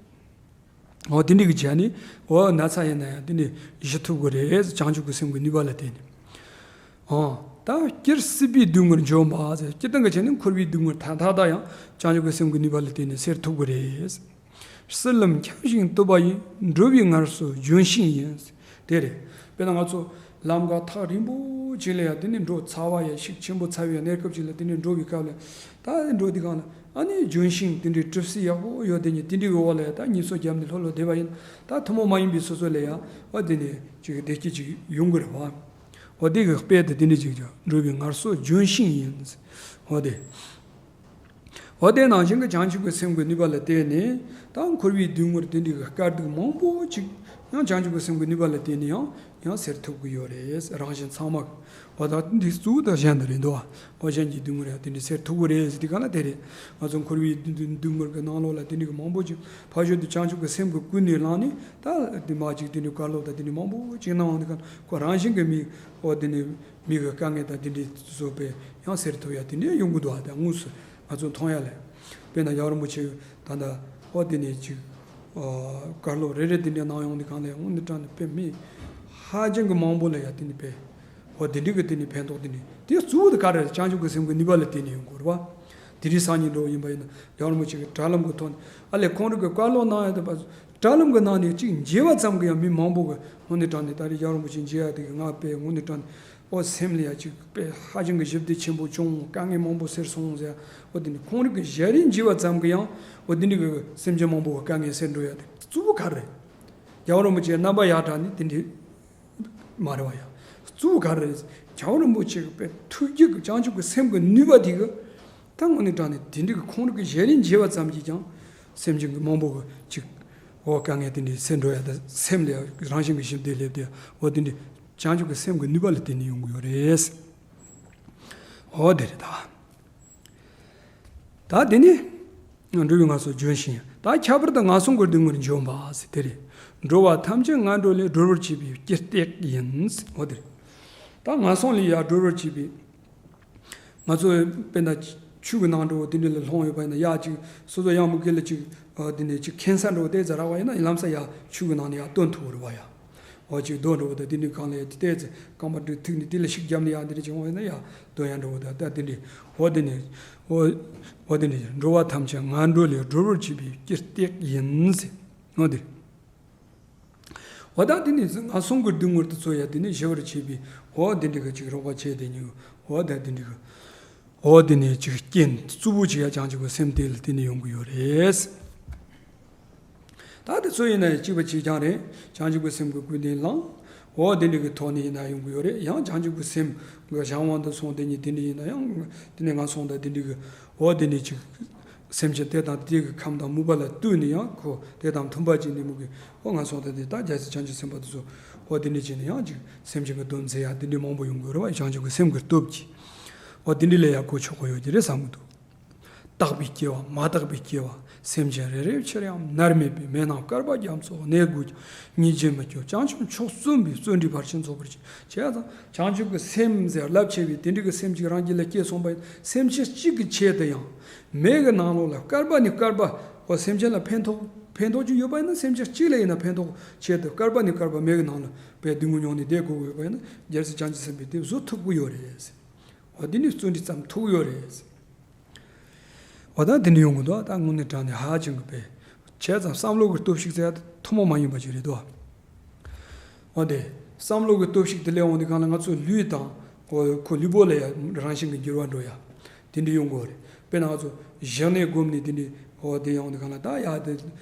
འོ་དེ་འདྲ་གི་བྱས་ནས་འོ་ན་ཚ་ཡིན་ན་ཡང་དེ་འདྲ་ཞི་ཐུབ་ཀྱི་རེད། བྱང་ཆུབ་ཀྱི་སེམས་ཀྱི་ནུས་པ་ལ་བརྟེན་ནས། འོ་ད་སྐྱེར་སྲིད་པའི་སྡུག་བསྔལ་འཇོམས་པ་ཟེར། སྤྱིར་བཏང་གི་བྱས་ནས་འཁོར་བའི་སྡུག་བསྔལ་མཐའ་དག་ད་ཡང་བྱང་ཆུབ་ཀྱི་སེམས་ཀྱི་ནུས་པ་ལ་བརྟེན་ནས་སེལ་ཐུབ་ཀྱི་རེད། བསིལ་ལམ་འཁྱམས་ཤིང་དུབ་པ་ཡི། འགྲོ་བའི་ངལ་གསོ་ལྗོན་ཤིང་ཡིན། དེ་རེད། དཔེར་ན་ང་ཚོ་ལམ་ཁ་ཐག་རིང་པོ་ཅིག་ལ་ཡང་དེ་ནས་འགྲོ་ཚ་བ་ཡང་ཤུགས་ཆེན་པོ་ཚ་བའི་གནས་སྐབས་ཅིག་ལ་དེ་ནས་འགྲོ་བའི་སྐབས་ལ་ད་འགྲོ་དུས་སྒང་ལ་ཨ་ནི་ལྗོན་ཤིང་དེ་འདྲའི་གྲིབ་བསིལ་ཡག་པོ་ཡོད་དེ་ནས་དེ་འདྲའི་འོག་ལ་ཡང་ད་ཉལ་ས་བརྒྱབ་ནས་ལྷོད་ལྷོད་བསྡད་པ་ཡིན་ད་ཐུན་མོང་མ་ཡིན་པའི་སོ་སོ་ལ་ཡང་ཨ་དེ་ནས་ཅིག་བདེ་སྐྱིད་ཅིག་ཡོང་གི་རེད་བ། འོ་དེ་གི་དཔེ་དེ་དེ་འདྲ་ཅིག་ཀྱང་འགྲོ་བའི་ངལ་གསོ་ལྗོན་ཤིང་ཡིན། འོ་དེ། འོ་དེ་ནང་བཞིན་གྱི་བྱང་ཆུབ་ཀྱི་སེམས་ཀྱི་ནུས་པ་ལ་བརྟེན་ནས་ད་འཁོར་བའི་སྡུག་བསྔལ་དེ་འདྲའི་གི་དཀའ་སྡུག་མང་པོ་ཅིག་ཡང་བྱང་ཆུབ་ཀྱི་སེམས་ཀྱི་ནུས་པ་ལ་བརྟེན་ནས་ཡང་ཡང་སེལ་ཐུབ་ཀྱི་ཡོད་རེད། རང་གཞན་ཚང་མ་གི་འོ་ད་འདི་གཙོ་བོ་ད་གཞན་དུ་རེད་འདུག་བ། འོ་གཞན་གྱི་སྡུག་བསྔལ་ཡང་དེ་འདྲའི་སེལ་ཐུབ་ཀྱི་རེད་ཟེར་དུས་གང་ལ་དེ་རེད། ང་ཚོ་འཁོར་བའི་སྡུག་སྡུག་བསྔལ་གྱི་ནང་ལོགས་ལ་དེ་འདྲའི་གི་མང་པོ་ཅིག་ཕར་ཞོར་དུ་བྱང་ཆུབ་ཀྱི་སེམས་ཀྱིས་ཀུན་ནས་བསླངས་ནས་ད་དེ་མ་ཅིག་དེ་འདྲའི་བཀའ་སློབ་དང་དེ་འདྲའི་མང་པོ་ཅིག་གནང་བ་འདི་གང་ཁོ་རང་བཞིན་གྱི་མི་འོ་དེ་ནས། མི་གི་དཀའ་ངལ་དང་དེ་འདྲའི་བཟོ་པའི་ཡང་སེལ་ཐུབ་ཡ་དེ་འདྲའི་ཡོང་གི་འདུག་ཨ། དེ་དངོས་སུ་ང་ཚོ་མཐོང་ཡ་ལས། དཔེར་ན་རྒྱལ་བ་རིན་པོ་ཆེ་ད་ལྟ་ཨོ་དེ་ནས་ཅིག་བཀའ་སློབ་རེ་རེ་དེ་འདྲའི་གནང་ཡོང་དུས་གང་ལས་དངོས་གནས་དྲང་གནས་དཔེ་མི་ཧ་ཅང་གི་མང་པོ་ལ་ཡ་དེ་འདྲའི་དཔེ་ཨོ་དེ་འདྲའི་གི་དེ་འདྲའི་ཕན་ཐོགས་དེ་འདྲའི་དེ་གཙོ་བོ་དེ་ག་རེ་རེད། བྱང་ཆུབ་ཀྱི་སེམས་ཀྱི་ནུས་པ་ལ་བརྟེན་ནས་ཡོང་དགོས་རེད་བ། དེ་རིང་སང་ཉིན་འགྲོ་བ་ཡིན་པ་ཡིན་ན་རྒྱལ་བ་རིན་པོ་ཆེ་གི་དྲ་ལམ་གི་ཐོག་ནས་ཨ་ལས་ཁོང་རང་གི་བཀའ་སློབ་གནང་ཡ་དེ་བ། དྲ་ལམ་གྱི་ནང་ནས་གཅིག་མཇལ་བ་ཙམ་གྱིས་ཡང་མི་མང་པོ་གི་དངོས་གནས་དྲང་གནས་ད་རེས་རྒྱལ་བ་རིན་པོ་ཆེ་མཇལ་ཡ་དེ་གི་ང་དཔེ་དངོས་གནས་དྲང་གནས་ཨོ་སེམས་ལ་ཡ་གཅིག་དཔེ་ཧ་ཅང་གི་ཞི་བདེ་ཆེན་པོ་བྱུང་། དཀའ་ངལ་མང་པོ་སེལ་སོང་ཟེར་ཡ། ཨོ་དེ་ནི་ཁོང་རང་གི་ཞལ་རས་མཇལ་བ་ཙམ་གྱིས་ཡང་ཨོ་དེ་འདྲ་གི་སེམས་ཅན་མང་པོ་གི་དཀའ་ངལ་སེལ་འགྲོ་ཡ་དེ་གཙོ་བོ་ག་རེ་རེད། རྒྱལ་བ་རིན་པོ་ཆེ་རྣམ་པ་ཡར་དྲངས་ནས་དེ་འདྲའི་མ་རེད་བ་ཡ། གཙོ་བོ་ག་རེ་རེད། རྒྱལ་བ་རིན་པོ་ཆེ་གི་དཔེ་ཐུགས་རྒྱུད་ཀྱི་བྱང་ཆུབ་ཀྱི་སེམས་ཀྱི་ནུས་པ་དེ་གི་ད་དངོས་གནས་དྲང་གནས་དེ་འདྲ་གི་ཁོང་རང་གི་ཞལ་རས་མཇལ་བ་ཙམ་གྱིས་ཀྱང་སེམས་ཅན་གྱི་མང་པོ་གི་ཅིག་འོ་དཀའ་ངལ་དེ་འདྲའི་སེལ་འགྲོ་ཡ་ད་སེམས་ལ་རང་བཞིན་གྱི་ཞི་བདེ་སླེབས་ཏེ་འོ་དེ་འདྲའི་བྱང་ཆུབ་ཀྱི་སེམས་ཀྱི་ནུས་པ་ལ་བརྟེན་ནས་ཡོང་གི་ཡོད་རེད། འོ་དེ་རེད་ད། ད་དེ་ནི་འགྲོ་བའི་ངལ་གསོ་ལྗོན་ཤིང་། ད་ཁྱད་པར་དུ་ངན་སོང་གི་སྡུག་བསྔལ་འཇོམས་པ་ཟེར་དེ་རེད། འགྲོ་བ་ཐམས་ཅད་ངན་འགྲོ་ལས་སྒྲོལ་བར་བྱེད་པའི་སྤྱིར་བཏེག་ཡིན། འོ་དེ་རེད། ད་ངན་སོང་ལས་ཡར་སྒྲོལ་བར་བྱེད་པའི། ང་ཚོ་དཔེར་ན་ཆོས་ཀྱི་ནང་འགྲོ་བ་དེ་འདྲ་ལ་ལྷུང་ཡོད་པ་ཡིན་ན་ཡར་ཅིག་སོ་སོ་ཡང་མུ་གེ་ལ་ཅིག་དེ་ནས་ཅིག་ཁེན་ས་འགྲོ་བ་དེ་ཙམ་རག་པ་ཡིན་ན་ལམ་སང་ཡར་ཆོས་ཀྱི་ནང་ནས་ཡར་བཏོན་ཐུབ་རེད་བ་ཡ། འོ་ཅིག་སྡོད་འགྲོ་བ་དང་དེ་འདྲའི་སྒང་ལ་ཡ་དེ་ལྟས་ཚེ་རྐང་པ་དྲུག་ཐིག་ནས་དེ་ལ་ཤུགས་བརྒྱབ་ནས་ཡ་དེ་འདྲ་ཅིག་འོང་ཡིན་ན་ཡ་སྡོད་ཡ་འགྲོ་བ་དང་ད་དེ་འདྲའི་འོ་དེ་ནས་འོ་འོ་དེ་འདྲའི་འགྲོ་བ་ཐམས་ཅད་ངན་འགྲོ་ལས་སྒྲོལ་བར་བྱེད་པའི་སྤྱིར་བཏེག་ཡིན་ཟེར། འོ་དེ་འོ་ད་དེ་ནས་ངན་སོང་གི་སྡུག་བསྔལ་དེ་ཚོ་ཡ་དེ་ནས་ཞི་བར་བྱེད་པའི་འོ་དེ་འདྲའི་གི་ཅིག་རོགས་པ་བྱས་དེ་ཉིད་འོ་ད་དེ་འདྲའི་གི་འོ་དེ་ནས་ཅིག་རྐྱེན་རྩུབ་པོ་ཅིག་ཡ་བྱང་ཆུབ་ཀྱི་སེམས་དེ་ལ་དེ་ནས་ཡོང་གི་ཡོད་རེད། ད་དེ་ཚོ་ཡིན་ན་ཡང་གཅིག་པ་གཅིག་རྐྱང་རེད། བྱང་ཆུབ་ཀྱི་སེམས་ཀྱི་ཀུན་ནས་བསླངས། འོ་དེ་འདྲ་གི་ཐོག་ནས་ཡིན་ན་ཡོང་གི་ཡོད་རེད། ཡང་བྱང་ཆུབ་ཀྱི་སེམས་ཀྱི་གཞན་དབང་དུ་སོང་དེ་ཉིད་དེ་འདྲ་ཡིན་ན་ཡང་དེ་ནས་ང་སོང་ད་དེ་འདྲ་གི་འོ་དེ་འདྲ་ཅིག་སེམས་ཅན་དེ་དང་དེ་གི་ཁམས་དང་མུན་པ་ལ་ལྟོས་ནས་ཡང་ཁོ་དེ་དང་མཐུན་པ་ཅིག་ནས་མུ་གི་འོ་ང་སོང་ད་དེ་ད་རྒྱལ་སྲས་བྱང་ཆུབ་སེམས་དཔའ་དེ་ཚོ་འོ་དེ་འདྲ་བྱས་ནས་ཡང་ཅིག་སེམས་ཅན་གྱི་སྡུག་མཛད་ཡ་དེ་འདྲ་མང་པོ་ཡོང་གི་ཡོད་རེད་བ། བྱང་ཆུབ་ཀྱི་སེམས་ཀྱི་སྟོབས་ཀྱིས་འོ་དེ་འདྲ་ལས་ཡ་གོ་ཆོག་གི་ཡོད་ཀྱི་རེད་བསམ་གི་འདུག། དག་པའི་སྐྱེ་བ་མ་དག་པའི་སྐྱེ་བ། སེམས་ཅན་རེ་རེ་ཕྱིར་ཡང་མནར་མེད་པའི། མེ་ནང་བསྐལ་པ་རྒྱ་མཚོ་གནས་དགོས་ཀྱང་། ཉེས་བྱས་མི་སྐྱོ་བྱང་ཆུབ་མཆོག་བཙུན་པའི། བརྩོན་འགྲུས་བར་ཆད་རྫོགས་པར་བྱེད། བྱས་ཙང་བྱང་ཆུབ་ཀྱི་སེམས་ཟེར་རླབས་ཆེ་བའི་དེ་འདྲ་གི་སེམས་ཅིག་རང་རྒྱུད་ལ་སྐྱེས་སོང་བ་ཡིན། སེམས་ཅན་གཅིག་གི་ཆེད་དུ་ཡང་མེ་གི་ནང་ལོགས་ལ་བསྐལ་པ་ནས་བསྐལ་པ་འོ་སེམས་ཅན་ལ་ཕན་ཐོགས་ཕན་ཐོགས་ཀྱི་ཡོད་པ་ཡིན་ན། སེམས་ཅན་གཅིག་ལ་ཡིན་ན་ཕན་ཐོགས་ཆེད་དུ་བསྐལ་པ་ནས་བསྐལ་པ་མེ་གི་ནང་ལ་བས་སྡུག་བསྔལ་མྱོང་ནས་བསྡད་དགོས་ཀྱི་ཡོད་པ་ཡིན་ན། རྒྱལ་སྲས་བྱང་ཆུབ་སེམས་དཔའི་དེ་བཟོ་ཐུབ་ཀྱི་ཡོད་རེད། འོ་འདི་ནི་བརྩོན་འགྲུས་ཙམ་ཐུབ་ཡོད་རེད། འོ་ད་འདི་འདྲ་ཡོང་གི་འདུག། ད་དངོས་གནས་དྲང་གནས་ཧ་ཅང་གི་པས། བྱས་ཙང་བསམ་བློ་གི་སྟོབས་ཤུགས་ཟེར་ཡ་དེ་ཐུན་མོང་མ་ཡིན་པ་ཅིག་རེད་དོ། འོ་དེ་བསམ་བློ་གི་སྟོབས་ཤུགས་དེ་ལས་འོང་དུས་གང་ལ་ང་ཚོ་ལུས་དང་འོ་ཁོ་ལུས་པོ་ལ་ཡ་རང་བཞིན་གྱི་འགྱུར་བ་འགྲོ་ཡ་དེ་འདྲ་ཡོང་གི་རེད། དཔེར་ན་ང་ཚོ་བཞག་ནས་བསྒོམས་ནས་དེ་འདྲ་འོ་དེ་ཡོང་དུས་གང་ལ་ད་ཡ་དེ་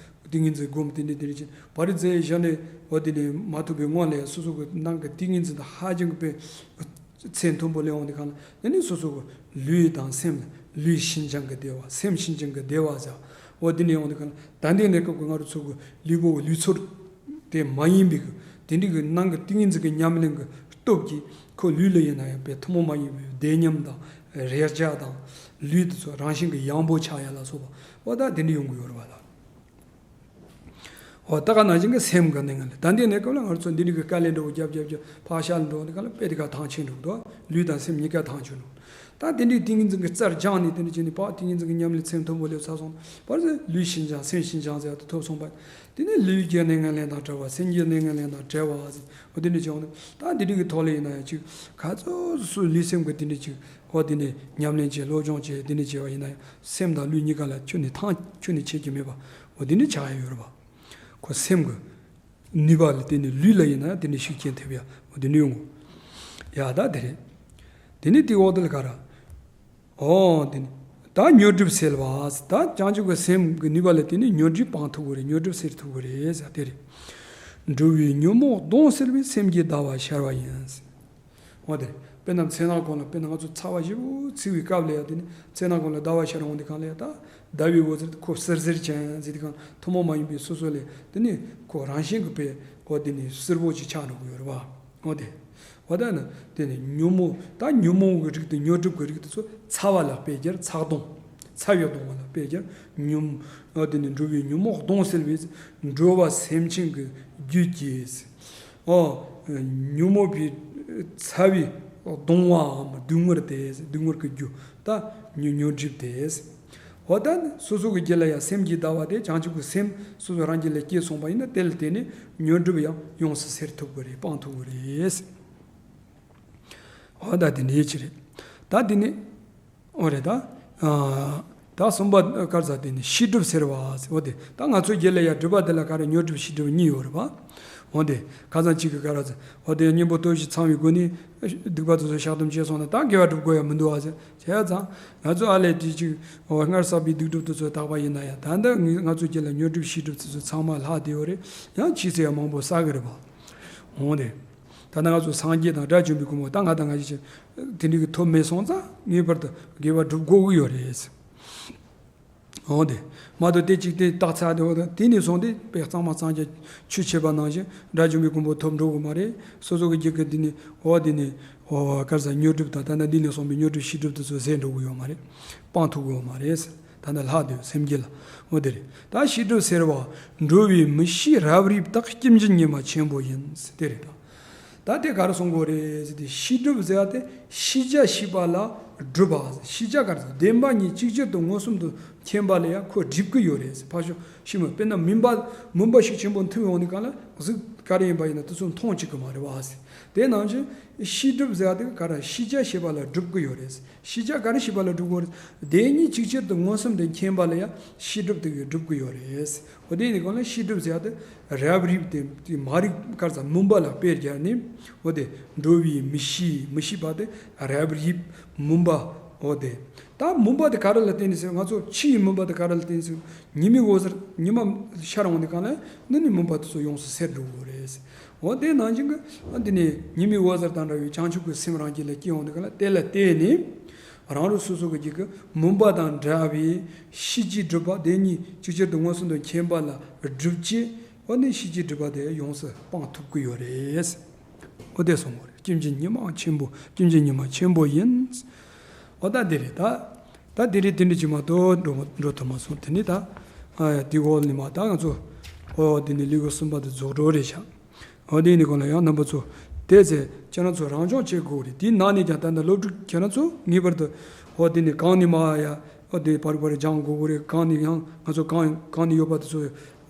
ཏིང་ངེ་འཛིན་བསྒོམས་དེ་འདྲ་དེ་འདྲ་བྱས་བ་རི་རྫས་བཞག་ནས་འོ་དེ་འདྲ་མ་ཐུབ་པའི་སྔོན་ལ་ཡ་སོ་སོ་གི་ནང་གི་ཏིང་ངེ་འཛིན་དང་ཧ་ཅང་གི་པས། ཚད་མཐོན་པོ་སླེབས་འོང་དུས་གང་ལ་དེ་ནི་སོ་སོ་གི་ལུས་དང་སེམས་ལ་ལུས་ཕྱིན་ཅང་གི་བདེ་བ། སེམས་ཕྱིན་ཅང་གི་བདེ་བ་ཟེར། འོ་དེ་ནི་འོང་དུས་གང་ལ་ད་ལྟའི་གནས་སྐབས་ཀྱི་ང་རང་ཚོ་གི་ལུས་པོ་གི་ལུས་ཚོར་དེ་མ་ཡིན་པའི་གི་དེ་འདྲའི་གི་ནང་གི་ཏིང་ངེ་འཛིན་གྱི་ཉམས་ལེན་གྱི་སྟོབས་ཀྱིས་ཁོ་ལུས་ལ་ཡིན་ན་ཡང་པའི་ཐུན་མོང་མ་ཡིན་པའི་བདེ་ཉམས་དང་རེག་བྱ་དང་ལུས་དེ་ཚོ་རང་བཞིན་གྱི་ཡང་པོ་ཆགས་ཡ་ལ་སོགས་པ་འོ་ད་དེ་འདྲ་ཡོང་གི་ཡོད་རེད་བ་ལ། འོ་ད་ག་ནང་བཞིན་གྱི་སེམས་ཀྱི་གནས་ངན་ལས་ད་འདི་གནས་སྐབས་ལ་ང་ཚོ་འདི་འདྲ་གི་དཀའ་ལས་འགྲོ་རྒྱབ་རྒྱབ་རྒྱབ་ཕག་ཤ་ལ་འགྲོ་འདི་ག་ལ་དཔེ་དེ་ག་ཐང་ཆད་འགྲོ་གི་འདུག། ལུས་དང་སེམས་གཉིས་ཀ་ཐང་ཆད་འགྲོ། ད་དེ་འདྲའི་ཏིང་ངེ་འཛིན་གྱི་རྩལ་སྦྱངས་ནས་དེ་འདྲ་བྱས་ནས་ཕར་ཏིང་ངེ་འཛིན་གྱི་ཉམས་ལེན་ཚད་མཐོན་པོ་སླེབས་ཚར་སོང་བར་ཟེར་ལུས་ཕྱིན་ཅང་སེམས་ཕྱིན་ཅང་ཟེར་བ་དེ་ཐོབ་སོང་བ། དེ་ནས་ལུས་ཀྱི་གནས་ངན་ལས་དང་བྲལ་བ། སེམས་ཀྱི་གནས་ངན་ལས་དང་བྲལ་བ་ཟེར་འོ་དེ་འདྲ་བྱས་འོང་ད་འདི་འདྲ་གི་ཐོག་ལ་ཡིན་ན་ཡང་ཅིག་ག་ཚོད་སུ་ལུས་སེམས་ཀྱི་དེ་འདྲ་ཅིག་འོ་དེ་ནས་ཉམས་ལེན་བྱས་སློབ་སྦྱོང་བྱས་དེ་འདྲ་བྱས་པ་ཡིན་ན་ཡང་། སེམས་དང་ལུས་གཉིས་ཀ་ལ་ཁྱོན་ནས་ཐང་ཁྱོན་ནས་ཆད་ཀྱི་མེད་པ་འོ་དེ་འདྲ་ཆགས་ཡ་ཡོད་རེད་པ། ཁོ་སེམས་ཀྱི་ནུས་པ་ལ་བརྟེན་ནས་ལུས་ལ་ཡིན་ན་དེ་འདྲ་ཤུགས་རྐྱེན་ཐེབས་ཡ་འོ་དེ་འདྲ་ཡོང་གོ། ཡ་ད་དེ་རེད། དེ་ནས་དེའི་འོག་དེ་ལ་ག་ར། འོ་དེ་ནས་ད་མྱུར་འགྲིབ་སེལ་བ། ད་བྱང་ཆུབ་ཀྱི་སེམས་ཀྱི་ནུས་པ་ལ་བརྟེན་ནས་མྱུར་འགྲིབ་སྤང་ཐུབ་ཀྱི་རེད། མྱུར་འགྲིབ་སེལ་ཐུབ་ཀྱི་རེད་ཟེར་དེ་རེད། འགྲོ་བའི་ཉོན་མོངས་གདོན་སེལ་བའི། སེམས་ཀྱི་ཟླ་བ་ཤར་བ་ཡིན། འོ་དེ། དཔེར་ན་མཚན་ནག་གུང་ལ་དཔེར་ན་ང་ཚོ་ཚ་བ་ཞེ་པོ་ཚིག་པའི་སྐབས་ལ་ཡ་དེ་ནི་མཚན་ནག་གུང་ལ་ཟླ་བ་ཤར་འོང་དུས་གང་ལ་ཡ་ད་ཟླ་བའི་འོད་ཟེར་དེ་ཁོ་སིར་སིར་ཅན་ཟེར་དུས་གང་ཐུན་མོང་མ་ཡིན་པའི་སོ་སོ་ལས་དེ་ནི་ཁོ་རང་བཞིན་གྱི་པའི་འོ་དེ་ནི་སིར་པོ་ཅིག་ཆགས་འགྲོ་གི་ཡོད་རེད་བ། འོ་དེ། འོ་ད་ནི་དེ་ནི་ཉོན་མོངས་ད་ཉོན་མོངས་ཀྱི་རིགས་དེ་མྱུར་འགྲིབ་ཀྱི་རིགས་དེ་ཚོ་ཚ་བ་ལ་དཔེ་སྦྱར་ཚ་གདུང་། ཚ་བས་གདུང་བ་ལ་དཔེ་སྦྱར་ཉོན། འོ་དེ་ནི་འགྲོ་བའི་ཉོན་མོངས་གདོན་སེལ་བའི། འགྲོ་བ་སེམས་ཅན་གྱི་རྒྱུད་ཀྱི། ཨོ། ཉོན་མོངས་པའི་ཚ་བའི་གདུང་བའམ་སྡུག་བསྔལ་དེ་སྡུག་བསྔལ་གྱི་རྒྱུ་ད་མྱུར་མྱུར་འགྲིབ་སྟེ། ཨོ་ད་སོ་སོ་གི་རྒྱུད་ལ་ཡང་སེམས་ཀྱི་ཟླ་བ་དེ་བྱང་ཆུབ་ཀྱི་སེམས་སོ་སོ་རང་རྒྱུད་ལ་སྐྱེས་སོང་བ་ཡིན་ན་དེ་ལ་བརྟེན་ནས་མྱུར་འགྲིབ་ཡང་ཡོངས་སུ་སེལ་ཐུབ་ཀྱི་རེད། སྤང་ཐུབ་ཀྱི་རེད། ཨོ་ད་དེ་འདྲའི་ཅི་རེད། ད་དེ་ནི། འོ་རེད་ད། ཨ། ད་གསུམ་པ་ག་རེ་ཟེར་དེ་ནི་ཤེས་སྒྲིབ་སེལ་བ་ཟེར། འོ་དེ་ད་ང་ཚོའི་རྒྱུད་ལ་ཡ་སྒྲིབ་པ་དེ་ལ་ག་རེ་མྱུར་སྒྲིབ་ཤེས་སྒྲིབ་གཉིས་ཡོད་རེད་པ། འོ་དེ་ཁ་སང་གཅིག་གི་ག་རེ་ཟེར། འོ་དེ་གཉེན་པོ་སྟོབས་བཞི་ཚང་བའི་སྒོ་ནས་སྡིག་པ་དེ་ཚོ་བཤགས་སྡོམ་བྱས་སོང་ན་ད་དགེ་བ་སྒྲུབ་དགོས་ཡ་མི་འདུག་བ་ཟེར། བྱས་ཙང་ང་ཚོ་ཨ་ལས་དེ་གཅིག་འོ་སྔར་བསགས་པའི་སྡིག་སྒྲིབ་དེ་ཚོ་དག་པ་ཡིན་ན་ཡང་ད་ལྟ་ང་ང་ཚོའི་རྒྱུད་ལ་མྱུར་སྒྲིབ་ཤེས་སྒྲིབ་དེ་ཚོ་ཚང་མ་ལྷག་བསྡད་ཡོད་རེད། ཡང་ཅི་ཟེར་ཡ་མང་པོ་བསགས་གི་རེད་པ། འོ་དེ། ད་ནི་ང་ཚོ་སངས་རྒྱས་དང་དགྲ་བཅོམ་པའི་གོ་འཕང་ད་ང་དང་ང་ཞིག་དེ་འདྲའི་གི་ཐོབ་མེད་སོང་ཙང་ངེས་པར་དུ་དགེ་བ་སྒྲུབ་དགོས་ཀྱི་ཡོད་རེད། འོ་དེ། མ་གཏོགས་དེ་གཅིག་དེ་རྟགས་ཚ་དེ་འོ་དེ་དེ་ནས་བཟུང་སྟེ་དཔེ་གཙང་མ་གཙང་རྐྱང་ཆོས་འཆད་པ་ནང་བཞིན་དགྲ་བཅོམ་པའི་གོ་འཕང་ཐོབ་འགྲོ་གི་མ་རེད། སོ་སོ་གི་རྒྱུད་ཀྱི་འདི་ནས་འོ་དེ་ནས་འོ་ག་རེ་ཟེར་མྱུར་སྒྲིབ་དང་ད་ནི་འདི་ནས་གསུངས་པའི་མྱུར་སྒྲིབ་ཤེས་སྒྲིབ་དེ་ཚོ་ཟད་འགྲོ་གི་ཡོད་མ་རེད། སྤང་ཐུབ་ཀྱི་ཡོད་མ་རེད། ད་ནི་ལྷག་དེ་སེམས་རྒྱུད་ལ། འོ་དེ་རེད། ད་ཤེས་སྒྲིབ་སེལ་བ། འགྲོ་བའི་མི་ཤེས་རབ་རིབ་དག་སྐྱེ་འཇིག་ཉི་མ་ཆེན་པོ་ཡིན། དེ་རེད་ད། ད་དེ་ག་རེ་གསུང་གི་ཡོད་རེད་ཟེར་དུས་ཤེས་སྒྲིབ་ཟེར་བ་དེ་ཤེས་བྱ་ཤེས་པ་ལ་སྒྲིབ་པ། ཤེས་བྱ་ག་རེ་ཟེར་བདེན་པ་གཉིས་ཅིག་ཅར་དུ་མངོན་སུམ་དུ་མཁྱེན་པ་ལ་ཡང་ཁོ་སྒྲིབ་ཀྱི་ཡོད་རེད་ཟེར། ཕར་ཞོག་ཤེས་མོད། དཔེར་ན་མུན་པ་མུན་པ་ཤུགས་ཆེན་པོ་འཐིབས་ཡོང་དུས་གང་ལ་གཟུགས་ག་རེ་ཡིན་པ་ཡིན་ན་དེ་ཚོ་མཐོང་བཅུག་གི་མ་རེད་བ་ཟེར། དེ་ནང་བཞིན་ཤེས་སྒྲིབ་ཟེར་བ་དེ་ག་རེ་ཤེས་བྱ་ཤེས་པ་ལ་སྒྲིབ་ཀྱི་ཡོད་རེད་ཟེར། ཤེས་བྱ་ག་རེ་ཤེས་པ་ལ་སྒྲིབ་དགོས་རེད། བདེན་གཉིས་ཅིག་ཅར་དུ་མངོན་སུམ་དུ་མཁྱེན་པ་ལ་ཡང་ཤེས་སྒྲིབ་དེ་གིས་སྒྲིབ་ཀྱི་ཡོད་རེད། འོ་དེ་ཡིན་གང་ལ་ཤེས་སྒྲིབ་ཟེར་ཡ་དེ་རབ་རིབ་དེ་དེ་མ་རིག་ག་རེ་ཟེར་མུན་པ་ལ་དཔེ་སྦྱར་ནས། འོ་དེ་འགྲོ་བའི་མི་ཤེས་མི་ཤེས་པ་དེ་རབ་རིབ་མུན་པ། འོ་དེ། ད་མུན་པ་དེ་ག་རེ་ལ་བརྟེན་ནས་ཟེར། ང་ཚོ་ཕྱི་ཡི་མུན་པ་དེ་ག་རེ་ལ་བརྟེན་ནས་ཟེར། ཉི་མའི་འོད་ཟེར། ཉི་མ་ཤར་འོང་དུས་སྒང་ལ་ནི་ནི་མུན་པ་དེ་ཚོ་ཡོངས་སུ་སེལ་འགྲོ་གི་རེད། འོ་དེ་ནང་བཞིན་གྱི་འདི་ནི་ཉི་མའི་འོད་ཟེར་དང་འདྲ་བའི་བྱང་ཆུབ་ཀྱི་སེམས་རང་རྒྱུད་ལ་སྐྱེ་འོང་དུས་སྒང་ལ། དེ་ལ་བརྟེན་ནས་རང་རང་སོ་སོ་གི་རྒྱུད་ཀྱི་མུན་པ་དང་བྲལ་བའི་ཤེས་བྱའི་སྒྲིབ་པ་དེ་གཉིས་ཅིག་ཅར་དུ་མངོན་སུམ་དུ་མཁྱེན་པ་ལ་སྒྲུབ་བྱེད། འོ་ནི་ཤེས་བྱའི་སྒྲིབ་པ་དེ་ཡོངས་སུ་སྤང་ཐུབ་ཀྱི་ཡོད་རེད། འོ་དེ་གསུངས་པ་རེད། སྐྱེ་འཇིག་ཉི་མ་ཆེན་པོ། སྐྱེ་འཇིག་ཉི་མ་ཆེན་པོ་ཡིན། འོ་ད་འདི་རེད་ད། ད་འདི་རེད། དེ་འདྲ་ཅིག་མ་གཏོགས་འགྲོ་འགྲོ་ཐུབ་མ་སོང་། དེ་ནི་ད་ཨ་ཡ་འདི་འོག་ནས་མར་ད་ང་ཚོ་འོ་འདི་ནི་ལེའུ་གསུམ་པ་དེ་རྫོགས་འགྲོ་རེད་ཤག་འོ་དེ་ནི་གོང་ལ་ཡང་རྣམ་པ་ཚོ་དེ་ཚེ་ཁྱེད་རང་ཚོ་རང་སྦྱོང་བྱེད་དགོས་རེད། དེའི་ནང་ནས་ཀྱང་ད་ལྟ་སློབ་ཕྲུག་ཁྱེད་རང་ཚོ་ངེས་པར་དུ་འོ་དེ་ནི་གང་ནས་མར་ཡ། འོ་དེ་བར་བར་སྦྱང་དགོས་གོ་རེད། གང་ནས་ཡང་ང་ཚོ་གང་གང་ནས་ཡོད་པ་དེ་ཚོ་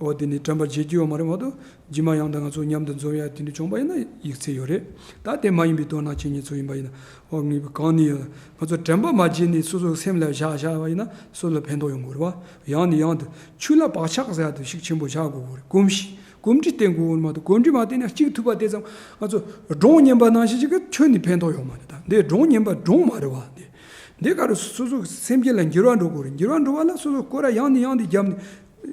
འོ་དེ་ནི་དྲན་པར་བརྗེད་རྒྱུ་ཡོད་མ་རེད་མ་གཏོགས། རྗེས་མ་ཡང་དག་ང་ཚོ་མཉམ་དུ་འཛོམས་ཡ་དེ་འདྲ་བྱུང་པ་ཡིན་ན་ཡིག་ཚད་ཡོད་རེད། ད་དེ་མ་ཡིན་པའི་དོན་དག་ཅན་ཉིད་ཚོ་ཡིན་པ་ཡིན་ན། འོ་ངེས་པར་གང་ནས་ཡོད། ང་ཚོ་དྲན་པ་མ་བརྗེད་ནས་སོ་སོའི་སེམས་ལ་བཞག་བཞག་པ་ཡིན་ན་སོ་སོ་ལ་ཕན་ཐོགས་ཡོང་གི་རེད་བ། ཡང་ནས་ཡང་དུ་ཆོས་ལ་བག་ཆགས་ཟེར་ཡ་དེ་ཤུགས་ཆེན་པོ་བཞག་དགོས་གོ་རེད། གོམས་གཤིས། གོམས་འདྲིས་བསྟེན་དགོས་མ་གཏོགས། གོམས་འདྲིས་མ་བསྟེན་ན་གཅིག་ཐུབ་པ་དེ་ཙམ་ང་ཚོ་སྒྲོམ་ངན་པ་ནང་བཞིན་ཅིག་གི་ཁྱོན་ནས་ཕན་ཐོགས་ཡོད་མ་རེད། ད་འདི་སྒྲོམ་ངན་པ་སྒྲོམ་མ་རེད་བ། འདི་འདི་ག་རེ་སོ་སོ་སེམས་ཅན་ལ་འགྱུར་བ་འགྲོ་དགོས་རེད། འགྱུར་བ་འགྲོ་བ་ལ་སོ་སོ་སྐོར་ར་ཡང་ནས་ཡང་དུ་བརྒྱབ་ནས་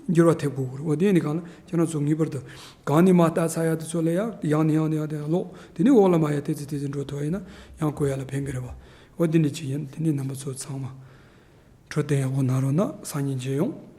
འགྱུར་བ་ཐེབས་དགོས་རེད། འོ་དེ་ནི་གང་ལ་ཁྱེད་རང་ཚོ་ངེས་པར་དུ་གང་ནས་མར་ལྟ་ཚར་ཡ་དེ་ཚོ་ལ་ཡ་ཡང་ནས་ཡང་ནས་ཡང་དུ་ཀློག་དེ་ནས་འོག་ལ་མར་ཡ་ཏོག་ཙམ་ཏོག་ཙམ་འགྲོ་ཐུབ་པ་ཡིན་ན་ཡང་གོ་ཡ་ལ་ཕན་གི་རེད་བ། འོ་དེ་འདྲ་ཅིག་ཡིན། དེ་ནས་རྣམ་པ་ཚོ་ཚང་མ་འཕྲོད་བསྟེན་ཡག་པོ་གནང་རོགས་གནང་། སང་ཉིན་མཇལ་ཡོང་།